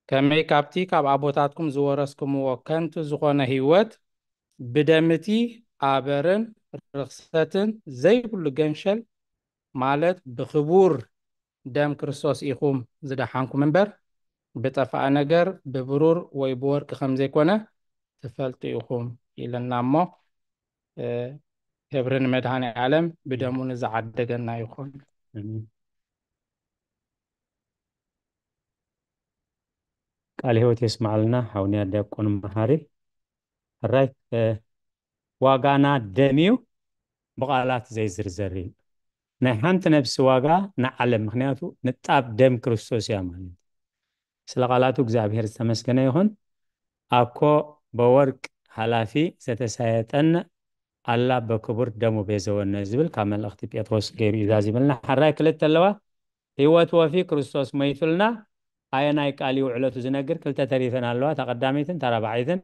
ከመይ ካብቲ ካብ ኣቦታትኩም ዝወረስኩምዎ ከንቱ ዝኾነ ህይወት ብደምቲ ኣበርን ርኽሰትን ዘይብሉ ገንሸል ማለት ብኽቡር ደም ክርስቶስ ኢኹም ዝደሓንኩም እምበር ብጠፋእ ነገር ብብሩር ወይ ብወርቂ ከም ዘይኮነ ትፈልጡ ኢኹም ኢለና እሞ፣ እ፣ ክብሪ ንመድኃኔ ዓለም ብደሙ ንዝዓደገና ይኹን። ኣሜን። ቃል ህይወት የስማዕልና ሓውንያ ዲያቆን መሓሪ። ሕራይ፣ እ፣ ዋጋና ደም እዩ፣ ብቓላት ዘይዝርዘር እዩ። ናይ ሓንቲ ነብሲ ዋጋ ንዓለም፣ ምኽንያቱ ንጣብ ደም ክርስቶስ እያ ማለት እዩ። ስለ ቃላቱ እግዚኣብሔር ዝተመስገነ ይኹን። ኣኮ በወርቅ ኃላፊ ዘተሳየጠን ኣላ በክቡር ደሙ ቤዘወነ ዝብል ካብ መልእኽቲ ጴጥሮስ ገይሩ እዩ ዛዚምልና። ሓራይ ክልተ ኣለዋ። ህይወት ወፊ ክርስቶስ መይቱልና። ኣየናይ ቃል እዩ ውዕለቱ ዝነግር? ክልተ ተሪፈን ኣለዋ። እታ ቀዳመይትን እታ ራብዓይትን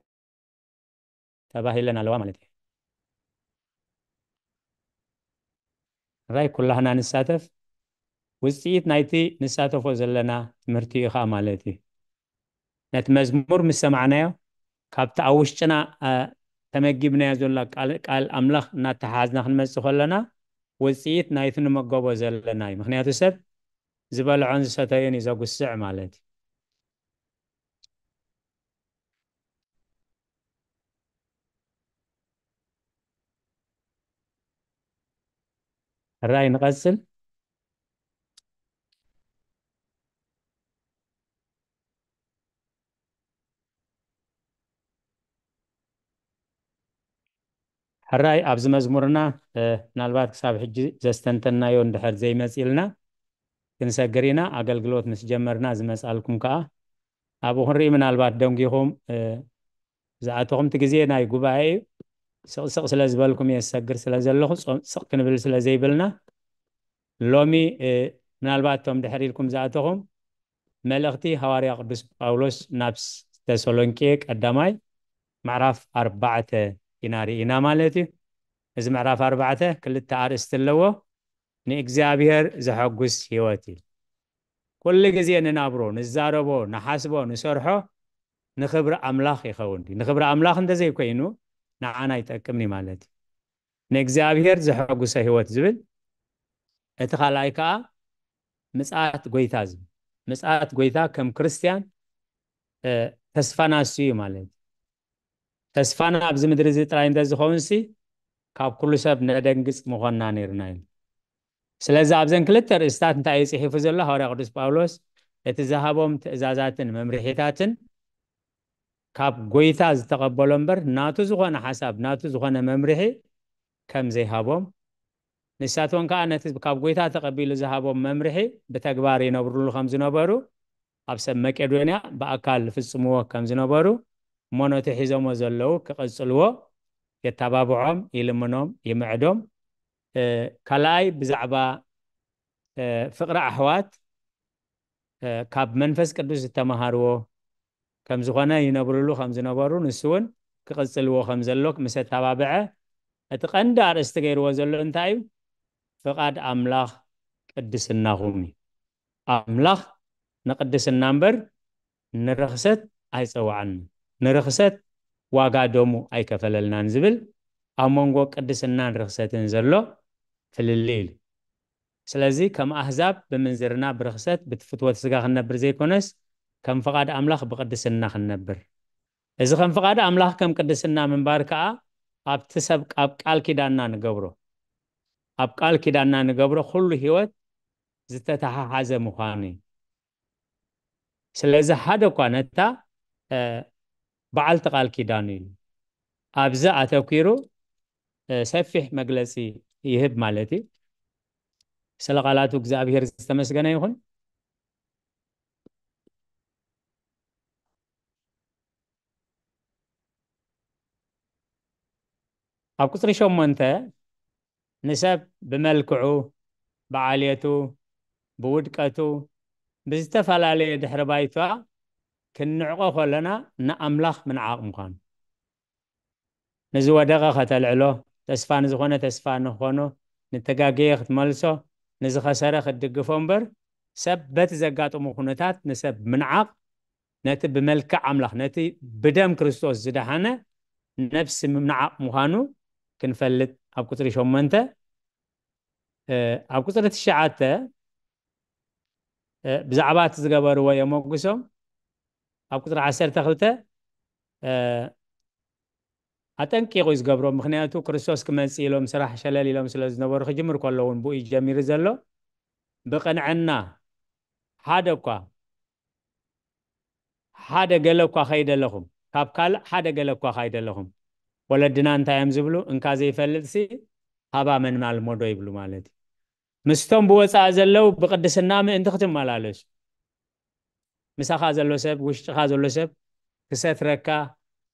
ተባሂለን ኣለዋ ማለት እዩ። ራይ ኩላህና ንሳተፍ። ውፅኢት ናይቲ ንሳተፎ ዘለና ትምህርቲ እዩ ኸዓ ማለት እዩ። ነቲ መዝሙር ምስ ሰማዕናዮ፣ ካብቲ ኣብ ውሽጥና፣ አ፣ ተመጊብናዮ ዘሎ ቃል፣ ቃል ኣምላኽ እናተሓዝና ክንመጽእ ከለና፣ ውጽኢት ናይቲ ንመገቦ ዘለና እዩ። ምኽንያቱ ሰብ ዝበልዖን ዝሰተዮን እዩ ዘጉስዕ ማለት እዩ። ሕራይ ንቐጽል። ሕራይ ኣብዚ መዝሙርና፣ እ፣ ምናልባት ክሳብ ሕጂ ዘስተንተናዮ እንድሕር ዘይመጽእልና ክንሰግር ኢና። ኣገልግሎት ምስ ጀመርና ዝመጽኣልኩም ከኣ ኣብኡ ክንርኢ። ምናልባት ደንጊኹም፣ እ፣ ዝኣተኹም፣ እቲ ግዜ ናይ ጉባኤ እዩ። ስቕ ስቕ ስለ ዝበልኩም እየ ዝሰግር ስለ ዘለኹ፣ ጾም ስቕ ክንብል ስለ ዘይብልና፣ ሎሚ፣ እ፣ ምናልባት እቶም ድሕር ኢልኩም ዝኣተኹም፣ መልእኽቲ ሃዋርያ ቅዱስ ጳውሎስ ናብ ተሰሎንቄ ቀዳማይ ምዕራፍ ኣርባዕተ ኢና ርኢና ማለት እዩ። እዚ ምዕራፍ ኣርባዕተ ክልተ ኣርእስቲ ኣለዎ። ንእግዚኣብሔር ዘሐጉስ ህይወት እዩ። ኩሉ ግዜ ንናብሮ፣ ንዛረቦ፣ ንሓስቦ፣ ንሰርሖ ንኽብሪ ኣምላኽ ይኸውን ድዩ? ንኽብሪ ኣምላኽ እንተዘይኮይኑ፣ ንዓና ኣይጠቅምን እዩ ማለት እዩ። ንእግዚኣብሔር ዘሐጉሰ ህይወት ዝብል እቲ ካልኣይ ከዓ ምጽኣት ጎይታ ዝብል። ምጽኣት ጎይታ ከም ክርስትያን ተስፋና እሱ እዩ ማለት እዩ። ተስፋና ኣብዚ ምድሪ እዚ ጥራይ እንተዝኸውን ሲ ካብ ኩሉ ሰብ ነደንግጽ ምኾንና ነይርና እዩ። ስለዚ ኣብዘን ክልተ ርእስታት እንታይ እዩ ጽሒፉ ዘሎ? ሃዋርያ ቅዱስ ጳውሎስ እቲ ዝሃቦም ትእዛዛትን መምርሒታትን ካብ ጎይታ ዝተቐበሎ እምበር ናቱ ዝኾነ ሓሳብ ናቱ ዝኾነ መምርሒ ከም ዘይሃቦም፣ ንሳቶም ከዓ ነቲ ካብ ጎይታ ተቐቢሉ ዝሃቦም መምርሒ ብተግባር ይነብርሉ ከም ዝነበሩ፣ ኣብ ሰብ መቄዶንያ ብኣካል ይፍጽምዎ ከም ዝነበሩ፣ እሞ ነቲ ሒዞሞ ዘለዉ ክቕጽልዎ የተባብዖም፣ ይልምኖም፣ ይምዕዶም። ካልኣይ ብዛዕባ ፍቕሪ ኣሕዋት ካብ መንፈስ ቅዱስ ዝተምሃርዎ ከም ዝኾነ ይነብርሉ ከም ዝነበሩ፣ ንሱ እውን ክቕጽልዎ ከም ዘሎ ምስ ኣተባብዐ፣ እቲ ቀንዲ ኣርእስቲ ገይርዎ ዘሎ እንታይ እዩ? ፍቓድ ኣምላኽ ቅድስናኹም እዩ። ኣምላኽ ንቅድስና እምበር ንርኽሰት ኣይጸውዓን፣ ንርኽሰት ዋጋ ደሙ ኣይከፈለልናን ዝብል ኣብ መንጎ ቅድስናን ርኽሰትን ዘሎ ፍልልይ እዩ። ስለዚ ከም ኣህዛብ ብምንዝርና ብርኽሰት ብትፍትወት ስጋ ክንነብር ዘይኮነስ ከም ፍቓድ ኣምላኽ ብቅድስና ክንነብር። እዚ ከም ፍቓድ ኣምላኽ ከም ቅድስና ምንባር ከኣ ኣብቲ ሰብ ኣብ ቃል ኪዳንና ንገብሮ ኣብ ቃል ኪዳንና ንገብሮ ኩሉ ህይወት ዝተተሓሓዘ ምዃኑ እዩ። ስለዚ ሓደ እኳ ነታ በዓልቲ ቃል ኪዳኑ እዩ ኣብዚ ኣተኪሩ ሰፊሕ መግለፂ ይህብ ማለት እዩ። ስለ ቃላቱ እግዚኣብሔር ዝተመስገነ ይኹን። ኣብ ቁፅሪ ሸሞንተ ንሰብ ብመልክዑ፣ ብዓልየቱ፣ ብውድቀቱ፣ ብዝተፈላለየ ድሕሪ ባይታ ክንንዕቆ ከለና ንኣምላኽ ምንዓቕ ምዃኑ። ንዝወደቐ ከተልዕሎ፣ ተስፋ ንዝኾነ ተስፋ ንኾኖ፣ ንተጋገየ ክትመልሶ፣ ንዝኸሰረ ክትድግፎ እምበር ሰብ በቲ ዘጋጥሙ ኩነታት ንሰብ ምንዓቕ ነቲ ብመልክዕ ኣምላኽ ነቲ ብደም ክርስቶስ ዝደሓነ ነብሲ ምምንዓቕ ምዃኑ ክንፈልጥ ኣብ ቁፅሪ ሸሞንተ ኣብ ቁፅሪ ትሽዓተ ብዛዕባ እቲ ዝገበርዎ የመጉሶም ኣብ ቁፅሪ ዓሰርተ ክልተ ኣጠንቂቑ እዩ ዝገብሮ። ምክንያቱ ክርስቶስ ክመፅእ ኢሎም ስራሕ ሸለል ኢሎም ስለ ዝነበሩ ክጅምር ከሎ እውን ብኡ እዩ ጀሚሩ ዘሎ። ብቕንዕና ሓደ እኳ ሓደ ገለ እኳ ከይደለኹም ካብ ካልእ ሓደ ገለ እኳ ከይደለኹም ወለድና እንታይ እዮም ዝብሉ? እንካ ዘይፈልጥ ሲ ሃባ መንማል ሞዶ ይብሉ ማለት እዩ። ምስቶም ብወፃእ ዘለዉ ብቅድስና ምእንቲ ክትመላለሱ ምሳኻ ዘሎ ሰብ ውሽጥኻ ዘሎ ሰብ ክሰትረካ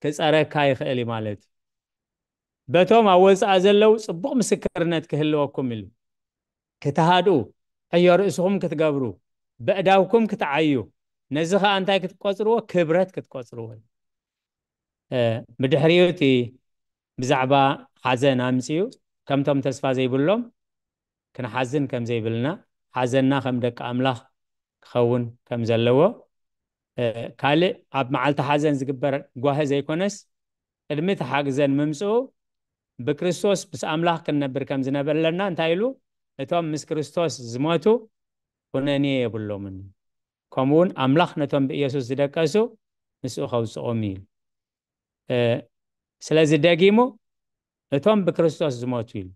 ክፀረካ ይኽእል እዩ ማለት እዩ። በቶም ኣብ ወፃእ ዘለዉ ፅቡቕ ምስክርነት ክህልወኩም ኢሉ ክትሃድኡ ዕዮ ርእስኹም ክትገብሩ በእዳውኩም ክትዓዩ ነዚ ከዓ እንታይ ክትቆፅርዎ ክብረት ክትቆፅርዎ እዩ። ብድሕሪኡ እቲ ብዛዕባ ሓዘን ኣምፅኡ ከምቶም ተስፋ ዘይብሎም ክንሓዝን ከም ዘይብልና ሓዘንና ከም ደቂ ኣምላኽ ክኸውን ከም ዘለዎ ካልእ ኣብ መዓልቲ ሓዘን ዝግበር ጓሂ ዘይኮነስ ቅድሚ እቲ ሓግዘን ምምፅኡ ብክርስቶስ ምስ ኣምላኽ ክንነብር ከም ዝነበለና እንታይ ኢሉ እቶም ምስ ክርስቶስ ዝሞቱ ኩነኔ የብሎምን ከምኡውን ኣምላኽ ነቶም ብኢየሱስ ዝደቀሱ ምስኡ ከውፅኦም እዩ። ስለዚ ደጊሙ እቶም ብክርስቶስ ዝሞቱ ኢሉ።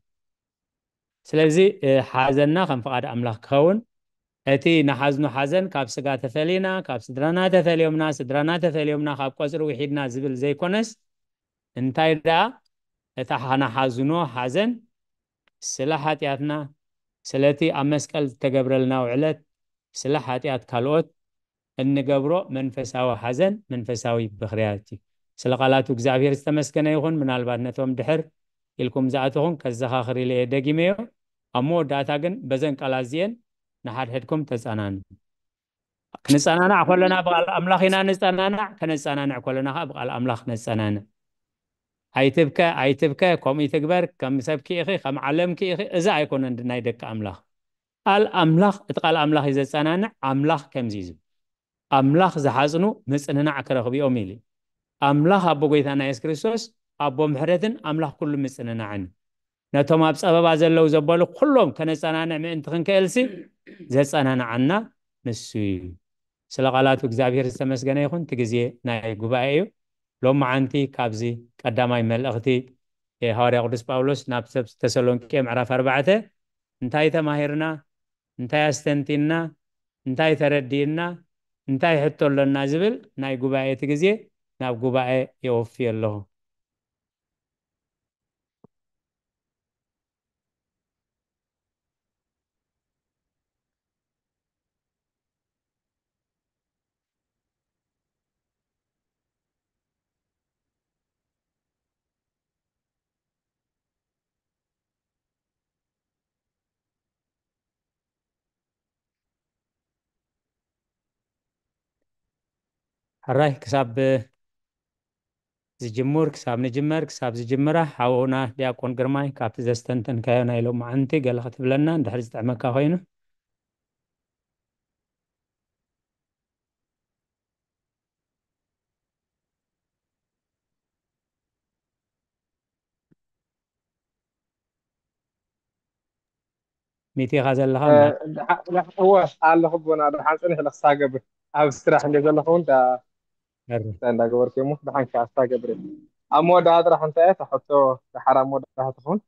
ስለዚ ሓዘንና ከም ፍቓድ ኣምላኽ ክኸውን እቲ ንሓዝኑ ሓዘን ካብ ስጋ ተፈሊና ካብ ስድራና ተፈልዮምና ስድራና ተፈልዮምና ካብ ቆፅሪ ውሒድና ዝብል ዘይኮነስ እንታይ ደኣ እታ ንሓዝኖ ሓዘን ስለ ሓጢኣትና ስለቲ ኣብ መስቀል ዝተገብረልና ውዕለት ስለ ሓጢኣት ካልኦት እንገብሮ መንፈሳዊ ሓዘን መንፈሳዊ ብኽርያት እዩ። ስለ ቃላቱ እግዚኣብሔር ዝተመስገነ ይኹን። ምናልባት ነቶም ድሕር ኢልኩም ዝኣተኹም ከዘኻኽር ኢለ እየ ደጊመዮ። ኣብ መወዳእታ ግን በዘን ቃላት እዚአን ንሓድሕድኩም ተጸናንዑ። ክንጸናናዕ ከለና ብቓል ኣምላኽ ኢና ንጸናናዕ፣ ከነጸናንዕ ከለና ከዓ ብቓል ኣምላኽ ነጸናንዕ። ኣይትብከ ኣይትብከ፣ ከምኡ ይትግበር፣ ከም ሰብ ክኢኺ ከም ዓለም ክኢኺ፣ እዚ ኣይኮነን ናይ ደቂ ኣምላኽ። ቃል ኣምላኽ እቲ ቃል ኣምላኽ እዩ ዘጸናንዕ። ኣምላኽ ከምዚ እዩ ዝብል፣ ኣምላኽ ዝሓጽኑ ምጽንናዕ ክረኽቡ እዮም ኢሉ። ኣምላኽ ኣቦ ጎይታና የሱስ ክርስቶስ ኣቦ ምሕረትን ኣምላኽ ኩሉ ምጽንናዕን እዩ። ነቶም ኣብ ጸበባ ዘለዉ ዘበሉ ኩሎም ከነጸናንዕ ምእንቲ ክንክእልሲ ዘጸናንዓና ንሱ እዩ። ስለ ቃላቱ እግዚኣብሔር ዝተመስገነ ይኹን። እቲ ግዜ ናይ ጉባኤ እዩ። ሎማዓንቲ ካብዚ ቀዳማይ መልእኽቲ ሃዋርያ ቅዱስ ጳውሎስ ናብ ሰብ ተሰሎንቄ ምዕራፍ ኣርባዕተ እንታይ ተማሂርና፣ እንታይ ኣስተንቲና፣ እንታይ ተረዲእና፣ እንታይ ሕቶ ኣሎና ዝብል ናይ ጉባኤ እቲ ግዜ ናብ ጉባኤ የወፍዮ ኣለኹ። ሕራይ ክሳብ ዝጅምር ክሳብ ንጅመር ክሳብ ዝጅምራ ሓውና ዲያቆን ግርማይ ካብቲ ዘስተንተንካዮ ናይ ሎማዓንቲ ገለ ክትብለና እንድሕር ዝጥዕመካ ኮይኑ። ሚቲኻ ዘለኻ እወ ኣለኹ ኣቦና። ደሓን ጽንሕ ኢለ ክሳገብር ኣብ ስራሕ እንደ ዘለኹ እውን እንታይ እንዳገበርኩ እሞ ደሓን ክሳገብር እየ። ኣብ መወዳእታ ጥራሕ እንታይ እያ እታ ሕቶ? ደሓር ኣብ መወዳእታ ትኸውን።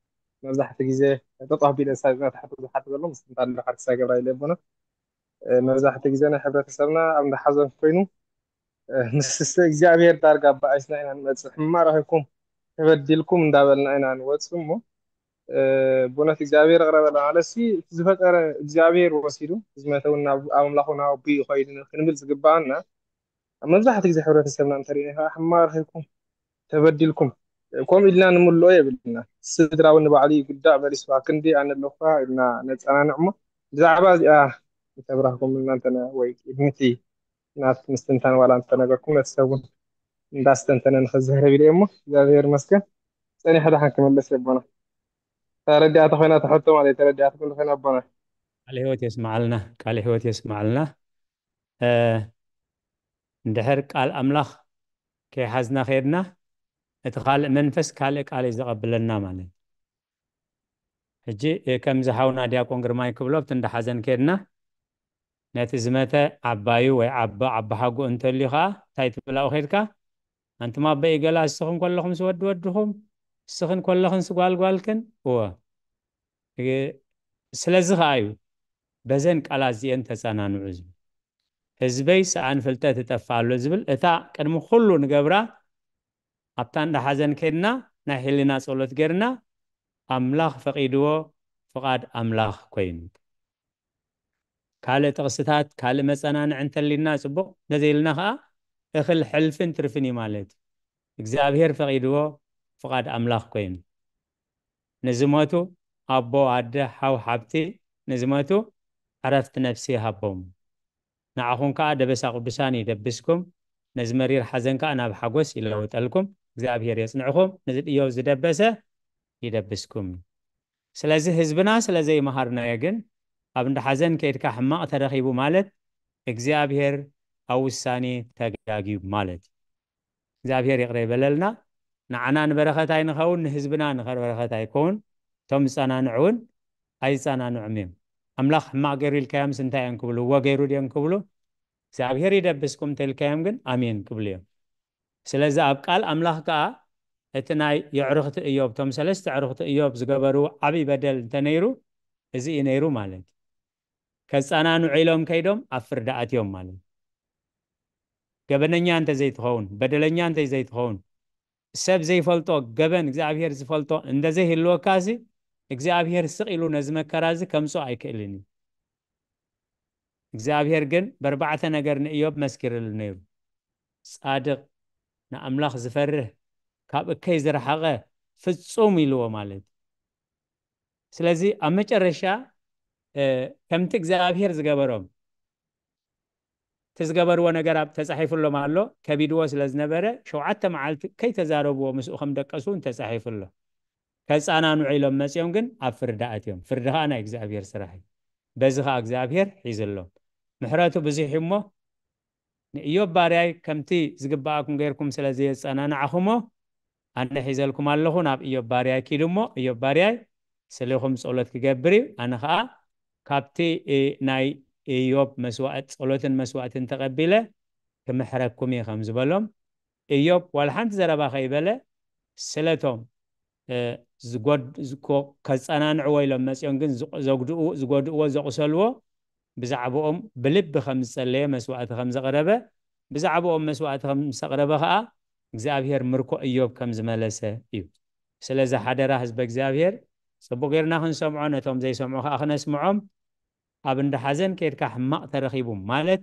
መብዛሕቲ ግዜ ተጠቢለ ሳዝና ተሓቶ ዝሓት ዘሎ ምስ እንታይ እንዳኻር ክሳገብራ ኢለ ኣቦና። መብዛሕቲ ግዜ ናይ ሕብረተሰብና ኣብ እንዳሓዘን ኮይኑ ምስ እግዚኣብሔር ዳርጋ ኣባኣይስና ኢና ንመፅእ። ሕማቕ ረኺብኩም ተበዲልኩም እንዳበልና ኢና ንወፅእ እሞ ብእውነት እግዚኣብሔር ይቕረ በልና ማለት ሲ እቲ ዝፈጠረ እግዚኣብሔር ወሲዱ ዝመተ እውን ናብ ኣምላኹ ናብ ኣቦኡ ይኸይድ ክንብል ዝግባኣና። ኣብ መብዛሕትኡ ግዜ ሕብረተሰብና እንተሪእና ከዓ ሕማቕ ረኺብኩም ተበዲልኩም ከምኡ ኢልና ንምልኦ የብልና። ስድራ እውን ንባዕሉ ይጉዳእ በሊስዋ ክንዲ ኣነ ኣለኹ ኢልና ነፀናንዕ እሞ ብዛዕባ እዚኣ ተብራህኩም እናንተነ ወይ ቅድሚቲ ናት ምስትንታን ዋላ እንተነገርኩም ነቲ ሰብ እውን እንዳስተንተነ ንኽዝህረብ ኢለ እሞ እግዚኣብሔር ይመስገን። ጸኒሐ ደሓን ክምለስ የቦና። ተረዲኣተ ኮይና ትሕቶ ማለት ተረዲኣተ ኩሉ ኮይና ኣቦና። ቃል ህይወት የስማዓልና፣ ቃል ህይወት የስማዓልና። እንድሕር ቃል ኣምላኽ ከይሓዝና ከድና እቲ ካልእ መንፈስ ካልእ ቃል እዩ ዘቐብለና ማለት እዩ። ሕጂ ከምዚ ሓውና ዲያቆን ግርማይ ክብሎ ኣብቲ እንዳሓዘን ከድና ነቲ ዝመተ ዓባዩ ወይ ዓባ ዓባ ሓጎ እንተልዩ ከዓ እንታይ ትብላኡ ከድካ ኣንትማ ኣበይ ገላ እስኽን ከለኹም ስወዲ ወድኹም እስኽን ከለኽን ስጓልጓልክን እወ ስለዚ ከዓ እዩ በዘን ቃላት እዚአን ተፀናንዑ ዝብል ህዝበይ ሰኣን ፍልጠት ይጠፍእ ኣሎ ዝብል እታ ቅድሚ ኩሉ ንገብራ ኣብታ እንዳ ሓዘን ከድና ናይ ሕሊና ጸሎት ገርና ኣምላኽ ፈቒድዎ ፍቓድ ኣምላኽ ኮይኑ ካልእ ጥቕስታት ካልእ መጸናንዕ እንተሊና ጽቡቕ እንተዘይልና ኸዓ እኽል ሕልፍን ትርፍን እዩ ማለት እግዚኣብሔር ፈቒድዎ ፍቓድ ኣምላኽ ኮይኑ ንዝሞቱ ኣቦ ኣደ ሓው ሓብቲ ንዝሞቱ ዕረፍቲ ነፍሲ ይሃቦም ንዓኹም ከኣ ደበሳ ቅዱሳን ይደብስኩም፣ ነዚ መሪር ሓዘን ከኣ ናብ ሓጎስ ይለውጠልኩም። እግዚኣብሔር የጽንዕኹም፣ ነዚ ድዮ ዝደበሰ ይደብስኩም። ስለዚ ህዝብና ስለ ዘይመሃርናዮ ግን ኣብ እንዳ ሓዘን ከይድካ ሕማቕ ተረኺቡ ማለት እግዚኣብሔር ኣብ ውሳኔ ተጋግዩ ማለት እዩ። እግዚኣብሔር ይቕረ ይበለልና። ንዓና ንበረኸት ኣይንኸውን፣ ንህዝብና ንበረኸት ኣይከውን። እቶም ዝጸናንዑ እውን ኣይጸናንዑም እዮም። ኣምላኽ ሕማቕ ገይሩ ኢልካዮምስ እንታይ እዮም ክብሉ? እወ ገይሩ ድዮም ክብሉ? እግዚኣብሔር ይደብስኩም እንተልካዮም ግን ኣሜን ክብሉ እዮም። ስለዚ ኣብ ቃል ኣምላኽ ከኣ እቲ ናይ የዕርኽቲ እዮብ፣ እቶም ሰለስተ ኣዕርኽቲ እዮብ ዝገበርዎ ዓብዪ በደል እንተነይሩ እዚ እዩ ነይሩ ማለት እዩ። ከጸናንዑ ኢሎም ከይዶም ኣብ ፍርዲ ኣትዮም ማለት እዩ። ገበነኛ እንተዘይትኸውን፣ በደለኛ እንተዘይትኸውን፣ ሰብ ዘይፈልጦ ገበን እግዚኣብሔር ዝፈልጦ እንደዘይህልወካሲ እግዚኣብሔር ስቕ ኢሉ ነዚ መከራ እዚ ከምፅኦ ኣይክእልን እዩ። እግዚኣብሔር ግን በርባዕተ ነገር ንእዮብ መስኪርሉ ነይሩ። ጻድቕ፣ ንኣምላኽ ዝፈርህ፣ ካብ እከይ ዝረሓቐ ፍጹም ኢልዎ ማለት እዩ። ስለዚ ኣብ መጨረሻ ከምቲ እግዚኣብሔር ዝገበሮም እቲ ዝገበርዎ ነገር ኣብ ተጻሒፉሎም ኣሎ። ከቢድዎ ስለ ዝነበረ ሸውዓተ መዓልቲ ከይተዛረብዎ ምስኡ ከም ደቀሱ እውን ተጻሒፉ ኣሎ። ከጻናንዑ ኢሎም መጺኦም ግን ኣብ ፍርዲ ኣትዮም። ፍርዲ ኸዓ ናይ እግዚኣብሔር ስራሕ እዩ። በዚ ኸዓ እግዚኣብሔር ሒዝሎም። ምሕረቱ ብዙሕ እዩ እሞ ንእዮብ ባርያይ ከምቲ ዝግብኣኩም ገይርኩም ስለ ዘየጸናናዕኹሞ ኣነ ሒዘልኩም ኣለኹ፣ ናብ እዮብ ባርያይ ኪዱ እሞ፣ እዮብ ባርያይ ስሌኹም ጸሎት ክገብር እዩ። ኣነ ኸኣ ካብቲ፣ እ፣ ናይ እዮብ መስዋእት፣ ጸሎትን መስዋእትን ተቐቢለ ክምሕረኩም እየ ከም ዝበሎም፣ እዮብ ዋላ ሓንቲ ዘረባ ከይበለ ስለቶም፣ እ፣ ዝጎድ-፣ ዝኮ-፣ ከጸናንዕዎ ኢሎም መጺኦም ግን ዝቆ-፣ ዘጉድኡ-፣ ዝጎድእዎ፣ ዘቑሰልዎ ብዛዕባኦም ብልቢ ከም ዝጸለየ፣ መስዋእቲ ከም ዘቕረበ፣ ብዛዕባኦም መስዋእቲ ከም ምስ ኣቕረበ ኸኣ እግዚኣብሔር ምርኮ እዮብ ከም ዝመለሰ እዩ። ስለዚ ሓደራ ህዝበ እግዚኣብሔር ጽቡቕ ጌርና ክንሰምዖ፣ ነቶም ዘይሰምዑ ኸኣ ክነስምዖም። ኣብ እንዳ ሓዘን ከይድካ ሕማቕ ተረኺቡ ማለት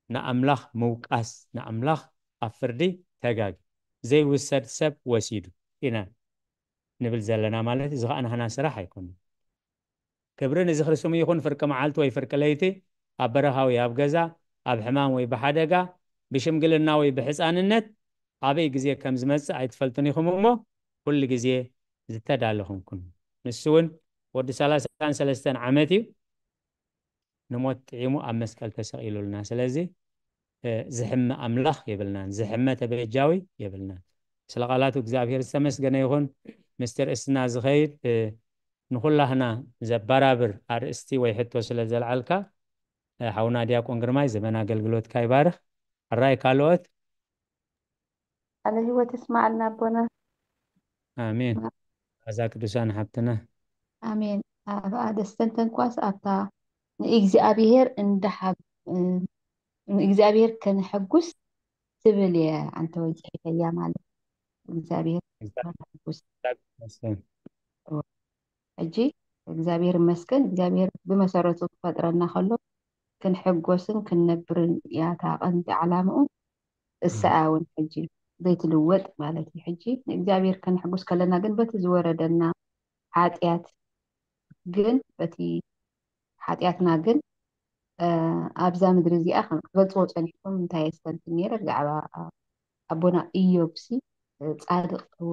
ንኣምላኽ ምውቃስ፣ ንኣምላኽ ኣብ ፍርዲ ተጋጊ። ዘይውሰድ ሰብ ወሲዱ ኢና ንብል ዘለና ማለት እዩ። እዚ ኸኣ ናህና ስራሕ ኣይኮነን። ክብሪ ንዝኽሪ ስሙ ይኹን። ፍርቂ መዓልቲ ወይ ፍርቂ ለይቲ፣ ኣብ በረኻ ወይ ኣብ ገዛ፣ ኣብ ሕማም ወይ ብሓደጋ፣ ብሽምግልና ወይ ብሕፃንነት፣ ኣበይ ግዜ ከም ዝመጽእ ኣይትፈልጡን ኢኹም እሞ፣ ኩሉ ግዜ ዝተዳለኹም ኩኑ። ንሱ እውን ወዲ ሰላሳን ሰለስተን ዓመት እዩ፣ ንሞት ጥዒሙ ኣብ መስቀል ተሰቒሉልና። ስለዚ፣ እ፣ ዝሕመ ኣምላኽ የብልናን፣ ዝሕመ ተበጃዊ የብልናን። ስለ ቃላቱ እግዚኣብሔር ዝተመስገነ ይኹን። ምስጢር እስና ዝኸይድ፣ እ፣ ንኹላህና ዘበራብር ኣርእስቲ ወይ ሕቶ ስለ ዘልዓልካ፣ እ፣ ሓውና ዲያቆን ግርማይ ዘመን ኣገልግሎትካ ይባርኽ። ሕራይ ካልኦት። ቃለ ህይወት ይስማዓልና ኣቦና። ኣሜን። ኣዛ ቅዱሳን ሓብትና። ኣሜን። ኣብ ኣደስተንተን ኳስ ኣብታ ንእግዚኣብሔር እንዳሓ-፣ እ፣ ንእግዚኣብሔር ከነሐጉስ ትብል እየ ኣንተ ወይ ጽሒፈያ ማለት። እግዚኣብሔር ከነሐጉስ። መስገን። ሕጂ እግዚኣብሔር ይመስገን፣ እግዚኣብሔር ብመሰረቱ ክፈጥረና ከሎ ክንሕጎስን ክንነብርን እያ እታ ቀንዲ ዓላምኡ። እሳ እውን ሕጂ ዘይትልወጥ ማለት እዩ። ሕጂ ንእግዚኣብሔር ከነሕጉስ ከለና ግን በቲ ዝወረደና ሓጢኣት ግን፣ በቲ ሓጢኣትና ግን፣ እ፣ ኣብዛ ምድሪ እዚኣ ከም ክገልጽዎ ጸኒሕኩም እንታይ የስተንትን ነይረ ብዛዕባ ኣቦና ኢዮብሲ፣ እ፣ ጻድቕ እወ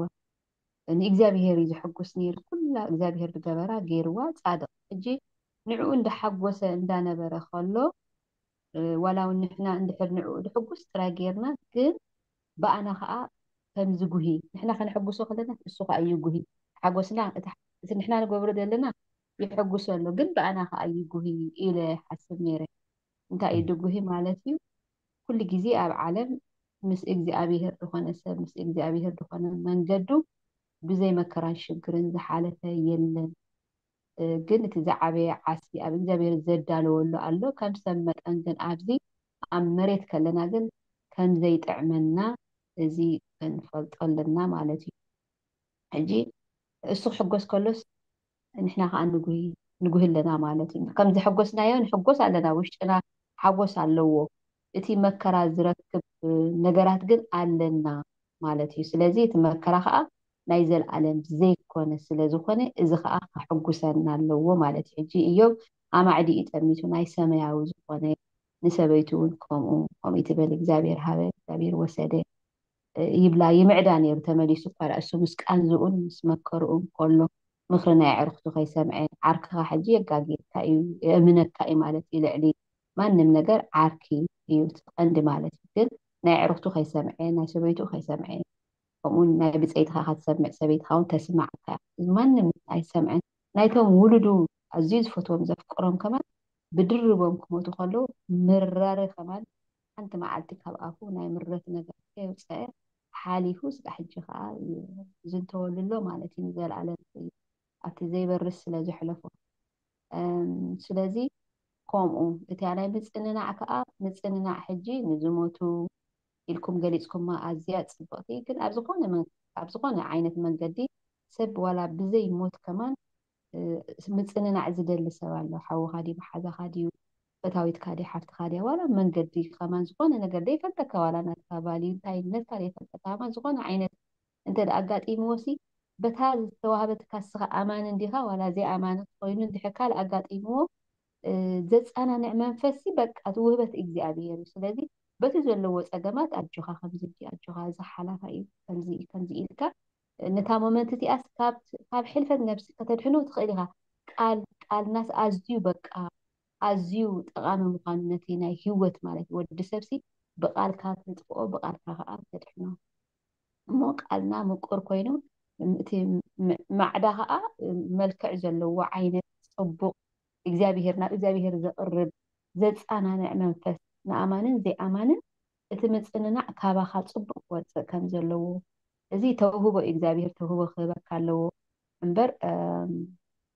ንእግዚኣብሔር እዩ ዘሐጉስ ነይሩ። ኩላ እግዚኣብሔር ዝገበራ ገይርዋ ጻድቕ። ሕጂ ንዕኡ እንዳሓጎሰ እንዳነበረ ከሎ፣ እ፣ ዋላ እውን ንሕና እንድሕር ንዕኡ ድሕጉስ ጥራይ ገይርና፣ ግን ብኣና ኸኣ ከም ዝጉሂ፣ ንሕና ከነሐጉሶ ከለና እሱ ኸኣ ይጉሂ። ሓጎስና፣ እቲ፣ እቲ ንሕና ንገብሮ ዘለና ይሐጉሶ ኣሎ፣ ግን ብኣና ኸኣ ይጉሂ ኢለ ሓስብ ነይረ። እንታይ እዩ ድጉሂ ማለት እዩ? ኩሉ ግዜ ኣብ ዓለም ምስ እግዚኣብሔር ዝኾነ ሰብ፣ ምስ እግዚኣብሔር ዝኾነ መንገዱ ብዘይ መከራን ሽግርን ዝሓለፈ የለን። እ፣ ግን እቲ ዝዓበየ ዓስቢ ኣብ እግዚኣብሔር ዘዳለወሉ ኣሎ። ከም ሰብ መጠን ግን ኣብዚ ኣብ መሬት ከለና ግን ከም ዘይጥዕመና እዚ ክንፈልጦ ኣለና ማለት እዩ። ሕጂ እሱ ክሕጎስ ከሎስ ንሕና ከኣ ንጉሂ፣ ንጉሂ ኣለና ማለት እዩ። ከም ዘሐጎስናዮ ንሕጎስ ኣለና፣ ውሽጥና ሓጎስ ኣለዎ። እቲ መከራ ዝረክብ ነገራት ግን ኣለና ማለት እዩ። ስለዚ እቲ መከራ ከኣ ናይ ዘልኣለም ዘይኮነ ስለ ዝኾነ፣ እዚ ከኣ ከሕጉሰና ኣለዎ ማለት እዩ። ሕጂ እዮብ ኣማዕዲ እዩ ጠሚቱ፣ ናይ ሰማያዊ ዝኾነ ንሰበይቱ እውን ከምኡ፣ ከምኡ ትበል፣ እግዚኣብሔር ሃበ፣ እግዚኣብሔር ወሰደ፣ እ፣ ይብላ፣ ይምዕዳ ነይሩ። ተመሊሱ እኳ ደኣ እሱ ምስ ቃንዝኡን ምስ መከርኡን ከሎ፣ ምኽሪ ናይ ኣዕሩኽቱ ከይሰምዐ፣ ዓርክኻ ሕጂ የጋግየካ እዩ፣ የእምነካ እዩ ማለት እዩ። ልዕሊ ማንም ነገር ዓርኪ እዩ እቲ ቀንዲ ማለት እዩ። ግን ናይ ኣዕሩኽቱ ከይሰምዐ፣ ናይ ሰበይቱ ከይሰምዐ፣ ከምኡ ናይ ብጸይትኻ ክትሰምዕ፣ ሰበይትኻ እውን ተስማዓካ እያ። ማንም ኣይሰምዐን። ናይቶም ውሉዱ ኣዝዩ ዝፈትዎም ዘፍቅሮም ከማን ብድርቦም ክሞቱ ከለዉ ምራረ ከማን ሓንቲ መዓልቲ ካብ ኣፉ ናይ ምረት ነገር ከየውጸአ ሓሊፉ ስጋ ሕጂ ከኣ ይዝንተወሉ ኣሎ ማለት እዩ። ንዘለኣለም ኣብቲ ዘይበርስ ስለ ዘሕለፎ። እም፣ ስለዚ ከምኡ እቲያ ናይ ምጽንናዕ ከኣ ምጽንናዕ ሕጂ ንዝሞቱ ኢልኩም ገሊጽኩማ ኣዝያ ጽብቕቲ። ግን ኣብ ዝኾነ መን-፣ ኣብ ዝኾነ ዓይነት መንገዲ ሰብ ዋላ ብዘይ ሞት ከማን፣ እ፣ ምጽንናዕ ዝደሊ ሰብ ኣሎ። ሓውኻ ድዩ፣ መሓዛኻ ድዩ፣ ፈታዊትካ ድያ፣ ሓፍትኻ ድያ፣ ዋላ መንገዲ ከማን ዝኾነ ነገር ዘይፈልጠካ፣ ዋላ ናትካ ቫልዩ እንታይነትካ ዘይፈልጠካ ከማን ዝኾነ ዓይነት እንተ ደኣ ኣጋጢምዎ ሲ፣ በታ ዝተዋህበትካ እስኻ ኣማኒ እንዲኻ ዋላ ዘይኣማኒ ኮይኑ እንድሕር ካልእ ኣጋጢምዎ፣ እ፣ ዘጸናንዕ መንፈስ ሲ በቃ እቲ ውህበት እግዚኣብሔር እዩ። ስለዚ በቲ ዘለዎ ጸገማት ኣጆኻ ከምዚ እንዲ፣ ኣጆኻ እዚ ሓላፋ እዩ፣ ከምዚ እዩ፣ ከምዚ ኢልካ ነታ ሞመንት እቲኣስ ካብ፣ ካብ ሕልፈት ነብሲ ከተድሕኖ ትኽእል ኢኻ። ቃል፣ ቃልናስ ኣዝዩ በቃ ኣዝዩ ጠቓሚ ምዃኑ ነቲ ናይ ህይወት ማለት እዩ። ወዲ ሰብሲ ብቃልካ ተጥፍኦ፣ ብቃልካ ከኣ ተድሕኖ። እሞ ቃልና ምቁር ኮይኑ፣ እቲ ማዕዳ ከዓ መልክዕ ዘለዎ ዓይነት፣ ፅቡቅ፣ እግዚኣብሄር ናብ እግዚኣብሄር ዘቅርብ፣ ዘፃናንዕ መንፈስ፣ ንኣማንን ዘይኣማንን እቲ ምፅንናዕ ካባካ ፅቡቅ ክወፅእ ከም ዘለዎ፣ እዚ ተውህቦ እዩ። እግዚኣብሄር ተውህቦ ክህበካ ኣለዎ እምበር፣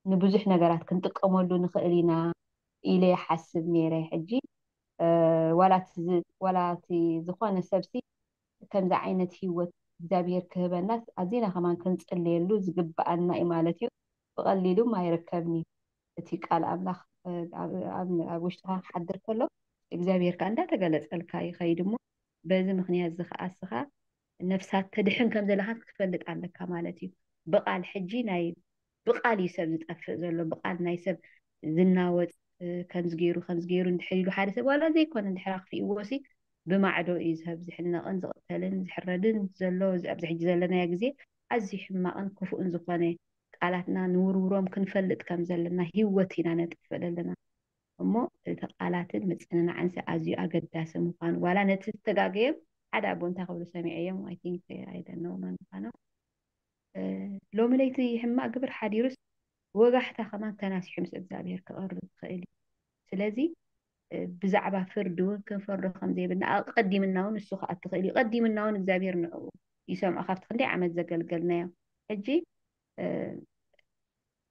ንብዙሕ ነገራት ክንጥቀመሉ ንኽእል ኢና ኢለ ይሓስብ ነይረ። ሕጂ ዋላ እቲ ዝኾነ ሰብሲ ከምዚ ዓይነት ህይወት እግዚኣብሄር ክህበናስ ኣዚና ከማን ክንፅለየሉ ዝግብኣና እዩ ማለት እዩ። ብቐሊሉ ኣይርከብን እዩ። እቲ ቃል ኣምላኽ ኣብ ውሽጥኻ ክሓድር ከሎ፣ እግዚኣብሄር ከዓ እንዳተገለፀልካ ይኸይድ እሞ፣ በዚ ምኽንያት እዚ ከዓ እስኻ ነፍሳት ተድሕን ከም ዘለኻ ክትፈልጥ ኣለካ ማለት እዩ። ብቓል ሕጂ ናይ ብቓል እዩ ሰብ ዝጠፍእ ዘሎ፣ ብቓል ናይ ሰብ ዝናወፅ፣ ከምዚ ገይሩ ከምዚ ገይሩ እንድሕር ኢሉ ሓደ ሰብ ዋላ ዘይኮነ እንድሕር ኣኽፊእዎ ሲ ብማዕዶ እዩ ዝህብ ዝሕነቕን ዝቕተልን ዝሕረድን ዘሎ። እዚ ኣብዚ ሕጂ ዘለናዮ ግዜ ኣዝዩ ሕማቕን ክፉእን ዝኾነ ቃላትና ንውርውሮም ክንፈልጥ ከም ዘለና ህይወት ኢና ነጥፍእ ዘለና። እሞ እቲ ቃላትን ምጽንናዕን ኣዝዩ ኣገዳሲ ምዃኑ ዋላ ነቲ ዝተጋገዮም ሓደ ኣቦ እንታይ ክብሉ ሰሚዐዮም I think I don't know መን ምዃኖም ሎሚ ለይቲ ሕማቕ ግብር ሓዲሩስ ወጋሕታ ከማን ተናሲሑ ምስ እግዚኣብሔር ክቐርብ ይኽእል እዩ። ስለዚ ብዛዕባ ፍርዲ እውን ክንፈርዶ ከም ዘይብልና ኣቐዲምና እውን እሱ ክኣቲ ይኽእል እዩ። ቀዲምና እውን እግዚኣብሔር ንዕኡ ይሰምዖ ካብቲ ክንደይ ዓመት ዘገልገልናዮ። ሕጂ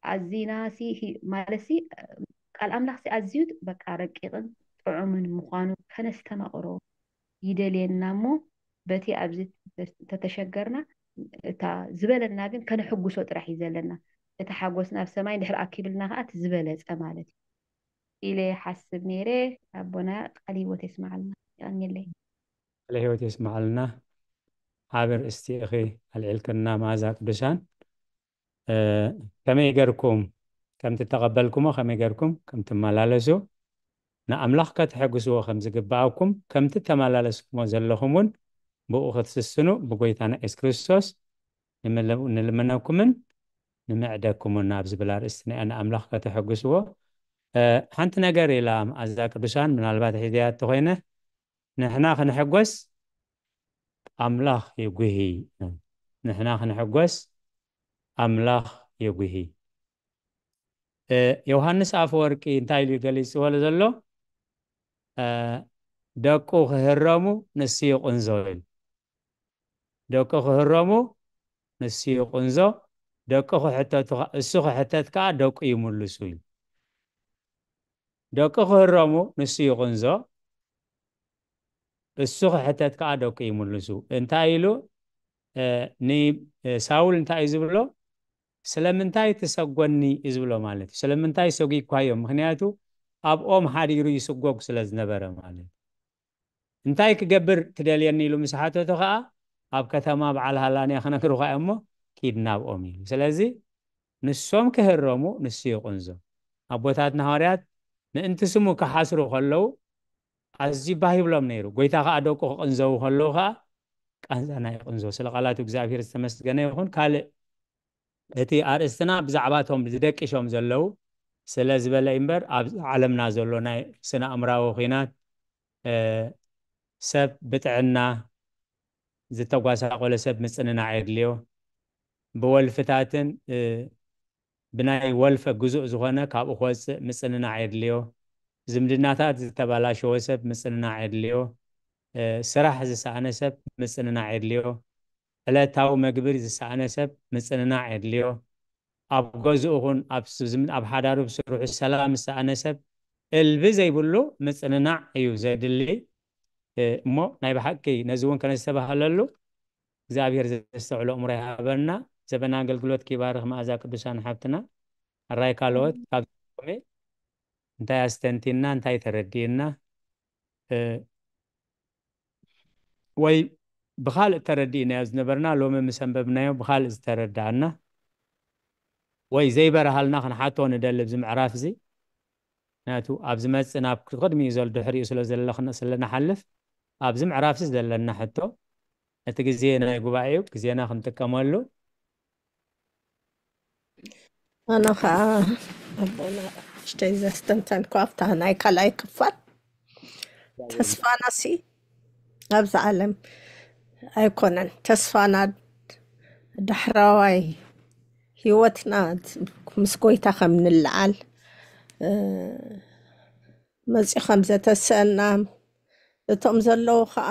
ኣዚና ሲ ማለት ሲ ቃል ኣምላኽ ሲ ኣዝዩ በቃ ረቂቕን ጥዑምን ምዃኑ ከነስተማቕሮ ይደልየና እሞ በቲ ኣብዚ ተተሸገርና እታ ዝበለና ግን ከነሕጉሶ ጥራሕ እዩ ዘለና። እቲ ሓጎስ ናብ ሰማይ እንድሕር ኣኪብልና ከዓ እቲ ዝበለፀ ማለት እዩ ኢለ ይሓስብ ነይረ። ኣቦና ቃል ህይወት የስማዓልና። የቐንየለይ። ቃለ ህይወት የስማዓልና። ዓቢ ርእስቲ ኢኺ ኣልዒልክና መኣዛ ቅዱሳን። ከመይ ገርኩም ከም ትተቐበልኩሞ ከመይ ገርኩም ከም ትመላለሱ ንኣምላኽ ከተሐጉስዎ ከም ዝግብኣኩም ከምቲ ተመላለስኩሞ ዘለኹም እውን ብኡ ክትስስኑ ብጎይታና የሱስ ክርስቶስ ንልምነኩምን ንምዕደኩምን ኣብ ዝብል ኣርእስትና ንኣምላኽ ከተሐጉስዎ። ሓንቲ ነገር ኢላ መኣዛ ቅዱሳን ምናልባት ሒዘያ ተኾይነ ንሕና ክንሕጎስ ኣምላኽ የጉሂ። ንሕና ክንሕጎስ ኣምላኽ የጉሂ። ዮሃንስ ኣፈወርቂ እንታይ ኢሉ ገሊፅዎ ዘሎ? ደቁ ክህረሙ ንሱ ይቕንዞ ኢሉ። ደቁ ክህረሙ ንሱ ይቕንዞ፣ ደቁ ክሕተቱ እሱ ክሕተት ከዓ ደቁ ይምልሱ ኢሉ። ደቁ ክህረሙ ንሱ ይቕንዞ፣ እሱ ክሕተት ከዓ ደቁ ይምልሱ። እንታይ ኢሉ? ንሳውል እንታይ እዩ ዝብሎ? ስለምንታይ ትሰጎኒ እዩ ዝብሎ ማለት እዩ። ስለምንታይ ሰጒግኳዮ? ምክንያቱ ኣብኦም ሓዲሩ ይስጎግ ስለ ዝነበረ ማለት እዩ። እንታይ ክገብር ትደልየኒ ኢሉ ምስ ሓተቶ ከዓ ኣብ ከተማ በዓል ሃላንያ ክነግሩኻ እዮም እሞ ኪድ ናብኦም ኢሉ። ስለዚ ንሶም ክህረሙ ንሱ ይቕንዞ። ኣቦታትና ሃዋርያት ምእንቲ ስሙ ክሓስሩ ከለዉ ኣዝዩ ባህ ይብሎም ነይሩ። ጎይታ ከዓ ደቁ ክቕንዘዉ ከለዉ ከዓ ቃንዛና ይቕንዞ። ስለ ቃላቱ እግዚኣብሔር ዝተመስገነ ይኹን። ካልእ እቲ ኣርእስትና ብዛዕባቶም ዝደቂሾም ዘለዉ ስለ ዝበለ እምበር ኣብዚ ዓለምና ዘሎ ናይ ስነ ኣእምራዊ ኲናት ሰብ ብጥዕና ዝተጓሳቆለ ሰብ ምፅንናዕ የድልዮ። ብወልፍታትን ብናይ ወልፈ ግዙእ ዝኾነ ካብኡ ክወፅእ ምፅንናዕ የድልዮ። ዝምድናታት ዝተባላሸወ ሰብ ምፅንናዕ የድልዮ። ስራሕ ዝሰኣነ ሰብ ምፅንናዕ የድልዮ። ዕለታዊ መግቢ ዝሰኣነ ሰብ ምፅንናዕ የድልዮ። ኣብ ገዝኡ ኹን ኣብ ሓዳሩ ብስርሑ ሰላም ዝሰኣነ ሰብ እልቢ ዘይብሉ ምፅንናዕ እዩ ዘድሊ። እሞ ናይ ብሓቂ ነዚ እውን ከነስተባህለሉ እግዚኣብሔር ዘስተውዕሎ እምሮ ይሃበና። ዘበና ኣገልግሎት ኪባርኽ መኣዛ ቅዱሳን ሓብትና ኣራይ ካልኦት ካብ እንታይ ኣስተንቲና እንታይ ተረዲእና ወይ ብኻልእ ተረዲእናዮ ዝነበርና ሎሚ ምስ ኣንበብናዮ ብኻልእ ዝተረዳእና ወይ ዘይበረሃልና ክንሓቶ ንደሊ ኣብዚ ምዕራፍ እዚ። ምክንያቱ ኣብ ዝመፅእ ናብ ቅድሚኡ ዘሎ ድሕሪኡ ስለዘለና ስለንሓልፍ ኣብዚ ምዕራፍ እዚ ዘለና ሕቶ እቲ ግዜ ናይ ጉባኤ እዩ፣ ግዜና ክንጥቀመሉ። ኣነ ከዓ ኣቦና ሽተይ ዘስተንተንኩ ኣብታ ናይ ካልኣይ ክፋል ተስፋናሲ ኣብዚ ዓለም ኣይኮነን። ተስፋና ዳሕራዋይ ህይወትና ምስ ጎይታ ከም ንለዓል፣ እ፣ መጺኡ ከም ዘተስአና፣ እቶም ዘለዉ ኸኣ፣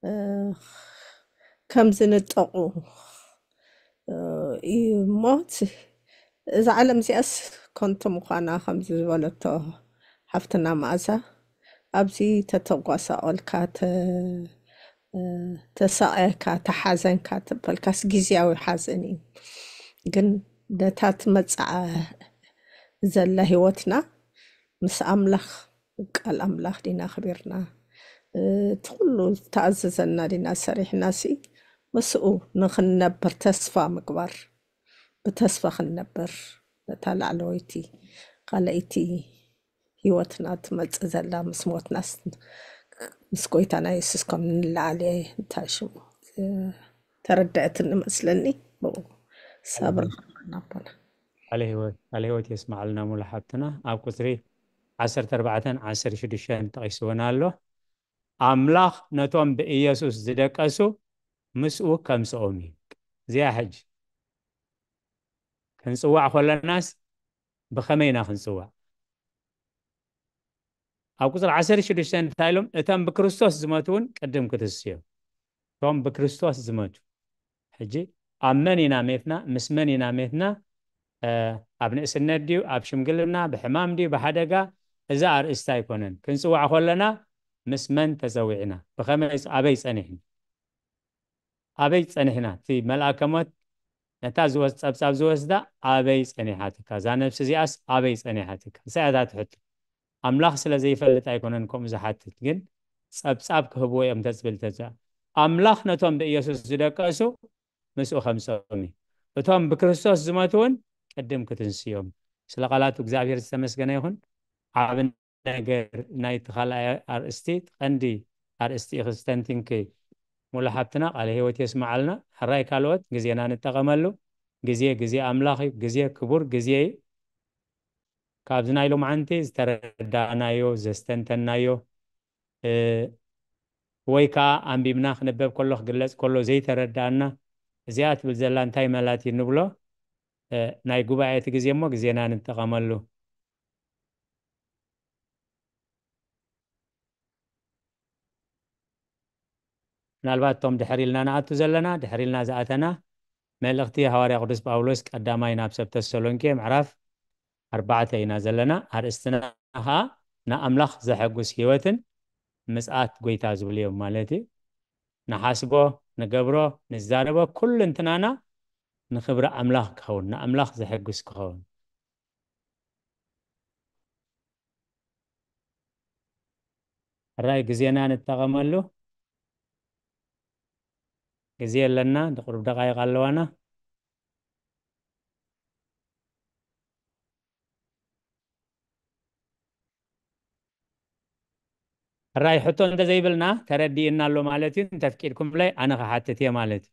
እ፣ ከም ዝንጠቑ፣ እ፣ እዩ እሞ፣ እቲ፣ እዛ ዓለም እዚኣስ ከንቱ ምዃና ከም ዝበለቶ ሓፍትና መኣዛ፣ ኣብዚ ተተጓሳቆልካ፣ ተ-፣ እ፣ ተሳቀየካ፣ ተሓዘንካ ተበልካስ ግዝያዊ ሓዘን እዩ። ግን ነታ ትመጽኣ ዘላ ህይወትና ምስ ኣምላኽ፣ ቃል ኣምላኽ ዲና ኣኽቢርና፣ እ፣ እቲ ኩሉ ዝተኣዘዘና ዲና ሰሪሕና ሲ፣ ምስኡ ንኽንነብር ተስፋ ምግባር፣ ብተስፋ ክንነብር፣ ነታ ላዕለወይቲ ካልኣይቲ ህይወትና ትመጽእ ዘላ ምስ ሞትናስ ምስ ጎይታና የሱስ ከም ንለዓል እየ። እንታይ ሽሙ? እ፣ ተረድአትኒ መስለኒ። ብኡ ሳብር ኣሜን። ናቦና። ቃለ ህይወት፣ ቃለ ህይወት የስማዓልና ሙሉ ሓብትና። ኣብ ቁጽሪ ዓሰርተ ኣርባዕተን ዓሰርተ ሽዱሽተን ተጠቒስወን ኣሎ። ኣምላኽ ነቶም ብኢየሱስ ዝደቀሱ ምስኡ ከምስኦም እዩ። እዚኣ ሕጂ ክንጽዋዕ ከለናስ ብኸመይ ኢና ክንጽዋዕ? ኣብ ቁጽሪ ዓሰርተ ሽዱሽተ እንታይ ኢሎም? እቶም ብክርስቶስ ዝመቱ እውን ቅድም ክትንስዮም። እቶም ብክርስቶስ ዝመቱ። ሕጂ ኣብ መን ኢና ሜትና? ምስ መን ኢና ሜትና? እ፣ ኣብ ንእስነት ድዩ? ኣብ ሽምግልና? ብሕማም ድዩ? ብሓደጋ? እዚ ኣርእስቲ ኣይኮነን። ክንጽዋዕ ከለና ምስ መን ተጸዊዕና? ብኸመይ፣ ኣበይ ጸኒሕና? ኣበይ ጸኒሕና? እቲ መልኣከ ሞት ነታ ዝወስ-፣ ጸብጻብ ዝወስዳ ኣበይ ጸኒሓትካ? እዛ ነፍሲ እዚኣስ ኣበይ ጸኒሓትካ? ንሳ እያ እታ ትሕቶ። ኣምላኽ ስለ ዘይፈልጥ ኣይኮነን ከምኡ ዝሓትት፣ ግን ጸብጻብ ክህብዎ እዮም ተጽብል ተዛ-፣ ኣምላኽ ነቶም ብኢየሱስ ዝደቀሱ ምስኡ ከምጽኦም እዩ። እቶም ብክርስቶስ ዝመቱ እውን ቅድም ክትንስዮም። ስለ ቃላቱ እግዚኣብሔር ዝተመስገነ ይኹን። ዓቢ ነገር ናይቲ ካልኣይ ኣርእስቲ፣ ቀንዲ ኣርእስቲ ኢኺ ዝተንቲንኪ ሙሉ ሓብትና፣ ቃለ ህይወት የስምዓልና። ሕራይ ካልኦት ግዜና ንጠቐመሉ። ግዜ፣ ግዜ ኣምላኽ እዩ። ግዜ ክቡር ግዜ እዩ። ካብዚ ናይ ሎምዓንቲ ዝተረዳእናዮ፣ ዘስተንተናዮ፣ እ፣ ወይ ከኣ ኣንቢብና ክነበብ ከሎ ክግለጽ ከሎ ዘይተረዳእና፣ እዚኣ ትብል ዘላ እንታይ መላት እዩ ንብሎ፣ እ፣ ናይ ጉባኤ እቲ ግዜ እሞ ግዜና ንጠቐመሉ። ምናልባት እቶም ድሕር ኢልና ንኣቱ ዘለና፣ ድሕር ኢልና ዝኣተና፣ መልእኽቲ ሃዋርያ ቅዱስ ጳውሎስ ቀዳማይ ናብ ሰብ ተሰሎንቄ ምዕራፍ ኣርባዕተ ኢና ዘለና። ኣርእስትና ኸኣ ንኣምላኽ ዘሐጉስ ህይወትን ምጽኣት ጐይታ ዝብሉ እዮም ማለት እዩ። ንሓስቦ፣ ንገብሮ፣ ንዛረቦ ኩሉ እንትናና ንኽብሪ ኣምላኽ ክኸውን፣ ንኣምላኽ ዘሐጉስ ክኸውን። ሕራይ ግዜና ንጠቐመሉ። ግዜ ኣለና፣ ቁሩብ ደቓይቕ ኣለዋና። ሕራይ ሕቶ እንተዘይብልና ተረዲእና ኣሎ ማለት እዩ። እንተፍቂድኩምለይ ኣነ ክሓትት እየ ማለት እዩ።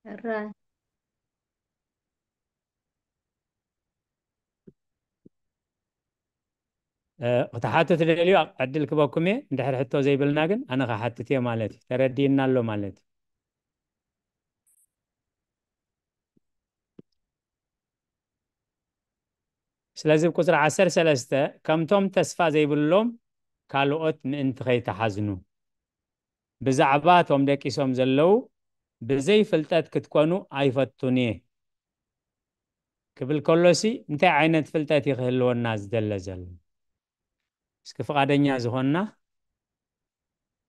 ሕራይ። እ፣ ክትሓቱ ትደልዩ ዕድል ክበኩም እየ። እንድሕር ሕቶ ዘይብልና ግን ኣነ ክሓትት እየ ማለት እዩ። ተረዲእና ኣሎ ማለት እዩ። ስለዚ ቁጽሪ ዓሰርተ ሰለስተ፣ ከምቶም ተስፋ ዘይብሎም ካልኦት ምእንቲ ከይተሓዝኑ፣ ብዛዕባ እቶም ደቂሶም ዘለዉ ብዘይ ፍልጠት ክትኮኑ ኣይፈቱን እየ ክብል ከሎሲ፣ እንታይ ዓይነት ፍልጠት እዩ ክህልወና ዝደለ ዘሎ? እስኪ ፍቓደኛ ዝኾንና፣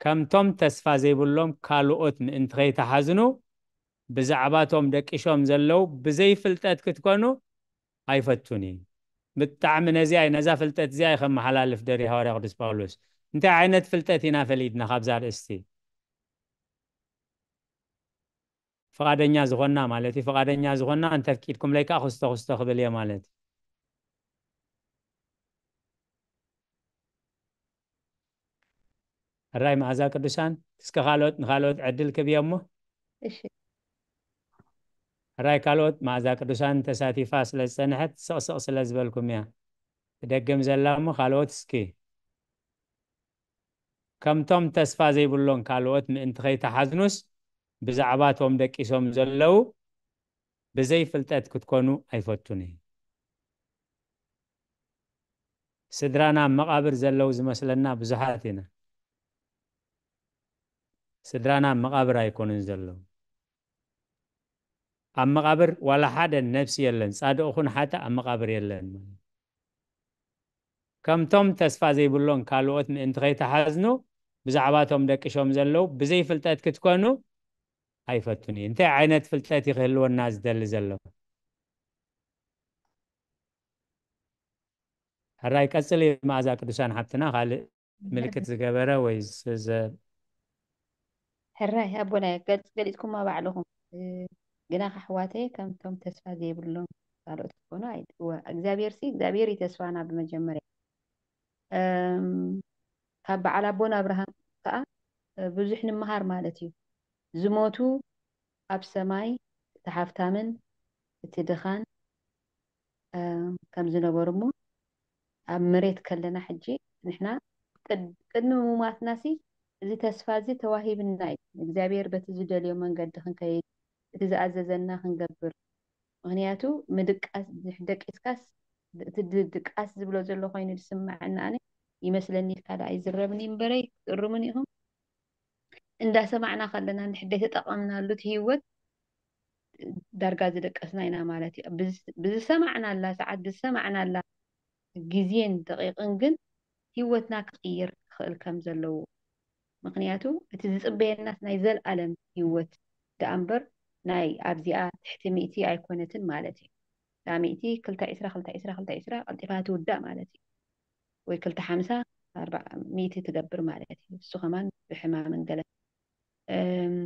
ከምቶም ተስፋ ዘይብሎም ካልኦት ምእንቲ ከይተሓዝኑ፣ ብዛዕባ እቶም ደቂሾም ዘለዉ ብዘይ ፍልጠት ክትኮኑ ኣይፈቱን እዩ። ብጣዕሚ ነዚኣ፣ ነዛ ፍልጠት እዚኣ እዩ ከመሓላልፍ ደልዩ ሃዋርያ ቅዱስ ጳውሎስ። እንታይ ዓይነት ፍልጠት ኢና ፈሊጥና ካብዛ ኣርእስቲ? ፍቓደኛ ዝኾንና ማለት እዩ። ፍቓደኛ ዝኾንና፣ እንተፍቂድኩምለይ ከኣ ክስቶ ክስቶ ክብል እየ ማለት እዩ። ሕራይ መኣዛ ቅዱሳን፣ እስከ ካልኦት፣ ንኻልኦት ዕድል ክብዮ እሞ። እሺ። ሕራይ ካልኦት፣ መኣዛ ቅዱሳን ተሳቲፋ ስለ ዝጸንሐት ስቕ ስቕ ስለ ዝበልኩም እያ ትደግም ዘላ እሞ፣ ካልኦት እስኪ። ከምቶም ተስፋ ዘይብሎም ካልኦት ምእንቲ ከይተሓዝኑስ፣ ብዛዕባ እቶም ደቂሶም ዘለዉ ብዘይ ፍልጠት ክትኮኑ ኣይፈቱን እየ። ስድራና ኣብ መቓብር ዘለዉ ዝመስለና ብዙሓት ኢና። ስድራና ኣብ መቓብር ኣይኮኑን ዘለዉ። ኣብ መቓብር ዋላ ሓደ ነፍሲ የለን፣ ጻድቕ ኹን ሓጥእ ኣብ መቓብር የለን ማለት። ከምቶም ተስፋ ዘይብሎም ካልኦት ምእንቲ ከይተሓዝኑ፣ ብዛዕባ እቶም ደቂሶም ዘለዉ ብዘይ ፍልጠት ክትኮኑ ኣይፈቱን እየ። እንታይ ዓይነት ፍልጠት እዩ ክህልወና ዝደሊ ዘሎ? ሕራይ ቀጽሊ፣ መኣዛ ቅዱሳን ሓብትና ካልእ ምልክት ዝገበረ ወይ ዘ- ሕራይ ኣቦና ገጽ ገሊጽኩማ ባዕልኹም። እ፣ ግና ከሕዋተይ ከምቶም ተስፋ ዘይብሎም ካልኦት ክኾኑ ኣይ-፣ እወ፣ እግዚኣብሔር ሲ እግዚኣብሔር እዩ ተስፋና ብመጀመርያ። እም፣ ካብ በዓል ኣቦና ኣብርሃም ከዓ፣ እ፣ ብዙሕ ንምሃር ማለት እዩ። ዝሞቱ ኣብ ሰማይ እቲ ሃፍታምን እቲ ድኻን፣ እ፣ ከም ዝነበሩ እሞ፣ ኣብ መሬት ከለና ሕጂ ንሕና ቅድ-፣ ቅድሚ ምሟትና ሲ እዚ ተስፋ እዚ ተዋሂብና እዩ። እግዚኣብሔር በቲ ዝደልዮ መንገዲ ክንከይድ፣ እቲ ዝኣዘዘና ክንገብር። ምኽንያቱ ምድቃስ፣ ደቂስካስ፣ እቲ ድ-፣ ድቃስ ዝብሎ ዘሎ ኮይኑ ዝስምዐና ኣነ ይመስለኒ ኢልካ ደኣ ይዝረብኒ እምበረይ፣ ክትእርሙኒ ኢኹም። እንዳሰማዕና ከለና እንድሕር ዘይተጠቐምናሉ እቲ ህይወት ዳርጋ ዝደቀስና ኢና ማለት እዩ። ብዝ-፣ ብዝሰማዕናላ ሰዓት፣ ብዝሰማዕናላ ግዜን ደቂቕን ግን ህይወትና ክቕይር ክኽእል ከም ዘለዎ። ምኽንያቱ እቲ ዝጽበየናስ ናይ ዘልኣለም ህይወት ደኣ እምበር ናይ ኣብዚኣ ትሕቲ ሚእቲ ኣይኮነትን ማለት እዩ። እታ ሚእቲ ክልተ ዒስራ፣ ክልተ ዒስራ፣ ክልተ ዒስራ ቀልጢፋ ትውዳእ ማለት እዩ። ወይ ክልተ ሓምሳ፣ ኣርባ ሚእቲ ትገብር ማለት እዩ። እሱ ከማን ብሕማምን ገለ። እም፣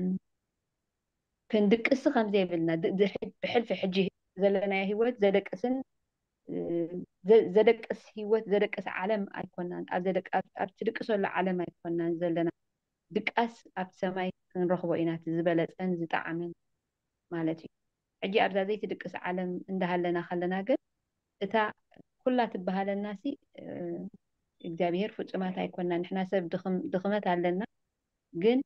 ክንድቅስ ከም ዘይብልና፣ ድ-፣ ድ-፣ ብሕልፊ ሕጂ ዘለናዮ ህይወት ዘደቅስን፣ እ፣ ዘ-፣ ዘደቅስ ህይወት፣ ዘደቅስ ዓለም ኣይኮናን። ኣብ ዘደቅ-፣ ኣብ፣ ኣብ ትድቅሰሉ ዓለም ኣይኮናን ዘለና። ድቃስ ኣብ ሰማይ ክንረኽቦ ኢና፣ እቲ ዝበለጸን ዝጠዓመን ማለት እዩ። ሕጂ ኣብዛ ዘይትድቅስ ዓለም እንዳሃለና ከለና ግን፣ እታ ኩላ ትበሃለና ሲ፣ እ፣ እግዚኣብሔር ፍጹማት ኣይኮና። ንሕና ሰብ ድኽም-፣ ድኽመት ኣለና፣ ግን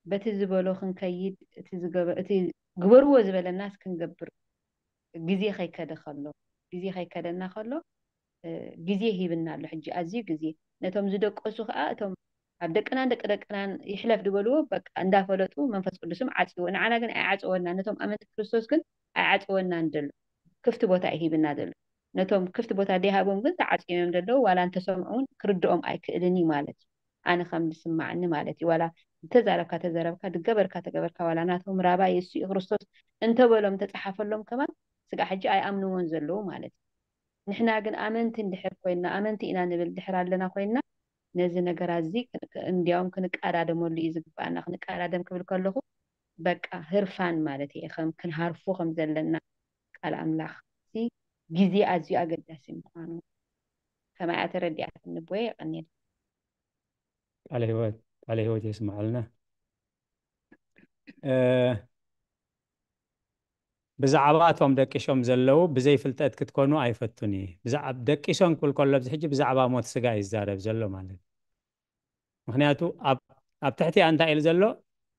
በቲ ዝበሎ ክንከይድ፣ እቲ ዝገበ-፣ እቲ ግበርዎ ዝበለናስ ክንገብር ግዜ ከይከደ ከሎ፣ ግዜ ከይከደና ከሎ፣ እ፣ ግዜ ሂብና ኣሎ። ሕጂ ኣዝዩ ግዜ ነቶም ዝደቀሱ ከኣ፣ እቶም ኣብ ደቅናን ደቂ ደቅናን ይሕለፍ ዝበልዎ፣ በቃ እንዳፈለጡ መንፈስ ቅዱስም ዓጽይዎ። ንዓና ግን ኣይዓጽወና፣ ነቶም ኣመንቲ ክርስቶስ ግን ኣይዓጽወናን ዘሎ። ክፍቲ ቦታ እዩ ሂብና ዘሎ። ነቶም ክፍቲ ቦታ ደይሃቦም ግን ተዓጽዮም እዮም ዘለዉ። ዋላ እንተሰምዑ እውን ክርድኦም ኣይክእልን እዩ ማለት እዩ። ኣነ ከም ዝስማዕኒ ማለት እዩ። ዋላ ዝተዛረብካ ተዘረብካ፣ ዝገበርካ ተገበርካ፣ ዋላ ናቶም ራባይ እሱ እዩ ክርስቶስ እንተበሎም፣ እንተጸሓፈሎም ከማን ስጋዕ ሕጂ ኣይኣምንዎን ዘለዉ ማለት እዩ። ንሕና ግን ኣመንቲ እንድሕር ኮይንና፣ ኣመንቲ ኢና ንብል ድሕር ኣለና ኮይንና፣ ነዚ ነገር ኣዚ ክን-፣ እንዲያውም ክንቀዳደመሉ እዩ ዝግባኣና። ክንቀዳደም ክብል ከለኹ በቃ ህርፋን ማለት እየ፣ ከም ክንሃርፎ ከም ዘለና ቃል ኣምላኽ። እዚ ግዜ ኣዝዩ ኣገዳሲ ምዃኑ ከማይ እያ ተረዲኣትኒ ኣቦየ፣ የቐንየልና። ቃለ ህይወት፣ ቃለ ህይወት የስምዓልና። እ፣ ብዛዕባ እቶም ደቂሾም ዘለዉ ብዘይ ፍልጠት ክትኮኑ ኣይፈቱን እየ። ብዛዕ-፣ ደቂሶም ክብል ከሎ ኣብዚ ሕጂ ብዛዕባ ሞት ስጋ እዩ ዝዛረብ ዘሎ ማለት እዩ። ምኽንያቱ ኣብ፣ ኣብ ትሕቲ እንታይ ኢሉ ዘሎ?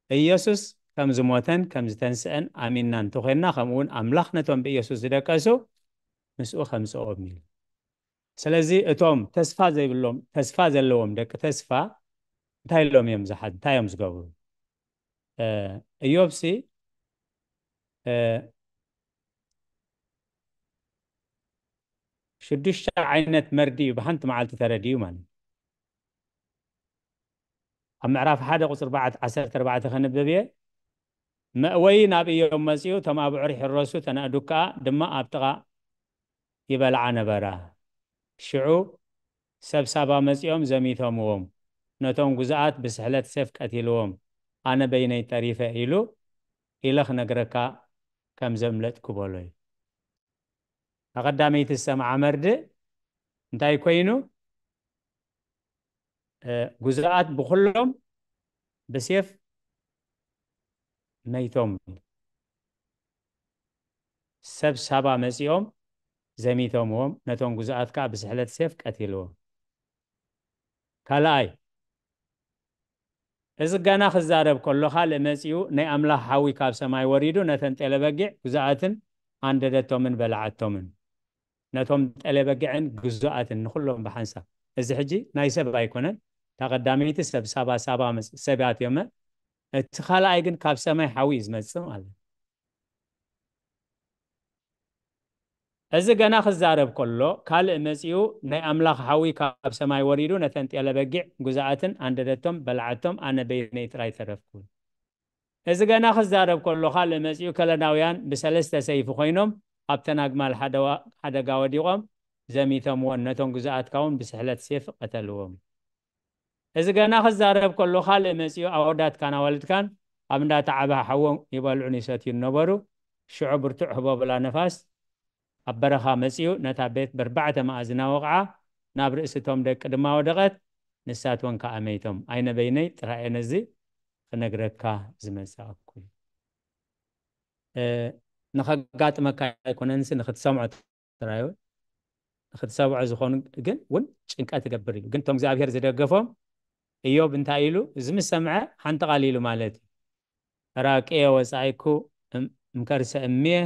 ኢየሱስ ከም ዝሞተን ከም ዝተንስአን ኣሚንና እንተኾይንና፣ ከምኡ እውን ኣምላኽ ነቶም ብኢየሱስ ዝደቀሱ ምስኡ ከምጽኦም ኢሉ። ስለዚ እቶም ተስፋ ዘይብሎም፣ ተስፋ ዘለዎም ደቂ ተስፋ እንታይ ኢሎም እዮም ዝሓ-፣ እንታይ እዮም ዝገብሩ? እ፣ እዮብሲ፣ እ፣ ሽዱሽተ ዓይነት መርዲ እዩ ብሓንቲ መዓልቲ ተረዲኡ ማለት እዩ። ኣብ ምዕራፍ ሓደ ቁጽሪ ኣርባዕተ፣ ዓሰርተ ኣርባዕተ ከንብብ እየ። መእወይ ናብ እዮም መጺኡ፣ እቶም ኣብዑር ይሕረሱ፣ እተን ኣእዱግ ከኣ ድማ ኣብ ጥቓ ይበልዓ ነበራ። ሽዑ ሰብ ሳባ መጺኦም ዘሚቶምዎም፣ ነቶም ጉዙኣት ብስሕለት ሴፍ ቀቲልዎም፣ ኣነ በይነይ ተሪፈ ኢሉ ኢለ ክነግረካ ከም ዘምለጥኩ በሎ እዩ። ንቐዳመይቲ ዝሰምዓ መርድእ እንታይ ኮይኑ? እ፣ ጉዙኣት ብኹሎም ብሴፍ መይቶም። ሰብ ሳባ መጺኦም ዘሚቶምዎም፣ ነቶም ጉዙኣት ከኣ ብስሕለት ሴፍ ቀቲልዎም። ካልኣይ፣ እዚ ገና ክዛረብ ከሎ፣ ካልእ መጺኡ፣ ናይ ኣምላኽ ሓዊ ካብ ሰማይ ወሪዱ፣ ነተን ጤለ በጊዕ ግዙኣትን ኣንደደቶምን በላዓቶምን። ነቶም ጤለ በጊዕን ግዙኣትን፣ ንኹሎም ብሓንሳብ። እዚ ሕጂ ናይ ሰብ ኣይኮነን። እታ ቀዳመይቲ ሰብ ሳባ፣ ሳባ መጽ-፣ ሰባት እዮም። እቲ ካልኣይ ግን ካብ ሰማይ ሓዊ እዩ ዝመጽእ ማለት እዩ። እዚ ገና ክዛረብ ከሎ፣ ካልእ መጺኡ፣ ናይ ኣምላኽ ሓዊ ካብ ሰማይ ወሪዱ፣ ነተን ጤለ በጊዕ ግዙኣትን ኣንደደቶም፣ በላዓቶም፣ ኣነ በይነይ ጥራይ ተረፍኩ። እዚ ገና ክዛረብ ከሎ፣ ካልእ መጺኡ፣ ከለዳውያን ብሰለስተ ሰይፊ ኮይኖም፣ ኣብተን ኣግማል ሓደዋ-፣ ሓደጋ ወዲቖም፣ ዘሚቶምዎን፣ ነቶም ግዙኣትካ እውን ብስሕለት ሴፍ ቀተልዎም። እዚ ገና ክዛረብ ከሎ፣ ካልእ መጺኡ፣ ኣወዳትካን ኣዋልድካን ኣብ እንዳ ተዓበ ሓዎም ይበልዑን ይሰትዩን ነበሩ። ሽዑ ብርቱዕ ህቦብላ ነፋስ ኣብ በረኻ መጺኡ፣ ነታ ቤት በርባዕተ መኣዝና ወቕዓ፣ ናብ ርእሲ እቶም ደቂ ድማ ወደቐት፣ ንሳትወን ከኣ መይቶም። ኣይ ነበይነይ ጥራይ እየ ነዚ ክነግረካ ዝመጻእኩ። እ፣ ንኸጋጥመካ ኣይኮነንሲ፣ ንኽትሰምዖ ጥራይ እዩ። ንኽትሰምዖ ዝኾኑ ግን እውን ጭንቀት ይገብር እዩ። ግን እቶም እግዚኣብሔር ዝደገፎም፣ እዮብ እንታይ ኢሉ? እዚ ምስ ሰምዐ ሓንቲ ቃል ኢሉ ማለት እዩ። "ዕራቅየ ወጻእኩ እም-፣ እምከርሰ እምየ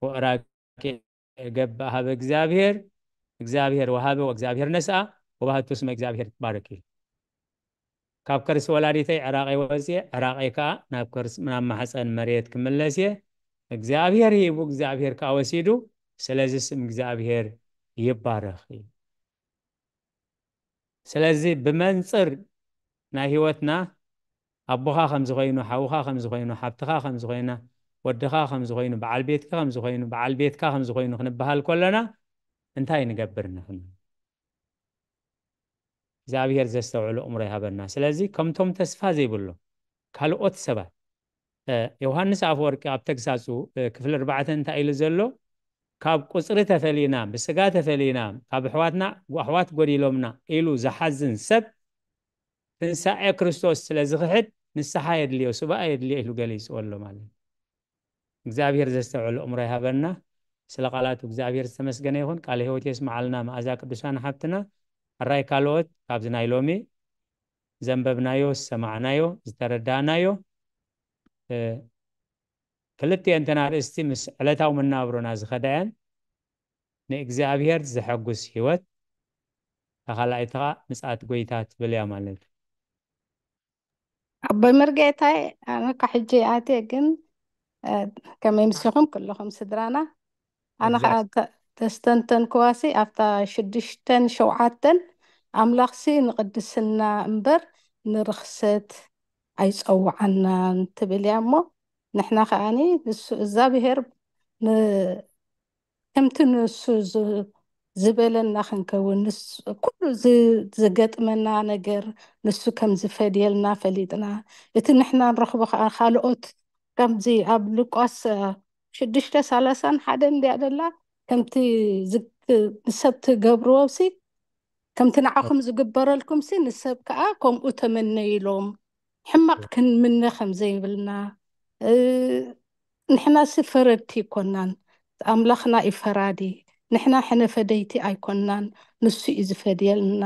ወዕራቅየ እገብእ ሀበ እግዚኣብሔር፣ እግዚኣብሔር ወሀበ ወእግዚኣብሔር ነስአ ወባህቱ ስመ እግዚኣብሔር ይትባረክ" ኢሉ። "ካብ ከርሲ ወላዲተይ ዕራቀይ ወፅየ፣ ዕራቀይ ከዓ ናብ ከርስ-፣ ናብ ማሕፀን መሬት ክምለስ እየ። እግዚኣብሔር ሂቡ፣ እግዚኣብሔር ከዓ ወሲዱ፣ ስለዚ ስም እግዚኣብሔር ይባረክ" እዩ። ስለዚ ብመንፅር ናይ ህይወትና ኣቦኻ ከም ዝኾይኑ፣ ሓውኻ ከም ዝኾይኑ፣ ሓብትኻ ከም ዝኾይና፣ ወድኻ ከም ዝኾይኑ፣ በዓል ቤትካ ከም ዝኾይኑ፣ በዓል ቤትካ ከም ዝኾይኑ ክንበሃል ከለና እንታይ ንገብር ንሕና? እግዚኣብሔር ዘስተውዕሎ እምሮ ይሃበና። ስለዚ ከምቶም ተስፋ ዘይብሎ ካልኦት ሰባት፣ እ፣ ዮሃንስ ኣፈወርቂ ኣብ ተግሳጹ፣ እ፣ ክፍሊ ኣርባዕተ እንታይ ኢሉ ዘሎ? "ካብ ቁጽሪ ተፈሊና፣ ብስጋ ተፈሊና፣ ካብ ኣሕዋትና፣ ኣሕዋት ጎዲሎምና" ኢሉ ዝሓዝን ሰብ ትንሳኤ ክርስቶስ ስለ ዝኽሕድ ንስሓ የድልዮ፣ ስብኣ የድልዮ ኢሉ ገሊጽዎ ኣሎ ማለት እዩ። እግዚኣብሔር ዘስተውዕሎ እምሮ ይሃበና። ስለ ቃላቱ እግዚኣብሔር ዝተመስገነ ይኹን። ቃለ ህይወት የስምዓልና መኣዛ ቅዱሳን ሓብትና። ሕራይ ካልኦት ካብዚ ናይ ሎሚ ዘንበብናዮ፣ ዝሰማዕናዮ፣ ዝተረዳእናዮ፣ እ፣ ክልቲኤን እተን ኣርእስቲ ምስ ዕለታዊ መናብሮና ዝኸዳ እየን። ንእግዚኣብሔር ዘሐጉስ ህይወት፣ እታ ካልኣይቲ ኸዓ ምጽኣት ጐይታ ትብል እያ ማለት እዩ። ኣቦይ መርጌታይ፣ ኣነ እኳ ሕጂ ኣትየ፣ ግን፣ እ፣ ከመይ ምስኹም ኩለኹም ስድራና፣ ኣነ ኸዓ እዛ- ተ-፣ ተስተንተንክዋሲ ኣብታ ሽዱሽተን ሸውዓተን ኣምላኽሲ ንቅድስና እምበር ንርኽሰት ኣይጸውዓናን ትብል እያ እሞ፣ ንሕና ከኣኒ ንሱ እግዚኣብሔር ን-፣ ከምቲ ንሱ ዝ-፣ ዝበለና ክንከውን፣ ንስ-፣ ኩሉ ዝ-፣ ዝገጥመና ነገር ንሱ ከም ዝፈድየልና ፈሊጥና፣ እቲ ንሕና ንረኽቦ ከኣ ካልኦት፣ ከምዚ ኣብ ሉቃስ፣ እ፣ ሽዱሽተ ሰላሳን ሓደን እንድያ ደላ፣ ከምቲ ዝ-፣ ንሰብ ትገብርዎሲ፣ ከምቲ ንዓኹም ዝግበረልኩምሲ፣ ንሰብ ከኣ ከምኡ ተመነይሎም፣ ሕማቕ ክንምነ ከም ዘይብልና፣ እ፣ ንሕናሲ ፈረድቲ ኣይኮናን፣ ኣምላኽና እዩ ፈራዲ። ንሕና ሕነ ፈደይቲ ኣይኮናን፣ ንሱ እዩ ዝፈድየልና።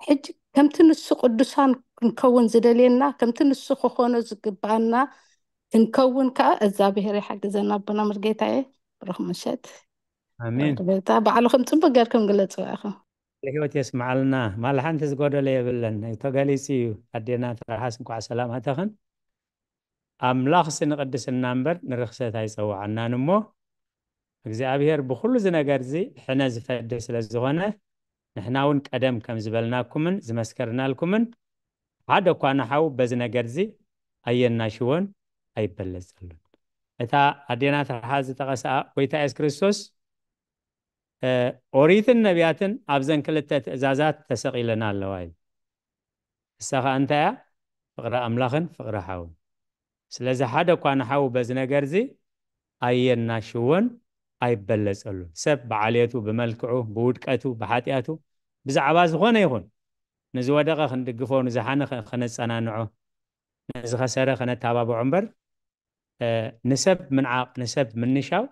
ሕጂ ከምቲ ንሱ ቅዱሳን ክንከውን ዝደልየና፣ ከምቲ ንሱ ክኾኖ ዝግብኣና ክንከውን ከኣ እግዚኣብሔር ይሓግዘና። ኣቦና መርጌታዬ፣ ብሩኽ ምሸት። ኣሜን። ጎይታ ባዕልኹም ጽቡቅ ጌርኩም ግለጽዋ ኢኹም። ህይወት የስምዓልና። ማል ሓንቲ ዝጎደለ የብለን። ተገሊጹ እዩ። ኣዴና ትርሓስ እንኳዕ ሰላም ኣተኽን። ኣምላኽሲ ንቅድስና እምበር ንርኽሰት ኣይጸውዓናን እሞ፣ እግዚኣብሔር ብኹሉ እዚ ነገር እዚ ሕነ ዝፈዲ ስለ ዝኾነ፣ ንሕና እውን ቀደም ከም ዝበልናኩምን ዝመስከርናልኩምን፣ ሓደ እኳ ንሓው በዚ ነገር እዚ ኣየናሽዎን ኣይበለጸሉን። እታ ኣዴና ትርሓስ ዝጠቐስኣ፣ ጎይታ የሱስ ክርስቶስ፣ እ፣ ኦሪትን ነቢያትን ኣብዘን ክልተ ትእዛዛት ተሰቒለን ኣለዋ እዩ። እሳ ኸኣ እንታይ እያ? ፍቕሪ ኣምላኽን ፍቕሪ ሓውን። ስለዚ ሓደ እኳ ንሓው በዚ ነገር እዚ ኣየናሽዎን ኣይበለጸሉን። ሰብ ብዓልየቱ፣ ብመልክዑ፣ ብውድቀቱ፣ ብሓጢኣቱ፣ ብዛዕባ ዝኾነ ይኹን ንዝወደቐ ክንድግፎ፣ ንዝሓነ ኸ-፣ ኸነጸናንዖ፣ ንዝኸሰረ ኸነተባብዖ እምበር፣ እ፣ ንሰብ ምንዓቕ፣ ንሰብ ምንሻው፣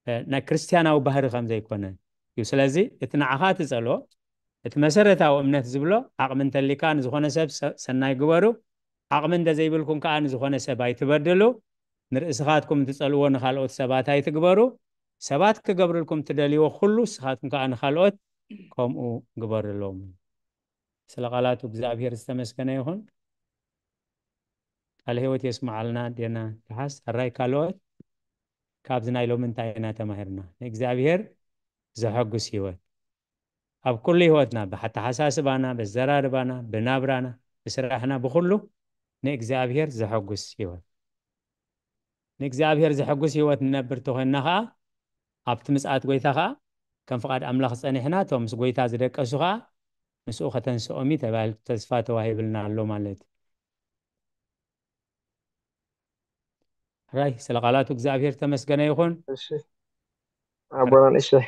እ፣ ናይ ክርስትያናዊ ባህሪ ከም ዘይኮነ እዩ። ስለዚ እቲ ንዓኻ ትጸልኦ፣ እቲ መሰረታዊ እምነት ዝብሎ፣ ዓቕሚ እንተሊካ ንዝኾነ ሰብ ሰ-፣ ሰናይ ግበሩ፣ ዓቕሚ እንተዘይብልኩም ከኣ ንዝኾነ ሰብ ኣይትበድሉ። ንርእስኻትኩም እትጸልዎ ንኻልኦት ሰባት ኣይትግበሩ። ሰባት ክገብርልኩም እትደልይዎ ኩሉ ንስኻትኩም ከኣ ንኻልኦት ከምኡ ግበርሎም። ስለ ቃላቱ እግዚኣብሔር ዝተመስገነ ይኹን። ቃለ ህይወት የስምዓልና። ዴና ደሓስ ኣራይ ካልኦት ካብዚ ናይ ሎሚ እንታይ ኢና ተማሂርና? ንእግዚኣብሔር ዘሐጉስ ህይወት ኣብ ኩሉ ህይወትና፣ ብኣተሓሳስባና፣ ብዘራርባና፣ ብናብራና፣ ብስራሕና፣ ብኩሉ ንእግዚኣብሔር ዘሐጉስ ህይወት። ንእግዚኣብሔር ዘሐጉስ ህይወት ንነብር ተኾይንና ኸዓ ኣብቲ ምጽኣት ጎይታ ኸዓ ከም ፍቓድ ኣምላኽ ጸኒሕና እቶም ምስ ጎይታ ዝደቀሱ ኸዓ ምስኡ ከተንስኦም እዩ ተባሂሉ ተስፋ ተዋሂብልና ኣሎ ማለት እዩ። ሕራይ ስለ ቃላቱ እግዚኣብሔር ተመስገነ ይኹን። እሺ ኣቦና ንእሽተይ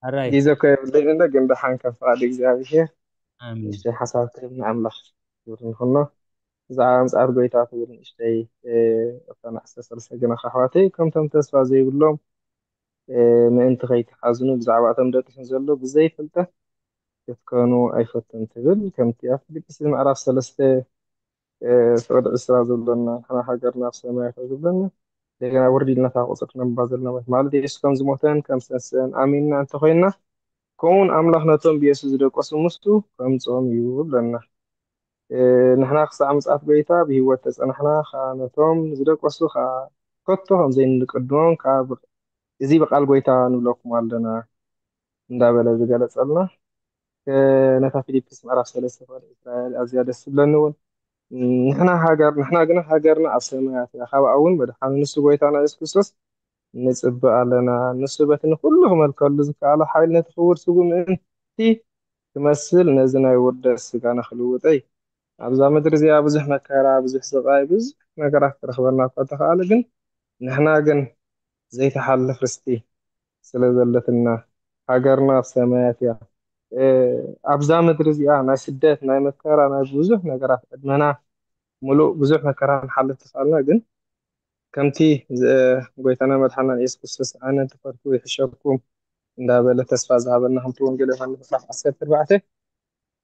ሕራይ ግዜ እኮ የብለይን እንዶ ግን ደሓን ከም ፍቓድ እግዚኣብሔር ኣሜን። ንእሽተይ ሓሳብ ክህብ ንኣምላኽ ክብሪ ንኹኖ። ብዛዕባ ምጽኣት ጎይታ ትብል ንእሽተይ እተን ዓሰርተ ሰለስተ ግና ኣሕዋተይ ከምቶም ተስፋ ዘይብሎም ምእንቲ ከይትሓዝኑ ብዛዕባ እቶም ደቂሶም ዘሎ ብዘይ ፍልጠት ክትከኑ ኣይፈትን ትብል። ከምቲ ኣብ ፊልጵስዩስ ምዕራፍ ሰለስተ ፍቕዲ ዕስራ ዝብለና ንሕና ሃገርና ኣብ ሰማይ ዝብለና እንደገና ውርድ ኢልና እታ ቁፅሪ ክነንብባ ዘለና ማለት ማለት የሱስ ከም ዝሞተን ከም ዝተንስአን ኣሚንና እንተኮይንና ከምኡውን ኣምላኽ ነቶም ብየሱስ ዝደቀሱ ምስኡ ከምፅኦም እዩ ብለና። ንሕና ክሳዕ ምፅኣት ጎይታ ብህይወት ተፀናሕና ከዓ ነቶም ዝደቀሱ ከዓ ከቶ ከምዘይንቅድሞም ከዓ እዚ ብቃል ጎይታ ንብለኩም ኣለና እንዳበለ ዝገለፀልና ነታ ፊልፕስ ምዕራፍ ሰለስተ ፋል እስራኤል ኣዝያ ደስ ትብለኒ እውን ንሕና ሃገር ንሕና ግና ሃገርና ኣብ ሰማያት እያ ካብኣ እውን መድሓኒ ንሱ ጎይታና የሱስ ክርስቶስ ንፅበ ኣለና ንሱ በቲ ንኩሉ ክመልከሉ ዝከኣሎ ሓይል ነቲ ክቡር ስጉ ምእንቲ ክመስል ነዚ ናይ ውርደት ስጋና ክልውጠይ ኣብዛ ምድሪ እዚኣ ብዙሕ መከራ ብዙሕ ስቃይ ብዙሕ ነገራት ክረክበና እኳ እንተኸኣለ ግን ንሕና ግን ዘይተሓልፍ ርስቲ ስለ ዘለትና ሃገርና ኣብ ሰማያት እያ። ኣብዛ ምድሪ እዚኣ ናይ ስደት ናይ መከራ ናይ ብዙሕ ነገራት ዕድመና ሙሉእ ብዙሕ መከራ ንሓልፍ ተኽኣልና ግን ከምቲ ጎይታና መድሓና የሱስ ክርስቶስ ኣነ እንትፈርኩ ይሕሸኩም እንዳበለ ተስፋ ዝሃበና ከምቲ ወንጌል ዮሃንስ ምዕራፍ ዓሰርተ ኣርባዕተ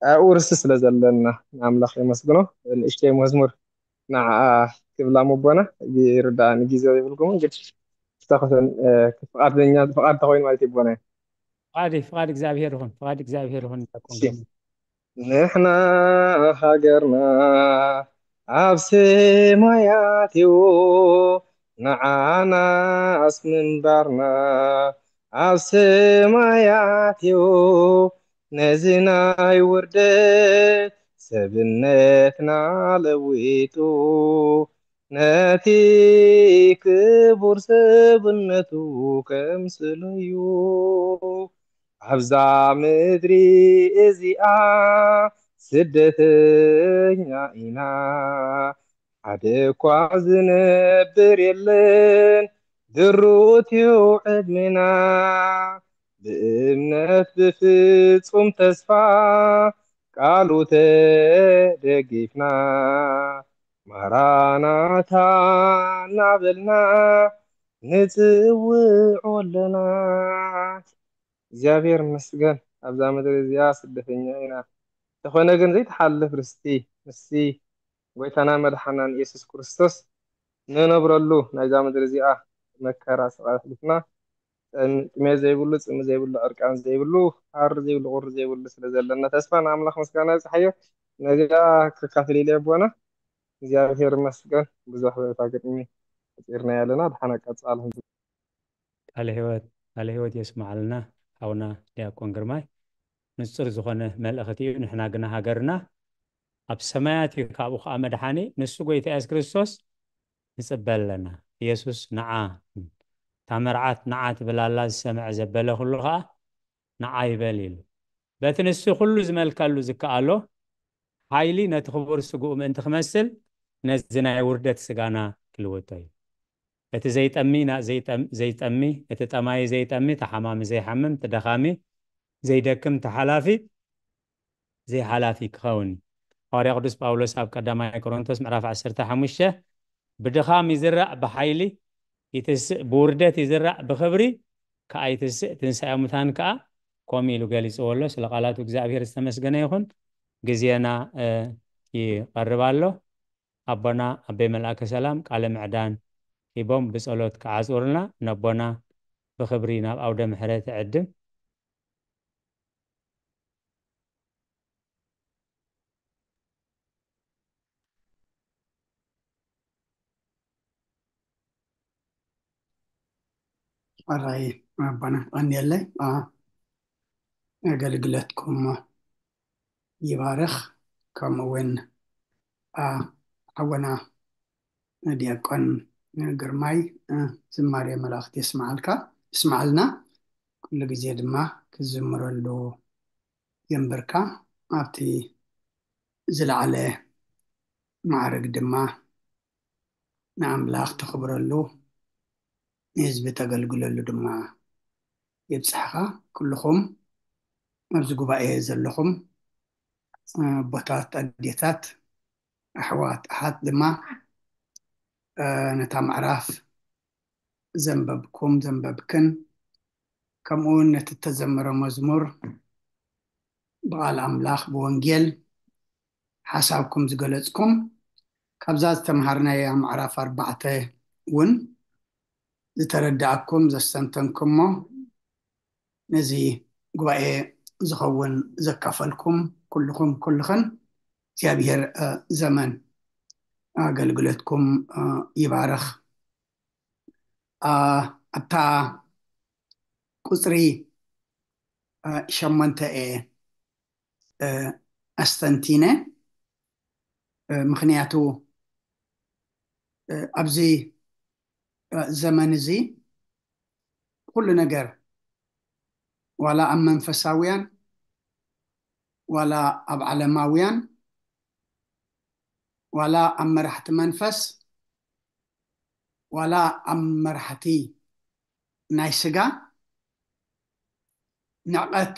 ኣብኡ ርስቲ ስለ ዘለና ንኣምላኽ የመስግኖ። ንእሽተይ መዝሙር ንዓኣ ክብላ መቦና ይርዳእኒ ግዜ ዘይብልኩም ግን ዝተኸተን ፍቃደኛ ፍቃድ ተኮይኑ ማለት ይቦና ፍቃድ ፍቃድ እግዚኣብሔር ይኹን። ፍቃድ እግዚኣብሔር ይኹን። ዲያቆን ግርማ። ንሕና ሃገርና ኣብ ሰማያት እዩ ንዓናስ ምንባርና ኣብ ሰማያት እዩ ነዚ ናይ ውርደት ሰብነትና ለዊጡ ነቲ ክቡር ሰብነቱ ከምስሉ እዩ ኣብዛ ምድሪ እዚኣ ስደተኛ ኢና ሓደ እኳ ዝነብር የለን ድሩት እዩ ዕድሜና ብእምነት ብፍጹም ተስፋ ቃሉ ተደጊፍና ማራናታ እናበልና ንጽውዖ ኣለና እግዚኣብሔር ይመስገን ኣብዛ ምድሪ እዚኣ ስደተኛ ኢና እንተኾነ ግን ዘይተሓልፍ ርስቲ ምስቲ ጎይታና መድሓናን ኢየሱስ ክርስቶስ ንነብረሉ ናይዛ ምድሪ እዚኣ መከራ ስቓይ ኣሕሊፍና ጥሜት ዘይብሉ ፅሚ ዘይብሉ ዕርቃን ዘይብሉ ሃሪ ዘይብሉ ቁሪ ዘይብሉ ስለ ዘለና ተስፋ ንኣምላኽ ምስጋና ይብፅሓዮ ነዚኣ ክካፍል ኢለ ኣቦና እግዚኣብሔር ይመስገን ብዙሕ በታ ግጥሚ ፈጢርና ኣለና ድሓና ቀፃል ቃለ ህይወት ቃለ ህይወት የስምዓልና ሓውና ዲያቆን ግርማይ ንፅር ዝኾነ መልእኽቲ እዩ ንሕና ግና ሃገርና ኣብ ሰማያት እዩ ካብኡ ከዓ መድሓኒ ንሱ ጎይታ የሱስ ክርስቶስ ንፅበ ኣለና የሱስ ንዓ እታ መርዓት ንዓ ትብል ኣላ ዝሰምዐ ዘበለ ኩሉ ከዓ ንዓ ይበል ኢሉ በቲ ንሱ ኩሉ ዝመልከሉ ዝከኣሎ ሓይሊ ነቲ ክቡር ስግኡ ምእንቲ ክመስል ነዚ ናይ ውርደት ስጋና ክልውጦ እዩ እቲ ዘይጠሚ ዘይጠሚ እቲ ጠማይ ዘይጠሚ ተሓማሚ ዘይሓምም እቲ ደኻሚ ዘይደክም ተሓላፊ ዘይሓላፊ ክኸውን እዩ። ሃዋርያ ቅዱስ ጳውሎስ ኣብ ቀዳማይ ቆሮንቶስ ምዕራፍ ዓሰርተ ሓሙሽተ ብድኻም ይዝራእ ብሓይሊ ይትስእ ብውርደት ይዝራእ ብኽብሪ ከዓ ይትስእ ትንሳኤ ሙታን ከዓ ከምኡ ኢሉ ገሊፅዎ ኣሎ። ስለ ቃላቱ እግዚኣብሔር ዝተመስገነ ይኹን። ግዜና ይቐርብ ኣሎ። ኣቦና ኣቤ መልኣከ ሰላም ቃለ ምዕዳን ሂቦም ብጸሎት ክዓጽውርና፣ ነቦና ብኽብሪ ናብ ኣውደ ምሕረት እዕድም። ኣራይ ኣቦና ቀንየለይ፣ ኣ፣ ኣገልግለትኩም ይባርኽ። ከምኡ እውን፣ ኣ፣ ሓወና ዲያቆን ግርማይ፣ እ፣ ዝማሬ መላእክት የስምዓልካ፣ ይስምዓልና። ኩሉ ግዜ ድማ ክዝምረሉ የንብርካ። ኣብቲ ዝለዓለ ማዕርግ ድማ ንኣምላኽ ተኽብረሉ፣ ንህዝቢ ተገልግለሉ ድማ ይብጽሕኻ። ኩልኹም ኣብዚ ጉባኤ ዘለኹም፣ እ፣ ኣቦታት፣ ኣዴታት፣ ኣሕዋት፣ ኣሓት ድማ፣ እ፣ ነታ ምዕራፍ ዘንበብኩም፣ ዘንበብክን፣ ከምኡ እውን ነቲ እተዘመረ መዝሙር ብቓል ኣምላኽ፣ ብወንጌል ሓሳብኩም ዝገለጽኩም፣ ካብዛ ዝተምሃርናያ ምዕራፍ ኣርባዕተ እውን ዝተረዳእኩም፣ ዘስተንተንኩሞ፣ ነዚ ጉባኤ ዝኸውን ዘካፈልኩም ኩልኹም ኩልኽን እግዚኣብሔር፣ እ፣ ዘመን ኣገልግሎትኩም፣ እ፣ ይባርኽ። እ፣ ኣብታ ቁጽሪ፣ እ፣ ሸሞንተ እየ፣ እ፣ ኣስተንቲነ። እ፣ ምኽንያቱ፣ እ፣ ኣብዚ፣ እ፣ ዘመን እዚ ኩሉ ነገር ዋላ ኣብ መንፈሳውያን፣ ዋላ ኣብ ዓለማውያን፣ ዋላ ኣብ መራሕቲ መንፈስ፣ ዋላ ኣብ መራሕቲ ናይ ስጋ ንዕቐት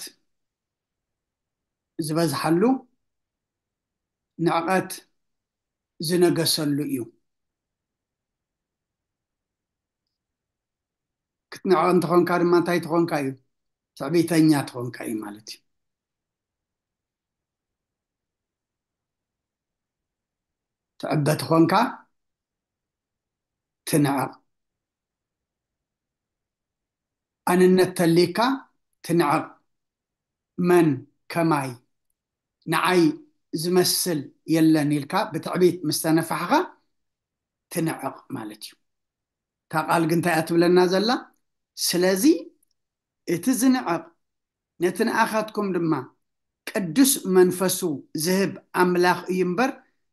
ዝበዝሓሉ፣ ንዕቐት ዝነገሰሉ እዩ። ክትንዕቕ እንተኾንካ ድማ እንታይ ትኾንካ እዩ? ትዕቢተኛ ትኾንካ እዩ ማለት እዩ። ትዕበ ትኾንካ ትንዕቕ። ኣንነት ተሊካ ትንዕቕ። መን ከማይ ንዓይ ዝመስል የለን ኢልካ ብትዕቢት ምስ ተነፋሕኻ ትንዕቕ ማለት እዩ። እታ ቃል ግን እንታይ እያ ትብለና ዘላ? ስለዚ እቲ ዝንዕቕ ነቲ ንኣኻትኩም ድማ ቅዱስ መንፈሱ ዝህብ ኣምላኽ እዩ እምበር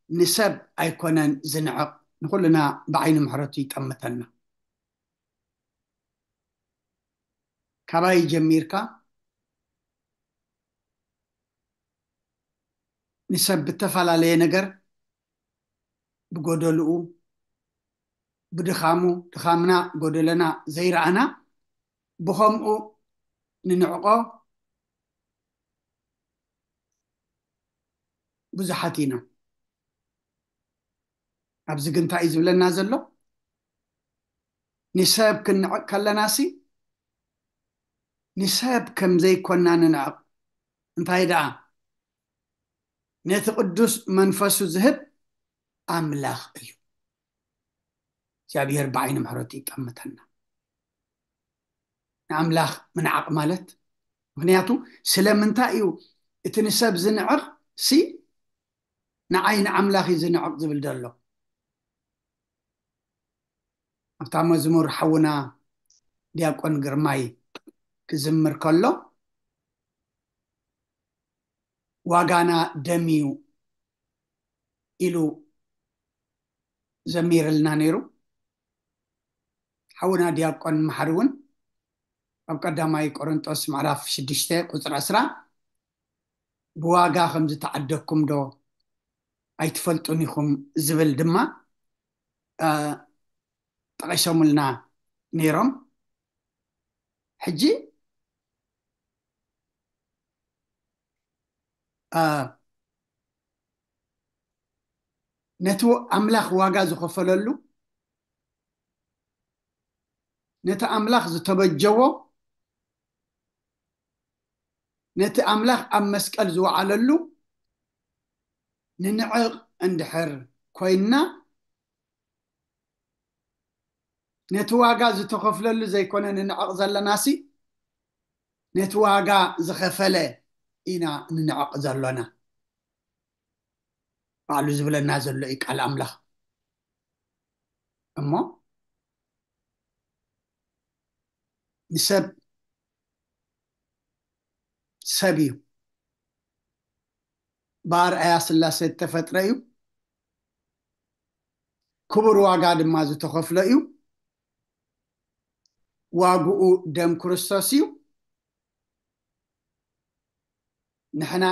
ንሰብ ኣይኮነን ዝንዕቕ። ንኹልና ብዓይኒ ምሕረቱ ይጠምተና። ካባይ ጀሚርካ ንሰብ ብተፈላለየ ነገር ብጎደልኡ፣ ብድኻሙ፣ ድኻምና፣ ጎደለና ዘይረኣና፣ ብኸምኡ ንንዕቆ ብዙሓት ኢና። ኣብዚ ግን እንታይ እዩ ዝብለና ዘሎ? ንሰብ ክንንዕቕ ከለናሲ፣ ንሰብ ከም ዘይኮንና ንንዕቕ። እንታይ ደኣ? ነቲ ቅዱስ መንፈሱ ዝህብ ኣምላኽ እዩ። እግዚኣብሔር ብዓይኒ ምሕረቱ ይጠምተና። ንኣምላኽ ምንዓቕ ማለት፣ ምኽንያቱ ስለምንታይ እዩ እቲ ንሰብ ዝንዕቕ ሲ ንዓይ ንኣምላኽ እዩ ዝንዕቕ ዝብል ዘሎ? ኣብታ መዝሙር ሓውና ዲያቆን ግርማይ ክዝምር ከሎ፣ ዋጋና ደም እዩ ኢሉ ዘሚርልና ነይሩ። ሓውና ዲያቆን መሓሪ እውን ኣብ ቀዳማይ ቆሮንጦስ ምዕራፍ ሽዱሽተ ቁጽሪ ዕስራ፣ ብዋጋ ከም ዝተዓደግኩም ዶ ኣይትፈልጡን ኢኹም ዝብል ድማ፣ እ፣ ጠቒሶምልና ነይሮም። ሕጂ፣ እ፣ ነቲ ኣምላኽ ዋጋ ዝኸፈለሉ፣ ነቲ ኣምላኽ ዝተበጀዎ፣ ነቲ ኣምላኽ ኣብ መስቀል ዝወዓለሉ ንንዕቕ እንድሕር ኮይንና፣ ነቲ ዋጋ ዝተኸፍለሉ ዘይኮነ ንንዕቕ ዘለናሲ፣ ነቲ ዋጋ ዝኸፈለ ኢና ንንዕቕ ዘሎና። ባዕሉ ዝብለና ዘሎ እዩ ቃል ኣምላኽ። እሞ ንሰብ ሰብ እዩ። ብኣርኣያ ስላሴ ዝተፈጥረ እዩ። ክቡር ዋጋ ድማ ዝተኸፍሎ እዩ። ዋግኡ ደም ክርስቶስ እዩ። ንሕና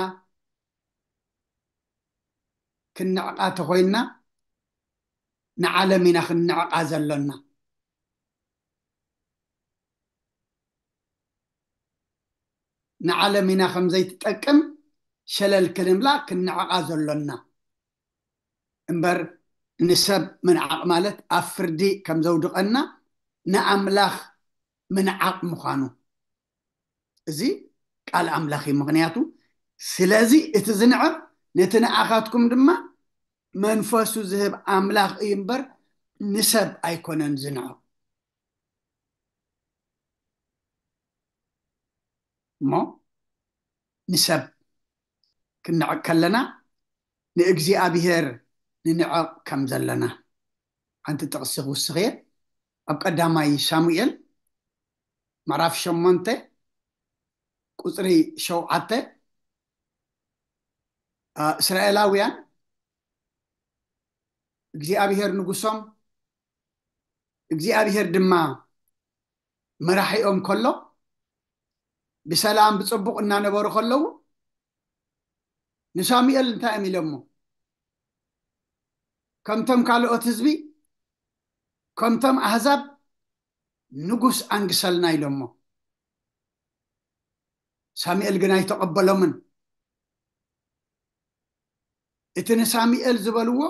ክንዕቃ ተኾይንና ንዓለም ኢና ክንዕቃ ዘሎና። ንዓለም ኢና ከም ዘይትጠቅም ሸለል ክንብላ ክንዕቃ ዘሎና። እምበር ንሰብ ምንዓቕ ማለት ኣብ ፍርዲ ከም ዘውድቐና ንኣምላኽ ምንዓቕ ምዃኑ። እዚ ቃል ኣምላኽ እዩ። ምኽንያቱ ስለዚ እቲ ዝንዕቕ ነቲ ንኣኻትኩም ድማ መንፈሱ ዝህብ ኣምላኽ እዩ እምበር ንሰብ ኣይኮነን ዝንዕቕ። እሞ ንሰብ ክንዕቅ ከለና ንእግዚኣብሔር ንንዕቅ ከም ዘለና ሓንቲ ጥቕሲ ክውስኽ እየ። ኣብ ቀዳማይ ሳሙኤል ምዕራፍ ሸሞንተ ቁፅሪ ሸውዓተ፣ እስራኤላውያን እግዚኣብሔር ንጉሶም እግዚኣብሔር ድማ መራሒኦም ከሎ ብሰላም ብፅቡቕ እናነበሩ ከለዉ ንሳሙኤል እንታይ እዮም ኢሎሞ? ከምቶም ካልኦት ህዝቢ ከምቶም ኣህዛብ ንጉስ ኣንግሰልና ኢሎሞ። ሳሙኤል ግን ኣይተቐበሎምን። እቲ ንሳሙኤል ዝበልዎ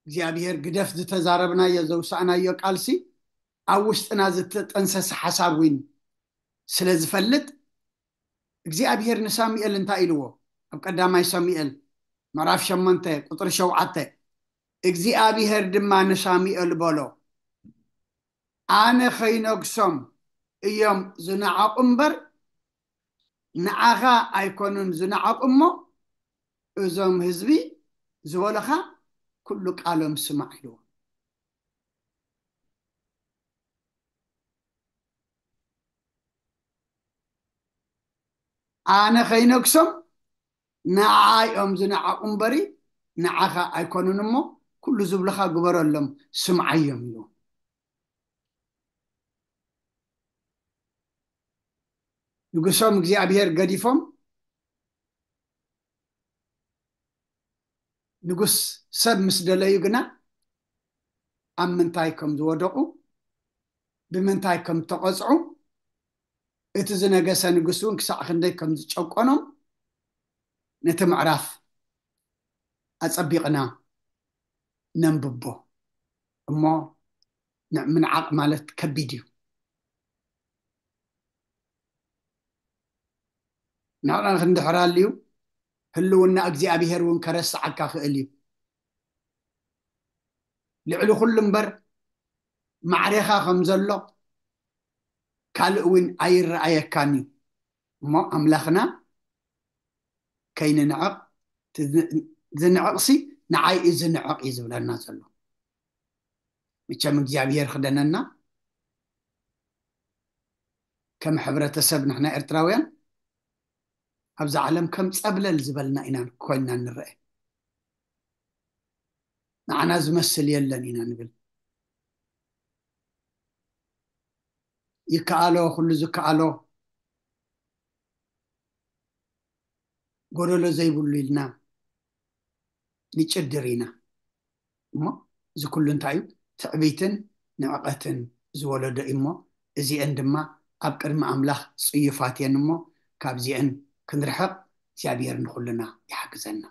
እግዚኣብሔር ግደፍ ዝተዛረብናዮ ዘውሳእናዮ ቃልሲ ኣብ ውሽጥና ዝተጠንሰሰ ሓሳብ እውን ስለ ዝፈልጥ እግዚኣብሔር ንሳሙኤል እንታይ ኢልዎ? ኣብ ቀዳማይ ሳሙኤል ምዕራፍ ሸሞንተ ቁፅሪ ሸውዓተ እግዚኣብሔር ድማ ንሳሙኤል በሎ፣ ኣነ ኸይነግሶም እዮም ዝነዓቑ እምበር ንዓኻ ኣይኮኑን ዝነዓቑ እሞ እዞም ህዝቢ ዝበሎኻ ኩሉ ቃሎም ስማዕ ኢልዎ። ኣነ ኸይነግሶም ንዓይ እዮም ዝነዓቑ እምበሪ ንዓኻ ኣይኮኑን እሞ ኩሉ ዝብልኻ ግበረሎም ስምዓዮም ኢልዎ። ንጉሶም እግዚኣብሔር ገዲፎም ንጉስ ሰብ ምስ ደለዩ ግና ኣብ ምንታይ ከም ዝወደቑ ብምንታይ ከም ተቐፅዑ እቲ ዝነገሰ ንጉስ እውን ክሳዕ ክንደይ ከም ዝጨቆኖም ነቲ ምዕራፍ ኣፀቢቕና ነንብቦ እሞ ምንዓቕ ማለት ከቢድ እዩ። ንዕቕና ክንድሕር ኣልዩ ህልውና እግዚኣብሔር እውን ከረስዓካ ክእል እዩ። ልዕሊ ኩሉ እምበር ማዕሬኻ ከም ዘሎ ካልእ እውን ኣይረኣየካን እዩ እሞ ኣምላኽና ከይንንዕቕ ዝንዕቕሲ ንዓይ እዩ ዝንዕቕ እዩ ዝብለና ዘሎ። መቸም እግዚኣብሔር ክደነና ከም ሕብረተሰብ ንሕና ኤርትራውያን ኣብዛ ዓለም ከም ጸብለል ዝበልና ኢና ኮይንና ንረአ። ንዓና ዝመስል የለን ኢና ንብል። ይከኣሎ ኩሉ ዝከኣሎ ጎደሎ ዘይብሉ ኢልና ንጭድር ኢና እሞ እዚ ኩሉ እንታይ እዩ? ትዕቢትን ንዕቐትን ዝወለዶ እዩ እሞ እዚአን ድማ ኣብ ቅድሚ ኣምላኽ ጽዩፋት እየን እሞ ካብዚአን ክንርሕቕ እግዚኣብሔር ንኹልና ይሓግዘና።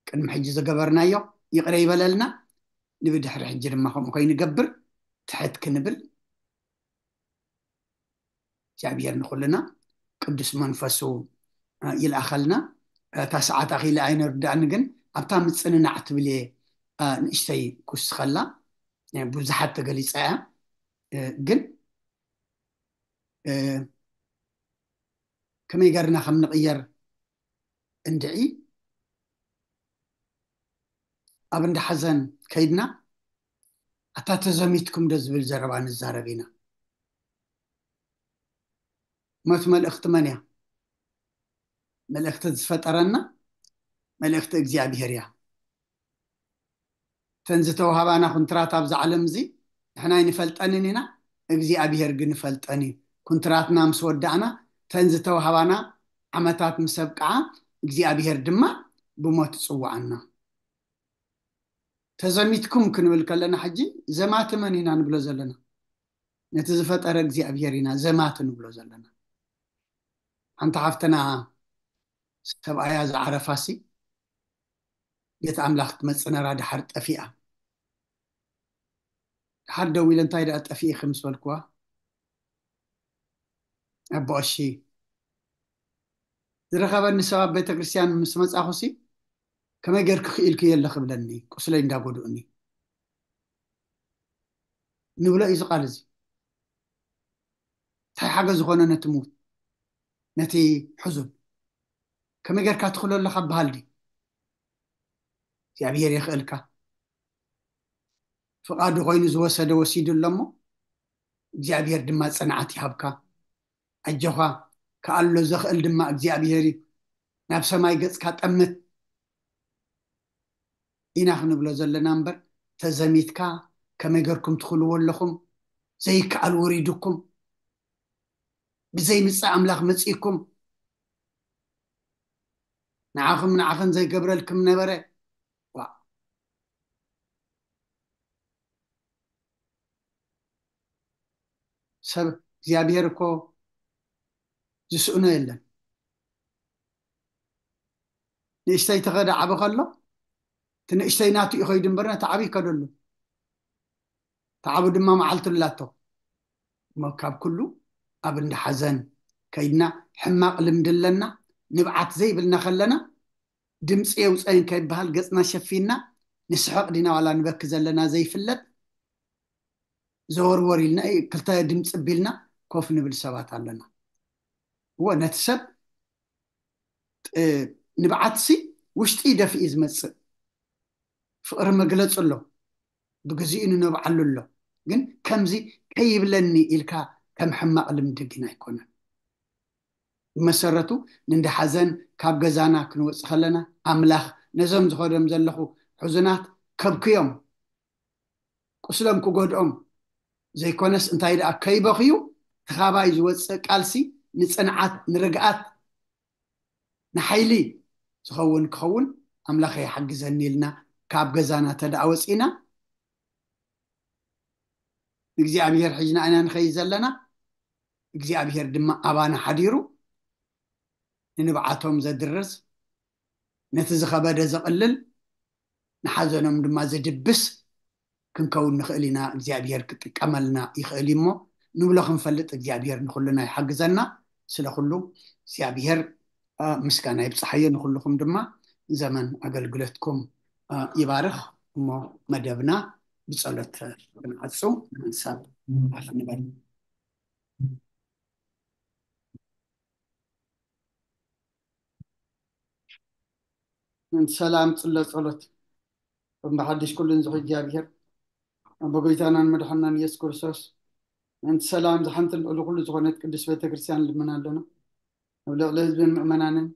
ቅድሚ ሕጂ ዝገበርናዮ ይቕረ ይበለልና። ንብድሕሪ ሕጂ ድማ ከምኡ ከይንገብር ትሕት ክንብል እግዚኣብሔር ንኹልና ቅዱስ መንፈሱ ይልኣኸልና። እታ ሰዓት ኣኺለ ኣይነርዳእኒ፣ ግን ኣብታ ምጽንናዕ ትብል እየ፣ እ፣ ንእሽተይ ክውስኸላ። እ፣ ብዙሓት ተገሊጻ እያ። እ፣ ግን፣ እ፣ ከመይ ገርና ከም ንቕየር እንድዒ፣ ኣብ እንዳ ሓዘን ከይድና፣ ኣታ ተዘሚትኩም ዶ ዝብል ዘረባ ንዛረብ ኢና። ሞት መልእኽቲ መን እያ? መልእኽቲ ዝፈጠረና፣ መልእኽቲ እግዚኣብሔር እያ። እተን ዝተዋህባና ኩንትራት ኣብዚ ዓለም እዚ ንሕና ኣይንፈልጠንን ኢና፣ እግዚኣብሔር ግን ይፈልጠን እዩ። ኩንትራትና ምስ ወዳእና፣ እተን ዝተዋህባና ዓመታት ምስ ኣብቅዓ፣ እግዚኣብሔር ድማ ብሞት ይጽውዓና። ተዘሚትኩም ክንብል ከለና፣ ሕጂ ዘማቲ መን ኢና ንብሎ ዘለና? ነቲ ዝፈጠረ እግዚኣብሔር ኢና ዘማቲ ንብሎ ዘለና። ሓንቲ ሓፍትና ሰብኣያ ዝዓረፋሲ፣ ቤት ኣምላኽ ክትመጽእ ነራ፣ ድሓር ጠፊኣ። ድሓር ደዊለ፣ እንታይ ደኣ ጠፊእኺ ምስ በልክዋ፣ ኣቦ ቀሺ፣ ዝረኸበኒ ሰብ ኣብ ቤተክርስትያን ምስ መጻኹሲ፣ ከመይ ጌርኪ ክኢልክዮ ኣለኺ ብለኒ፣ ቁስለይ እንዳጎድኡኒ። ንብሎ እዩ እዚ ቃል እዚ። እንታይ ሓገዝ ዝኾነ ነቲ ምዉት፣ ነቲ ሕዙን? ከመይ ጌርካ ትኽሎ ኣለኻ በሃል ድዩ? እግዚኣብሔር የኽእልካ። ፍቓዱ ኮይኑ ዝወሰደ ወሲዱ ኣሎ እሞ፣ እግዚኣብሔር ድማ ጽንዓት ይሃብካ። ኣጆኻ፣ ክኣሎ ዘኽእል ድማ እግዚኣብሔር እዩ። ናብ ሰማይ ገጽካ ጠምት ኢና ክንብሎ ዘለና እምበር፣ ተዘሚትካ ከመይ ገርኩም ትኽልዎ ኣለኹም? ዘይከኣል ወሪዱኩም፣ ብዘይ ምጻእ ኣምላኽ መጺእኩም፣ ንዓኹም ንዓኽን ዘይገብረልኩም ነበረ። ዋ። ሰብ እግዚኣብሔር እኮ ዝስእኖ የለን። ንእሽተይ ተኸደ ዓቢ ከሎ፣ እቲ ንእሽተይ ናቱ እዩ ከይዱ እምበር፣ ነቲ ዓቢ ይከደሉ። እቲ ዓቢ ድማ መዓልቱ ኣላቶ። እሞ ካብ ኩሉ ኣብ እንዳ ሓዘን ከይድና፣ ሕማቕ ልምዲ ኣለና፣ ንብዓት ዘይብልና ከለና፣ ድምፂ የውፀይን ከይበሃል ገፅና ሸፊንና፣ ንስሕቕ ዲና ዋላ ንበኪ ዘለና ዘይፍለጥ፣ ዘወርወር ኢልና፣ ክልተ ድምፂ ቢልና ኮፍ ንብል ሰባት ኣለና። እወ፣ ነቲ ሰብ፣ እ፣ ንብዓትሲ ውሽጢ ደፊኡ ዝመፅእ ፍቕሪ መግለፂ ኣሎ፣ ብግዚኡ ንነብዓሉ ኣሎ። ግን ከምዚ ከይብለኒ ኢልካ ከም ሕማቕ ልምዲ ግን ኣይኮነን። ብመሰረቱ፣ ንእንዳ ሓዘን ካብ ገዛና ክንወጽእ ከለና፣ ኣምላኽ ነዞም ዝኸዶም ዘለኹ ሕዙናት ከብክዮም፣ ቁስሎም ክጎድኦም ዘይኮነስ፣ እንታይ ደኣ ከይበኽዩ፣ እቲ ካባይ ዝወጽእ ቃልሲ ንጽንዓት፣ ንርግኣት፣ ንሓይሊ ዝኸውን ክኸውን፣ ኣምላኸይ ሓግዘኒ ኢልና ካብ ገዛና ተደኣ ወጺና፣ ንእግዚኣብሔር ሒዝና ኢና ንኸይድ ዘለና። እግዚኣብሔር ድማ ኣባና ሓዲሩ ንንብዓቶም ዘድርስ፣ ነቲ ዝኸበደ ዘቕልል፣ ንሓዘኖም ድማ ዝድብስ ክንከውን ንኽእል ኢና። እግዚኣብሔር ክጥቀመልና ይኽእል እዩ እሞ፣ ንብሎ ክንፈልጥ እግዚኣብሔር ንኹልና ይሓግዘና። ስለ ኩሉ እግዚኣብሔር፣ አ፣ ምስጋና ይብጽሓዮ። ንኹልኹም ድማ ዘመን ኣገልግሎትኩም፣ አ፣ ይባርኽ። እሞ መደብና ብጸሎት ክንዓጹ፣ ንሓንሳብ ኣፍ ንበል። ምእንቲ ሰላም ጽለ ጸሎት። እምበሓድሽ ኩሉን ዝኽእል እግዚኣብሔር፣ ኣቦ ጎይታናን መድሓናን ኢየሱስ ክርስቶስ፣ ምእንቲ ሰላም ዝሓንትን ልዕሊ ኩሉ ዝኾነት ቅድስት ቤተ ክርስቲያን ንልምን ኣለና። ኣብ ልዕሊ ህዝብን ምእመናንን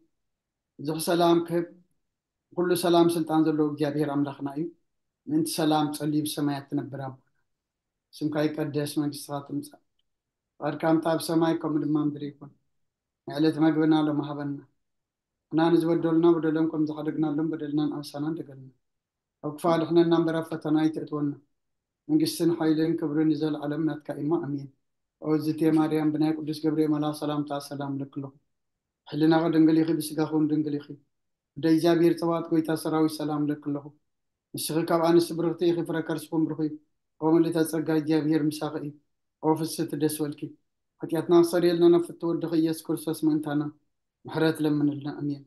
ብዙሕ ሰላም ክህብ፣ ኩሉ ሰላም ስልጣን ዘለዎ እግዚኣብሔር ኣምላኽና እዩ። ምእንቲ ሰላም ጸልዩ ብሰማያት ትነብር ኣቦና፣ ስምካ ይቀደስ፣ መንግስትኻ ትምጻእ፣ ፍቓድካ ምጻእ ብሰማይ ከምኡ ድማ ምድሪ ይኹን። ንዕለት መግብና ሎሚ ሃበና። ንሕና ንዝበደሉና በደሎም ከም ዝሓደግናሎም በደልናን ኣበሳናን ደገልና። ኣብ ክፉእ ኣድሕነና እምበር ኣብ ፈተና ኣይተእትወና። መንግስትን ሓይልን ክብርን ንዘለዓለም ናትካ እዩ እሞ ኣሜን። ኦ ዝቴ ማርያም ብናይ ቅዱስ ገብርኤል መልኣኽ ሰላምታ ሰላም እለኪ ኣለኹ። ሕልናኺ ድንግል ኢኺ፣ ብስጋኺ እውን ድንግል ኢኺ። ወደ እግዚኣብሔር ጸባኦት ጎይታ ሰራዊት ሰላም እለኪ ኣለኹ። ንስኺ ካብ ኣንስቲ ብርኽቲ ኢኺ፣ ፍረ ከርስኹም ብሩኽ እዩ። ኦ ምልእተ ጸጋ እግዚኣብሔር ምሳኺ እዩ። ኦ ፍስሕቲ ደስ በልኪ። ሓጢኣትና ክሰርየልና ናብ ፍትወ ወድኺ ኢየሱስ ክርስቶስ ምእንታና ምሕረት ለምንልና። ኣሜን።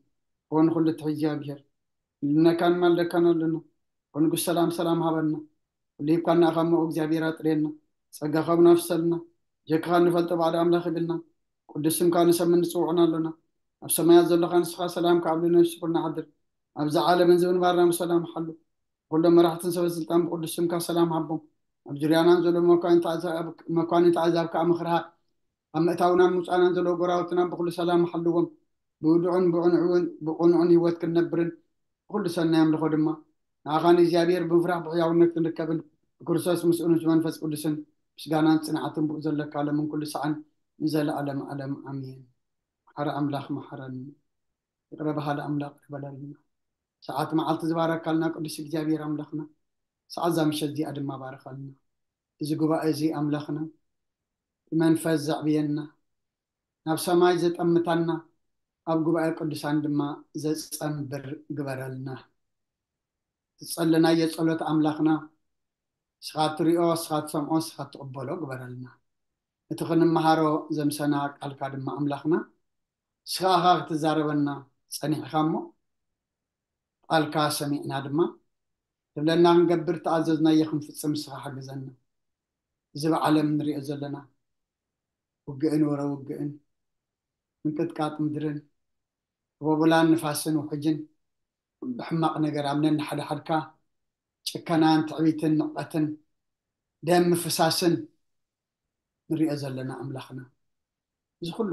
ሆን ኩሉ ትሕዚ እግዚኣብሔር፣ ንልነካን ማልደካን ኣለና። ሆንጉስ ሰላም ሰላም ሃበና። ኩሉ ሂብካና ኢኻ እሞ እግዚኣብሔር ኣጥርየና። ጸጋኻ እውን ኣፍሰልና። ጀክኻ ንፈልጦ ባዕሉ ኣምላኽ ይብልና። ቅዱስ ስምካ ንሰምን ንጽውዕን ኣሎና። ኣብ ሰማያት ዘለኻ ንስኻ ሰላም ከኣብሉ ነብሲ ኩልና ሓድር። ኣብዛ ዓለምን ዝምንባርና ብሰላም ሓሉ። ኩሎም መራሕትን ሰበ ስልጣን ብቅዱስ ስምካ ሰላም ሃቦም። ኣብ ዙርያናን ዘሎ መኳንንቲ ኣዛብ- መኳንንቲ ኣዛብ ከኣ ምኽርሃ ኣብ ምእታውናን ምውፃእናን ዘለዉ ጎራውትና ብኩሉ ሰላም ሓልዎም። ብውዱዕን ብቕኑዕን ብቕኑዕን ህይወት ክንነብርን ብኩሉ ሰናይ ኣምልኾ ድማ ንኣኻ ንእግዚኣብሔር ብምፍራሕ ብሕያውነት ክንርከብን ብክርስቶስ ምስኡን ምስ መንፈስ ቅዱስን ምስጋናን ጽንዓትን ብኡ ዘለካ ለምን ኩሉ ሰዓን ንዘለኣለም ኣለም ኣሜን። ሓረ ኣምላኽ መሓረኒ። ይቕረ በሃሊ ኣምላኽ ይቕረ በለልና። ሰዓት መዓልቲ ዝባረካልና ቅዱስ እግዚኣብሔር ኣምላኽና፣ ሰዓት እዛ ምሸት እዚኣ ድማ ባረኻልና። እዚ ጉባኤ እዚ ኣምላኽና ብመንፈስ ዘዕብየና፣ ናብ ሰማይ ዘጠምታና፣ ኣብ ጉባኤ ቅዱሳን ድማ ዘጸንብር ግበረልና። ዝጸለናዮ ጸሎት ኣምላኽና፣ ንስኻ ትሪኦ፣ ንስኻ ትሰምዖ፣ ንስኻ ትቕበሎ ግበረልና። እቲ ክንመሃሮ ዘምሰና ቃልካ ድማ ኣምላኽና፣ ንስኻ ኢኻ ክትዛረበና ጸኒሕካ እሞ፣ ቃልካ ሰሚዕና ድማ ትብለና ክንገብር፣ ተኣዘዝናዮ ክንፍጽም ንስኻ ሓግዘና። እዚ ብዓለም ንሪኦ ዘለና ውግእን ወረ ውግእን፣ ምንቅጥቃጥ ምድርን፣ ህቦብላን ንፋስን ውሕጅን፣ ኩሉ ሕማቕ ነገር ኣብ ነንሓድሓድካ ጭከናን ትዕቢትን ንዕቀትን ደም ምፍሳስን ንሪኦ ዘለና ኣምላኽና፣ እዚ ኩሉ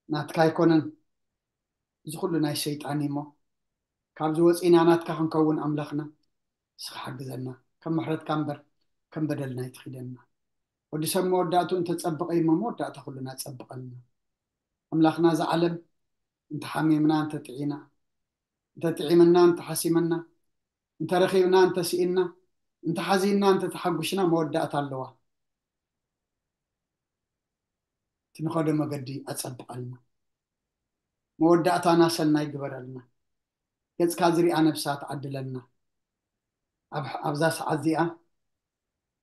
ናትካ ኣይኮነን። እዚ ኩሉ ናይ ሰይጣን እዩ እሞ፣ ካብዚ ወፂና ናትካ ክንከውን ኣምላኽና፣ ንስኻ ሓግዘና። ከም ምሕረትካ እምበር ከም በደልና ኣይትኺደና። ወዲ ሰብ መወዳእቱ እንተጸብቐ እዩ እሞ፣ መወዳእታ ኩሉና ጸብቐልና። ኣምላኽና፣ እዛ ዓለም እንተሓሚምና፣ እንተጥዒና፣ እንተጥዒምና፣ እንተሓሲምና፣ እንተረኺብና፣ እንተስኢንና፣ እንተሓዚንና፣ እንተተሓጉሽና መወዳእታ ኣለዋ። እቲ ንኸዶ መገዲ ኣጸብቐልና። መወዳእታና ሰናይ ግበረልና። ገጽካ ዝሪኣ ነብሳ ትዓድለልና። ኣብ- ኣብዛ ሰዓት እዚኣ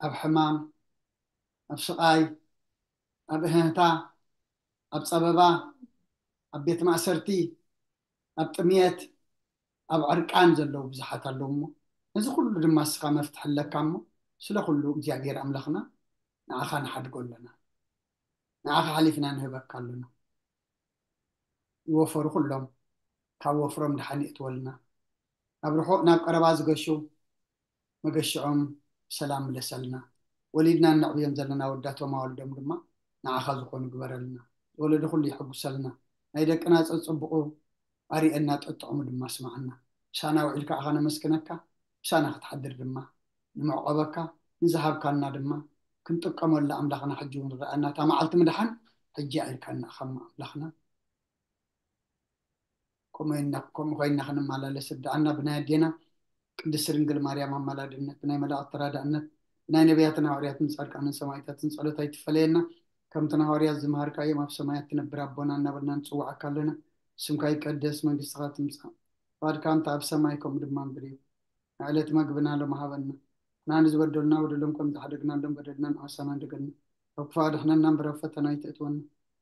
ኣብ ሕማም፣ ኣብ ስቓይ፣ ኣብ እህህታ፣ ኣብ ጸበባ፣ ኣብ ቤት ማእሰርቲ፣ ኣብ ጥምየት፣ ኣብ ዕርቃን ዘለዉ ብዙሓት ኣለዉ እሞ፣ ነዚ ኩሉ ድማ ንስኻ መፍትሒ ኣለካ እሞ፣ ስለ ኩሉ እግዚኣብሔር ኣምላኽና ንዓኻ ንሓድጎ ኣለና። ንዓኻ ሓሊፍና ንህበካ ኣለና። ይወፈሩ ኩሎም፣ ካብ ወፍሮም ደሓን የእትወልና። ናብ ርሑቕ ናብ ቀረባ ዝገሹ መገሽዖም ብሰላም ምለሰልና። ወሊድና እነዕብዮም ዘለና ወዳቶም ኣዋልዶም ድማ ንዓኻ ዝኾኑ ግበረልና። ዝወለዱ ኩሉ ይሐጉሰልና። ናይ ደቅና ጸጽብቑ ኣርእየና፣ ጠጥዕሙ ድማ ስምዓና። ምሳና ውዒልካ ኢኻ ነመስግነካ፣ ምሳና ክትሓድር ድማ ንምዕቆበካ፣ ንዝሃብካና ድማ ክንጥቀመሉ ኣምላኽና ሕጂ እውን ረኣና። እታ መዓልቲ ምድሓን ሕጂ ኣኢልካና ኢኻ እሞ ኣምላኽና። ከምኡ ኮይና ክንመላለስ እርድኣና። ብናይ ኣዴና ቅድስት ድንግል ማርያም ኣማላድነት፣ ብናይ መላእኽቲ ተራዳእነት፣ ብናይ ነቢያትን ሃዋርያትን ጻድቃንን ሰማዕታትን ጸሎት ኣይትፈለየና። ከምቲ ንሃዋርያት ዝመሃርካዮም ኣብ ሰማያት ትነብር ኣቦና እናበልና ንጽውዓካ ኣለና። ስምካ ይቀደስ፣ መንግስትኻ ትምጻእ፣ ፍቓድካ እንተ ኣብ ሰማይ ከምኡ ድማ ምድሪ እዩ። ንዕለት መግብና ሎሚ ሃበና። ንሕና ንዝበደሉና በደሎም ከም ዝሓደግናሎም በደልና ንዓሳና እንደገና፣ ካብ ክፉእ ኣድሕነና እምበር ኣብ ፈተና ኣይተእትወና።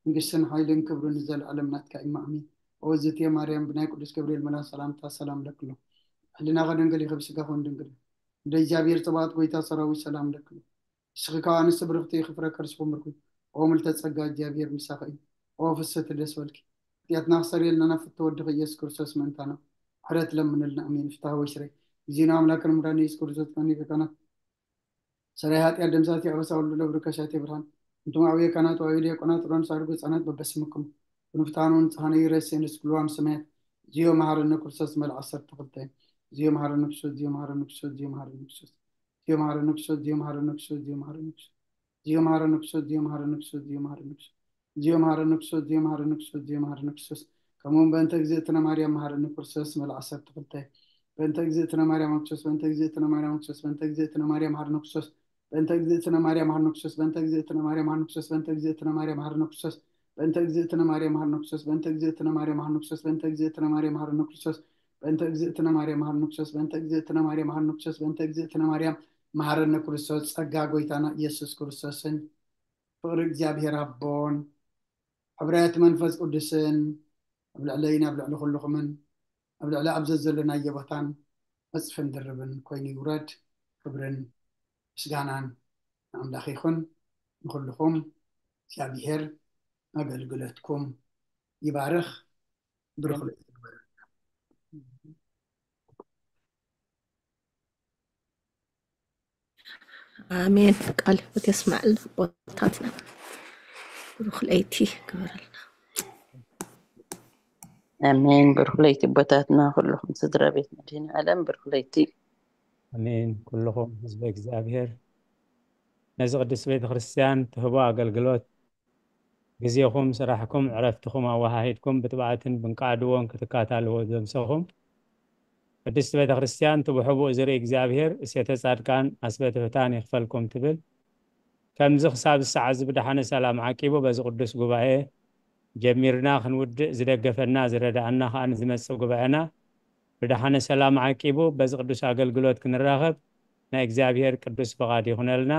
መንግስትን ሓይልን ክብርን ንዘለኣለም ናትካ እዩ፣ ኣሜን። ኦ እግዝእትየ ማርያም፣ ብናይ ቅዱስ ገብርኤል መልኣኽ ሰላምታ ሰላም እለኪ ኣለኹ። ሕሊናኺ ድንግል እዩ፣ ስጋኺ እውን ድንግል እዩ። እንደ እግዚኣብሔር ጸባኦት ጎይታ ሰራዊት ሰላም እለኪ ኣለኹ። ንስኺ ካብ ኣንስቲ ብርኽቲ ኢኺ፣ ፍረ ከርስኺ እውን ብሩኽ እዩ። ኦ ምልዕተ ጸጋ፣ እግዚኣብሔር ምሳኺ እዩ። ኦ ፍስሕቲ ደስ በልኪ፣ ሓጢኣትና ክሰርየልና ናብ ፍትው ወድኺ ኢየሱስ ክርስቶስ ምእንታና ምሕረት ለምንልና፣ ኣሜን። ፍትሐ ወይስሬ እግዚእነ አምላክነ መድኃኒነ ኢየሱስ ክርስቶስ፣ ካህን ሊቀ ካህናት፣ ሰራይ ኃጢአት፣ ደምሳሲ አበሳ፣ ወልደ ለብሩ ከሳቴ ብርሃን፣ እንቱም አብየ ካህናት ወአብየ ዲያቆናት፣ ሮን ሳድጎ ህፃናት በበስምኩም፣ ክንፍታኑ ንጽሐነ ይረሴ ንስክልዋም ሰማያት፣ ዚዮ መሐረነ ክርስቶስ መልክ ዓሰርተ ክልተ፣ ዚዮ መሐረነ ክርስቶስ፣ ዚዮ መሐረነ ክርስቶስ፣ ዚዮ መሐረነ ክርስቶስ፣ ዚዮ መሐረነ ክርስቶስ፣ ዚዮ መሐረነ ክርስቶስ፣ ዚዮ መሐረነ ክርስቶስ፣ ዚዮ መሐረነ ክርስቶስ፣ ዚዮ መሐረነ ክርስቶስ፣ ዚዮ መሐረነ ክርስቶስ፣ ዚዮ መሐረነ ክርስቶስ፣ ዚዮ መሐረነ ክርስቶስ። ከምኡውን በእንተ እግዝእትነ ማርያም መሐረነ ክርስቶስ መልክ ዓሰርተ ክልተ፣ በእንተ እግዝእትነ ማርያም ክርስቶስ፣ በእንተ እግዝእትነ ማርያም ክርስቶስ፣ በእንተ እግዝእትነ ማርያም መሐረነ ክርስቶስ፣ በእንተ እግዝእትነ ማርያም መሐረነ ክርስቶስ፣ በእንተ እግዝእትነ ማርያም መሐረነ ክርስቶስ፣ በእንተ እግዝእትነ ማርያም መሐረነ ክርስቶስ፣ በእንተ እግዝእትነ ማርያም መሐረነ ክርስቶስ፣ በእንተ እግዝእትነ ማርያም መሐረነ ክርስቶስ፣ በእንተ እግዝእትነ ማርያም መሐረነ ክርስቶስ፣ በእንተ እግዝእትነ ማርያም መሐረነ ክርስቶስ፣ በእንተ እግዝእትነ ማርያም መሐረነ ክርስቶስ፣ በእንተ እግዝእትነ ማርያም መሐረነ ክርስቶስ። ጸጋ ጎይታና ኢየሱስ ክርስቶስን ፍቕሪ እግዚኣብሔር ኣቦን ሕብረት መንፈስ ቅዱስን ኣብ ልዕለይን ኣብ ልዕሊ ኩልኹምን ኣብ ልዕሊ ኣብ ዘዘለናዮ ቦታን ዕፅፍን ድርብን ኮይኑ ይውረድ። ክብርን ምስጋናን ንኣምላኽ ይኹን። ንኹልኹም እግዚኣብሔር ኣገልግሎትኩም ይባርኽ። ብሩኽ ለይቲ ይግበረልና። ኣሜን። ቃል ህይወት የስማዕልና ኣቦታትና። ብሩኽ ለይቲ ግበረልና። ኣሜን። ብሩኽ ለይቲ ኣቦታትና፣ ኩልኹም ስድራ ቤት መድኃኔ ዓለም ብሩኽ ለይቲ። ኣሜን። ኩልኹም ህዝበ እግዚኣብሔር ነዚ ቅድስት ቤተ ክርስቲያን ትህቦ ኣገልግሎት ግዜኹም፣ ስራሕኩም፣ ዕረፍትኹም ኣወሃሂድኩም ብትብዓትን ብንቃዕድዎን ክትካታልዎ ዘምሰኹም ቅድስት ቤተ ክርስቲያን ትብሕቡ ዝርኢ እግዚኣብሔር እሴተ ጻድቃን ኣስበ ትሕታን ይኽፈልኩም ትብል። ከምዚ ክሳብ ሰዓት እዚ ብደሓነ ሰላም ዓቂቡ በዚ ቅዱስ ጉባኤ ጀሚርና ክንውድእ ዝደገፈና ዝረዳኣና ከኣ ንዝመጽእ ጉባኤና ብደሓነ ሰላም ዓቂቡ በዚ ቅዱስ ኣገልግሎት ክንራኸብ ናይ እግዚኣብሔር ቅዱስ ፍቓድ ይኹነልና።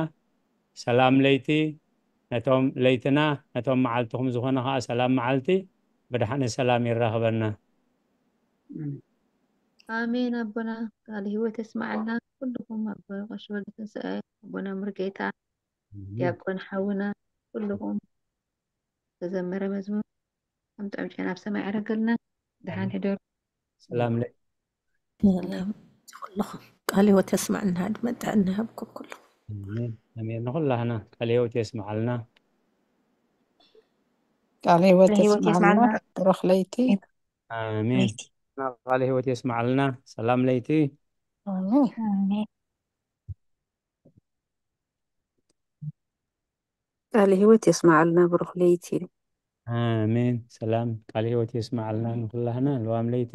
ሰላም ለይቲ ነቶም ለይትና፣ ነቶም መዓልትኹም ዝኾነ ከኣ ሰላም መዓልቲ ብደሓነ ሰላም የራኽበና። ኣሜን። ኣቦና ቃል ህይወት የስማዓልና። ኩልኹም ኣቦ ቀሺ ወልደ ትንሳኤ፣ ኣቦና ሙሉጌታ፣ ዲያቆን ሓውና፣ ኩልኹም ተዘመረ መዝሙር ኣምጦምጨ ናብ ሰማይ ዕረገልና። ደሓን ሕደሩ። ሰላም ለይ ሰላም ኩልኹም ቃል ህይወት የስማዕና፣ ዕድመ ጥዕና ይሃብኩም ኩልኹም። ኣሜን፣ ኣሜን። ንኹላህና ቃል ህይወት የስምዓልና። ቃል ህይወት ቃል ህይወት የስምዓልና። የስምዓልና። ብሩኽ ለይቲ። ኣሜን። ቃል ህይወት የስምዓልና። ሰላም ለይቲ። ኣሜን። ኣሜን። ቃል ህይወት የስምዓልና። ብሩኽ ለይቲ። ኣሜን። ሰላም ቃል ህይወት የስምዓልና ንኹላህና። ልዋም ለይቲ።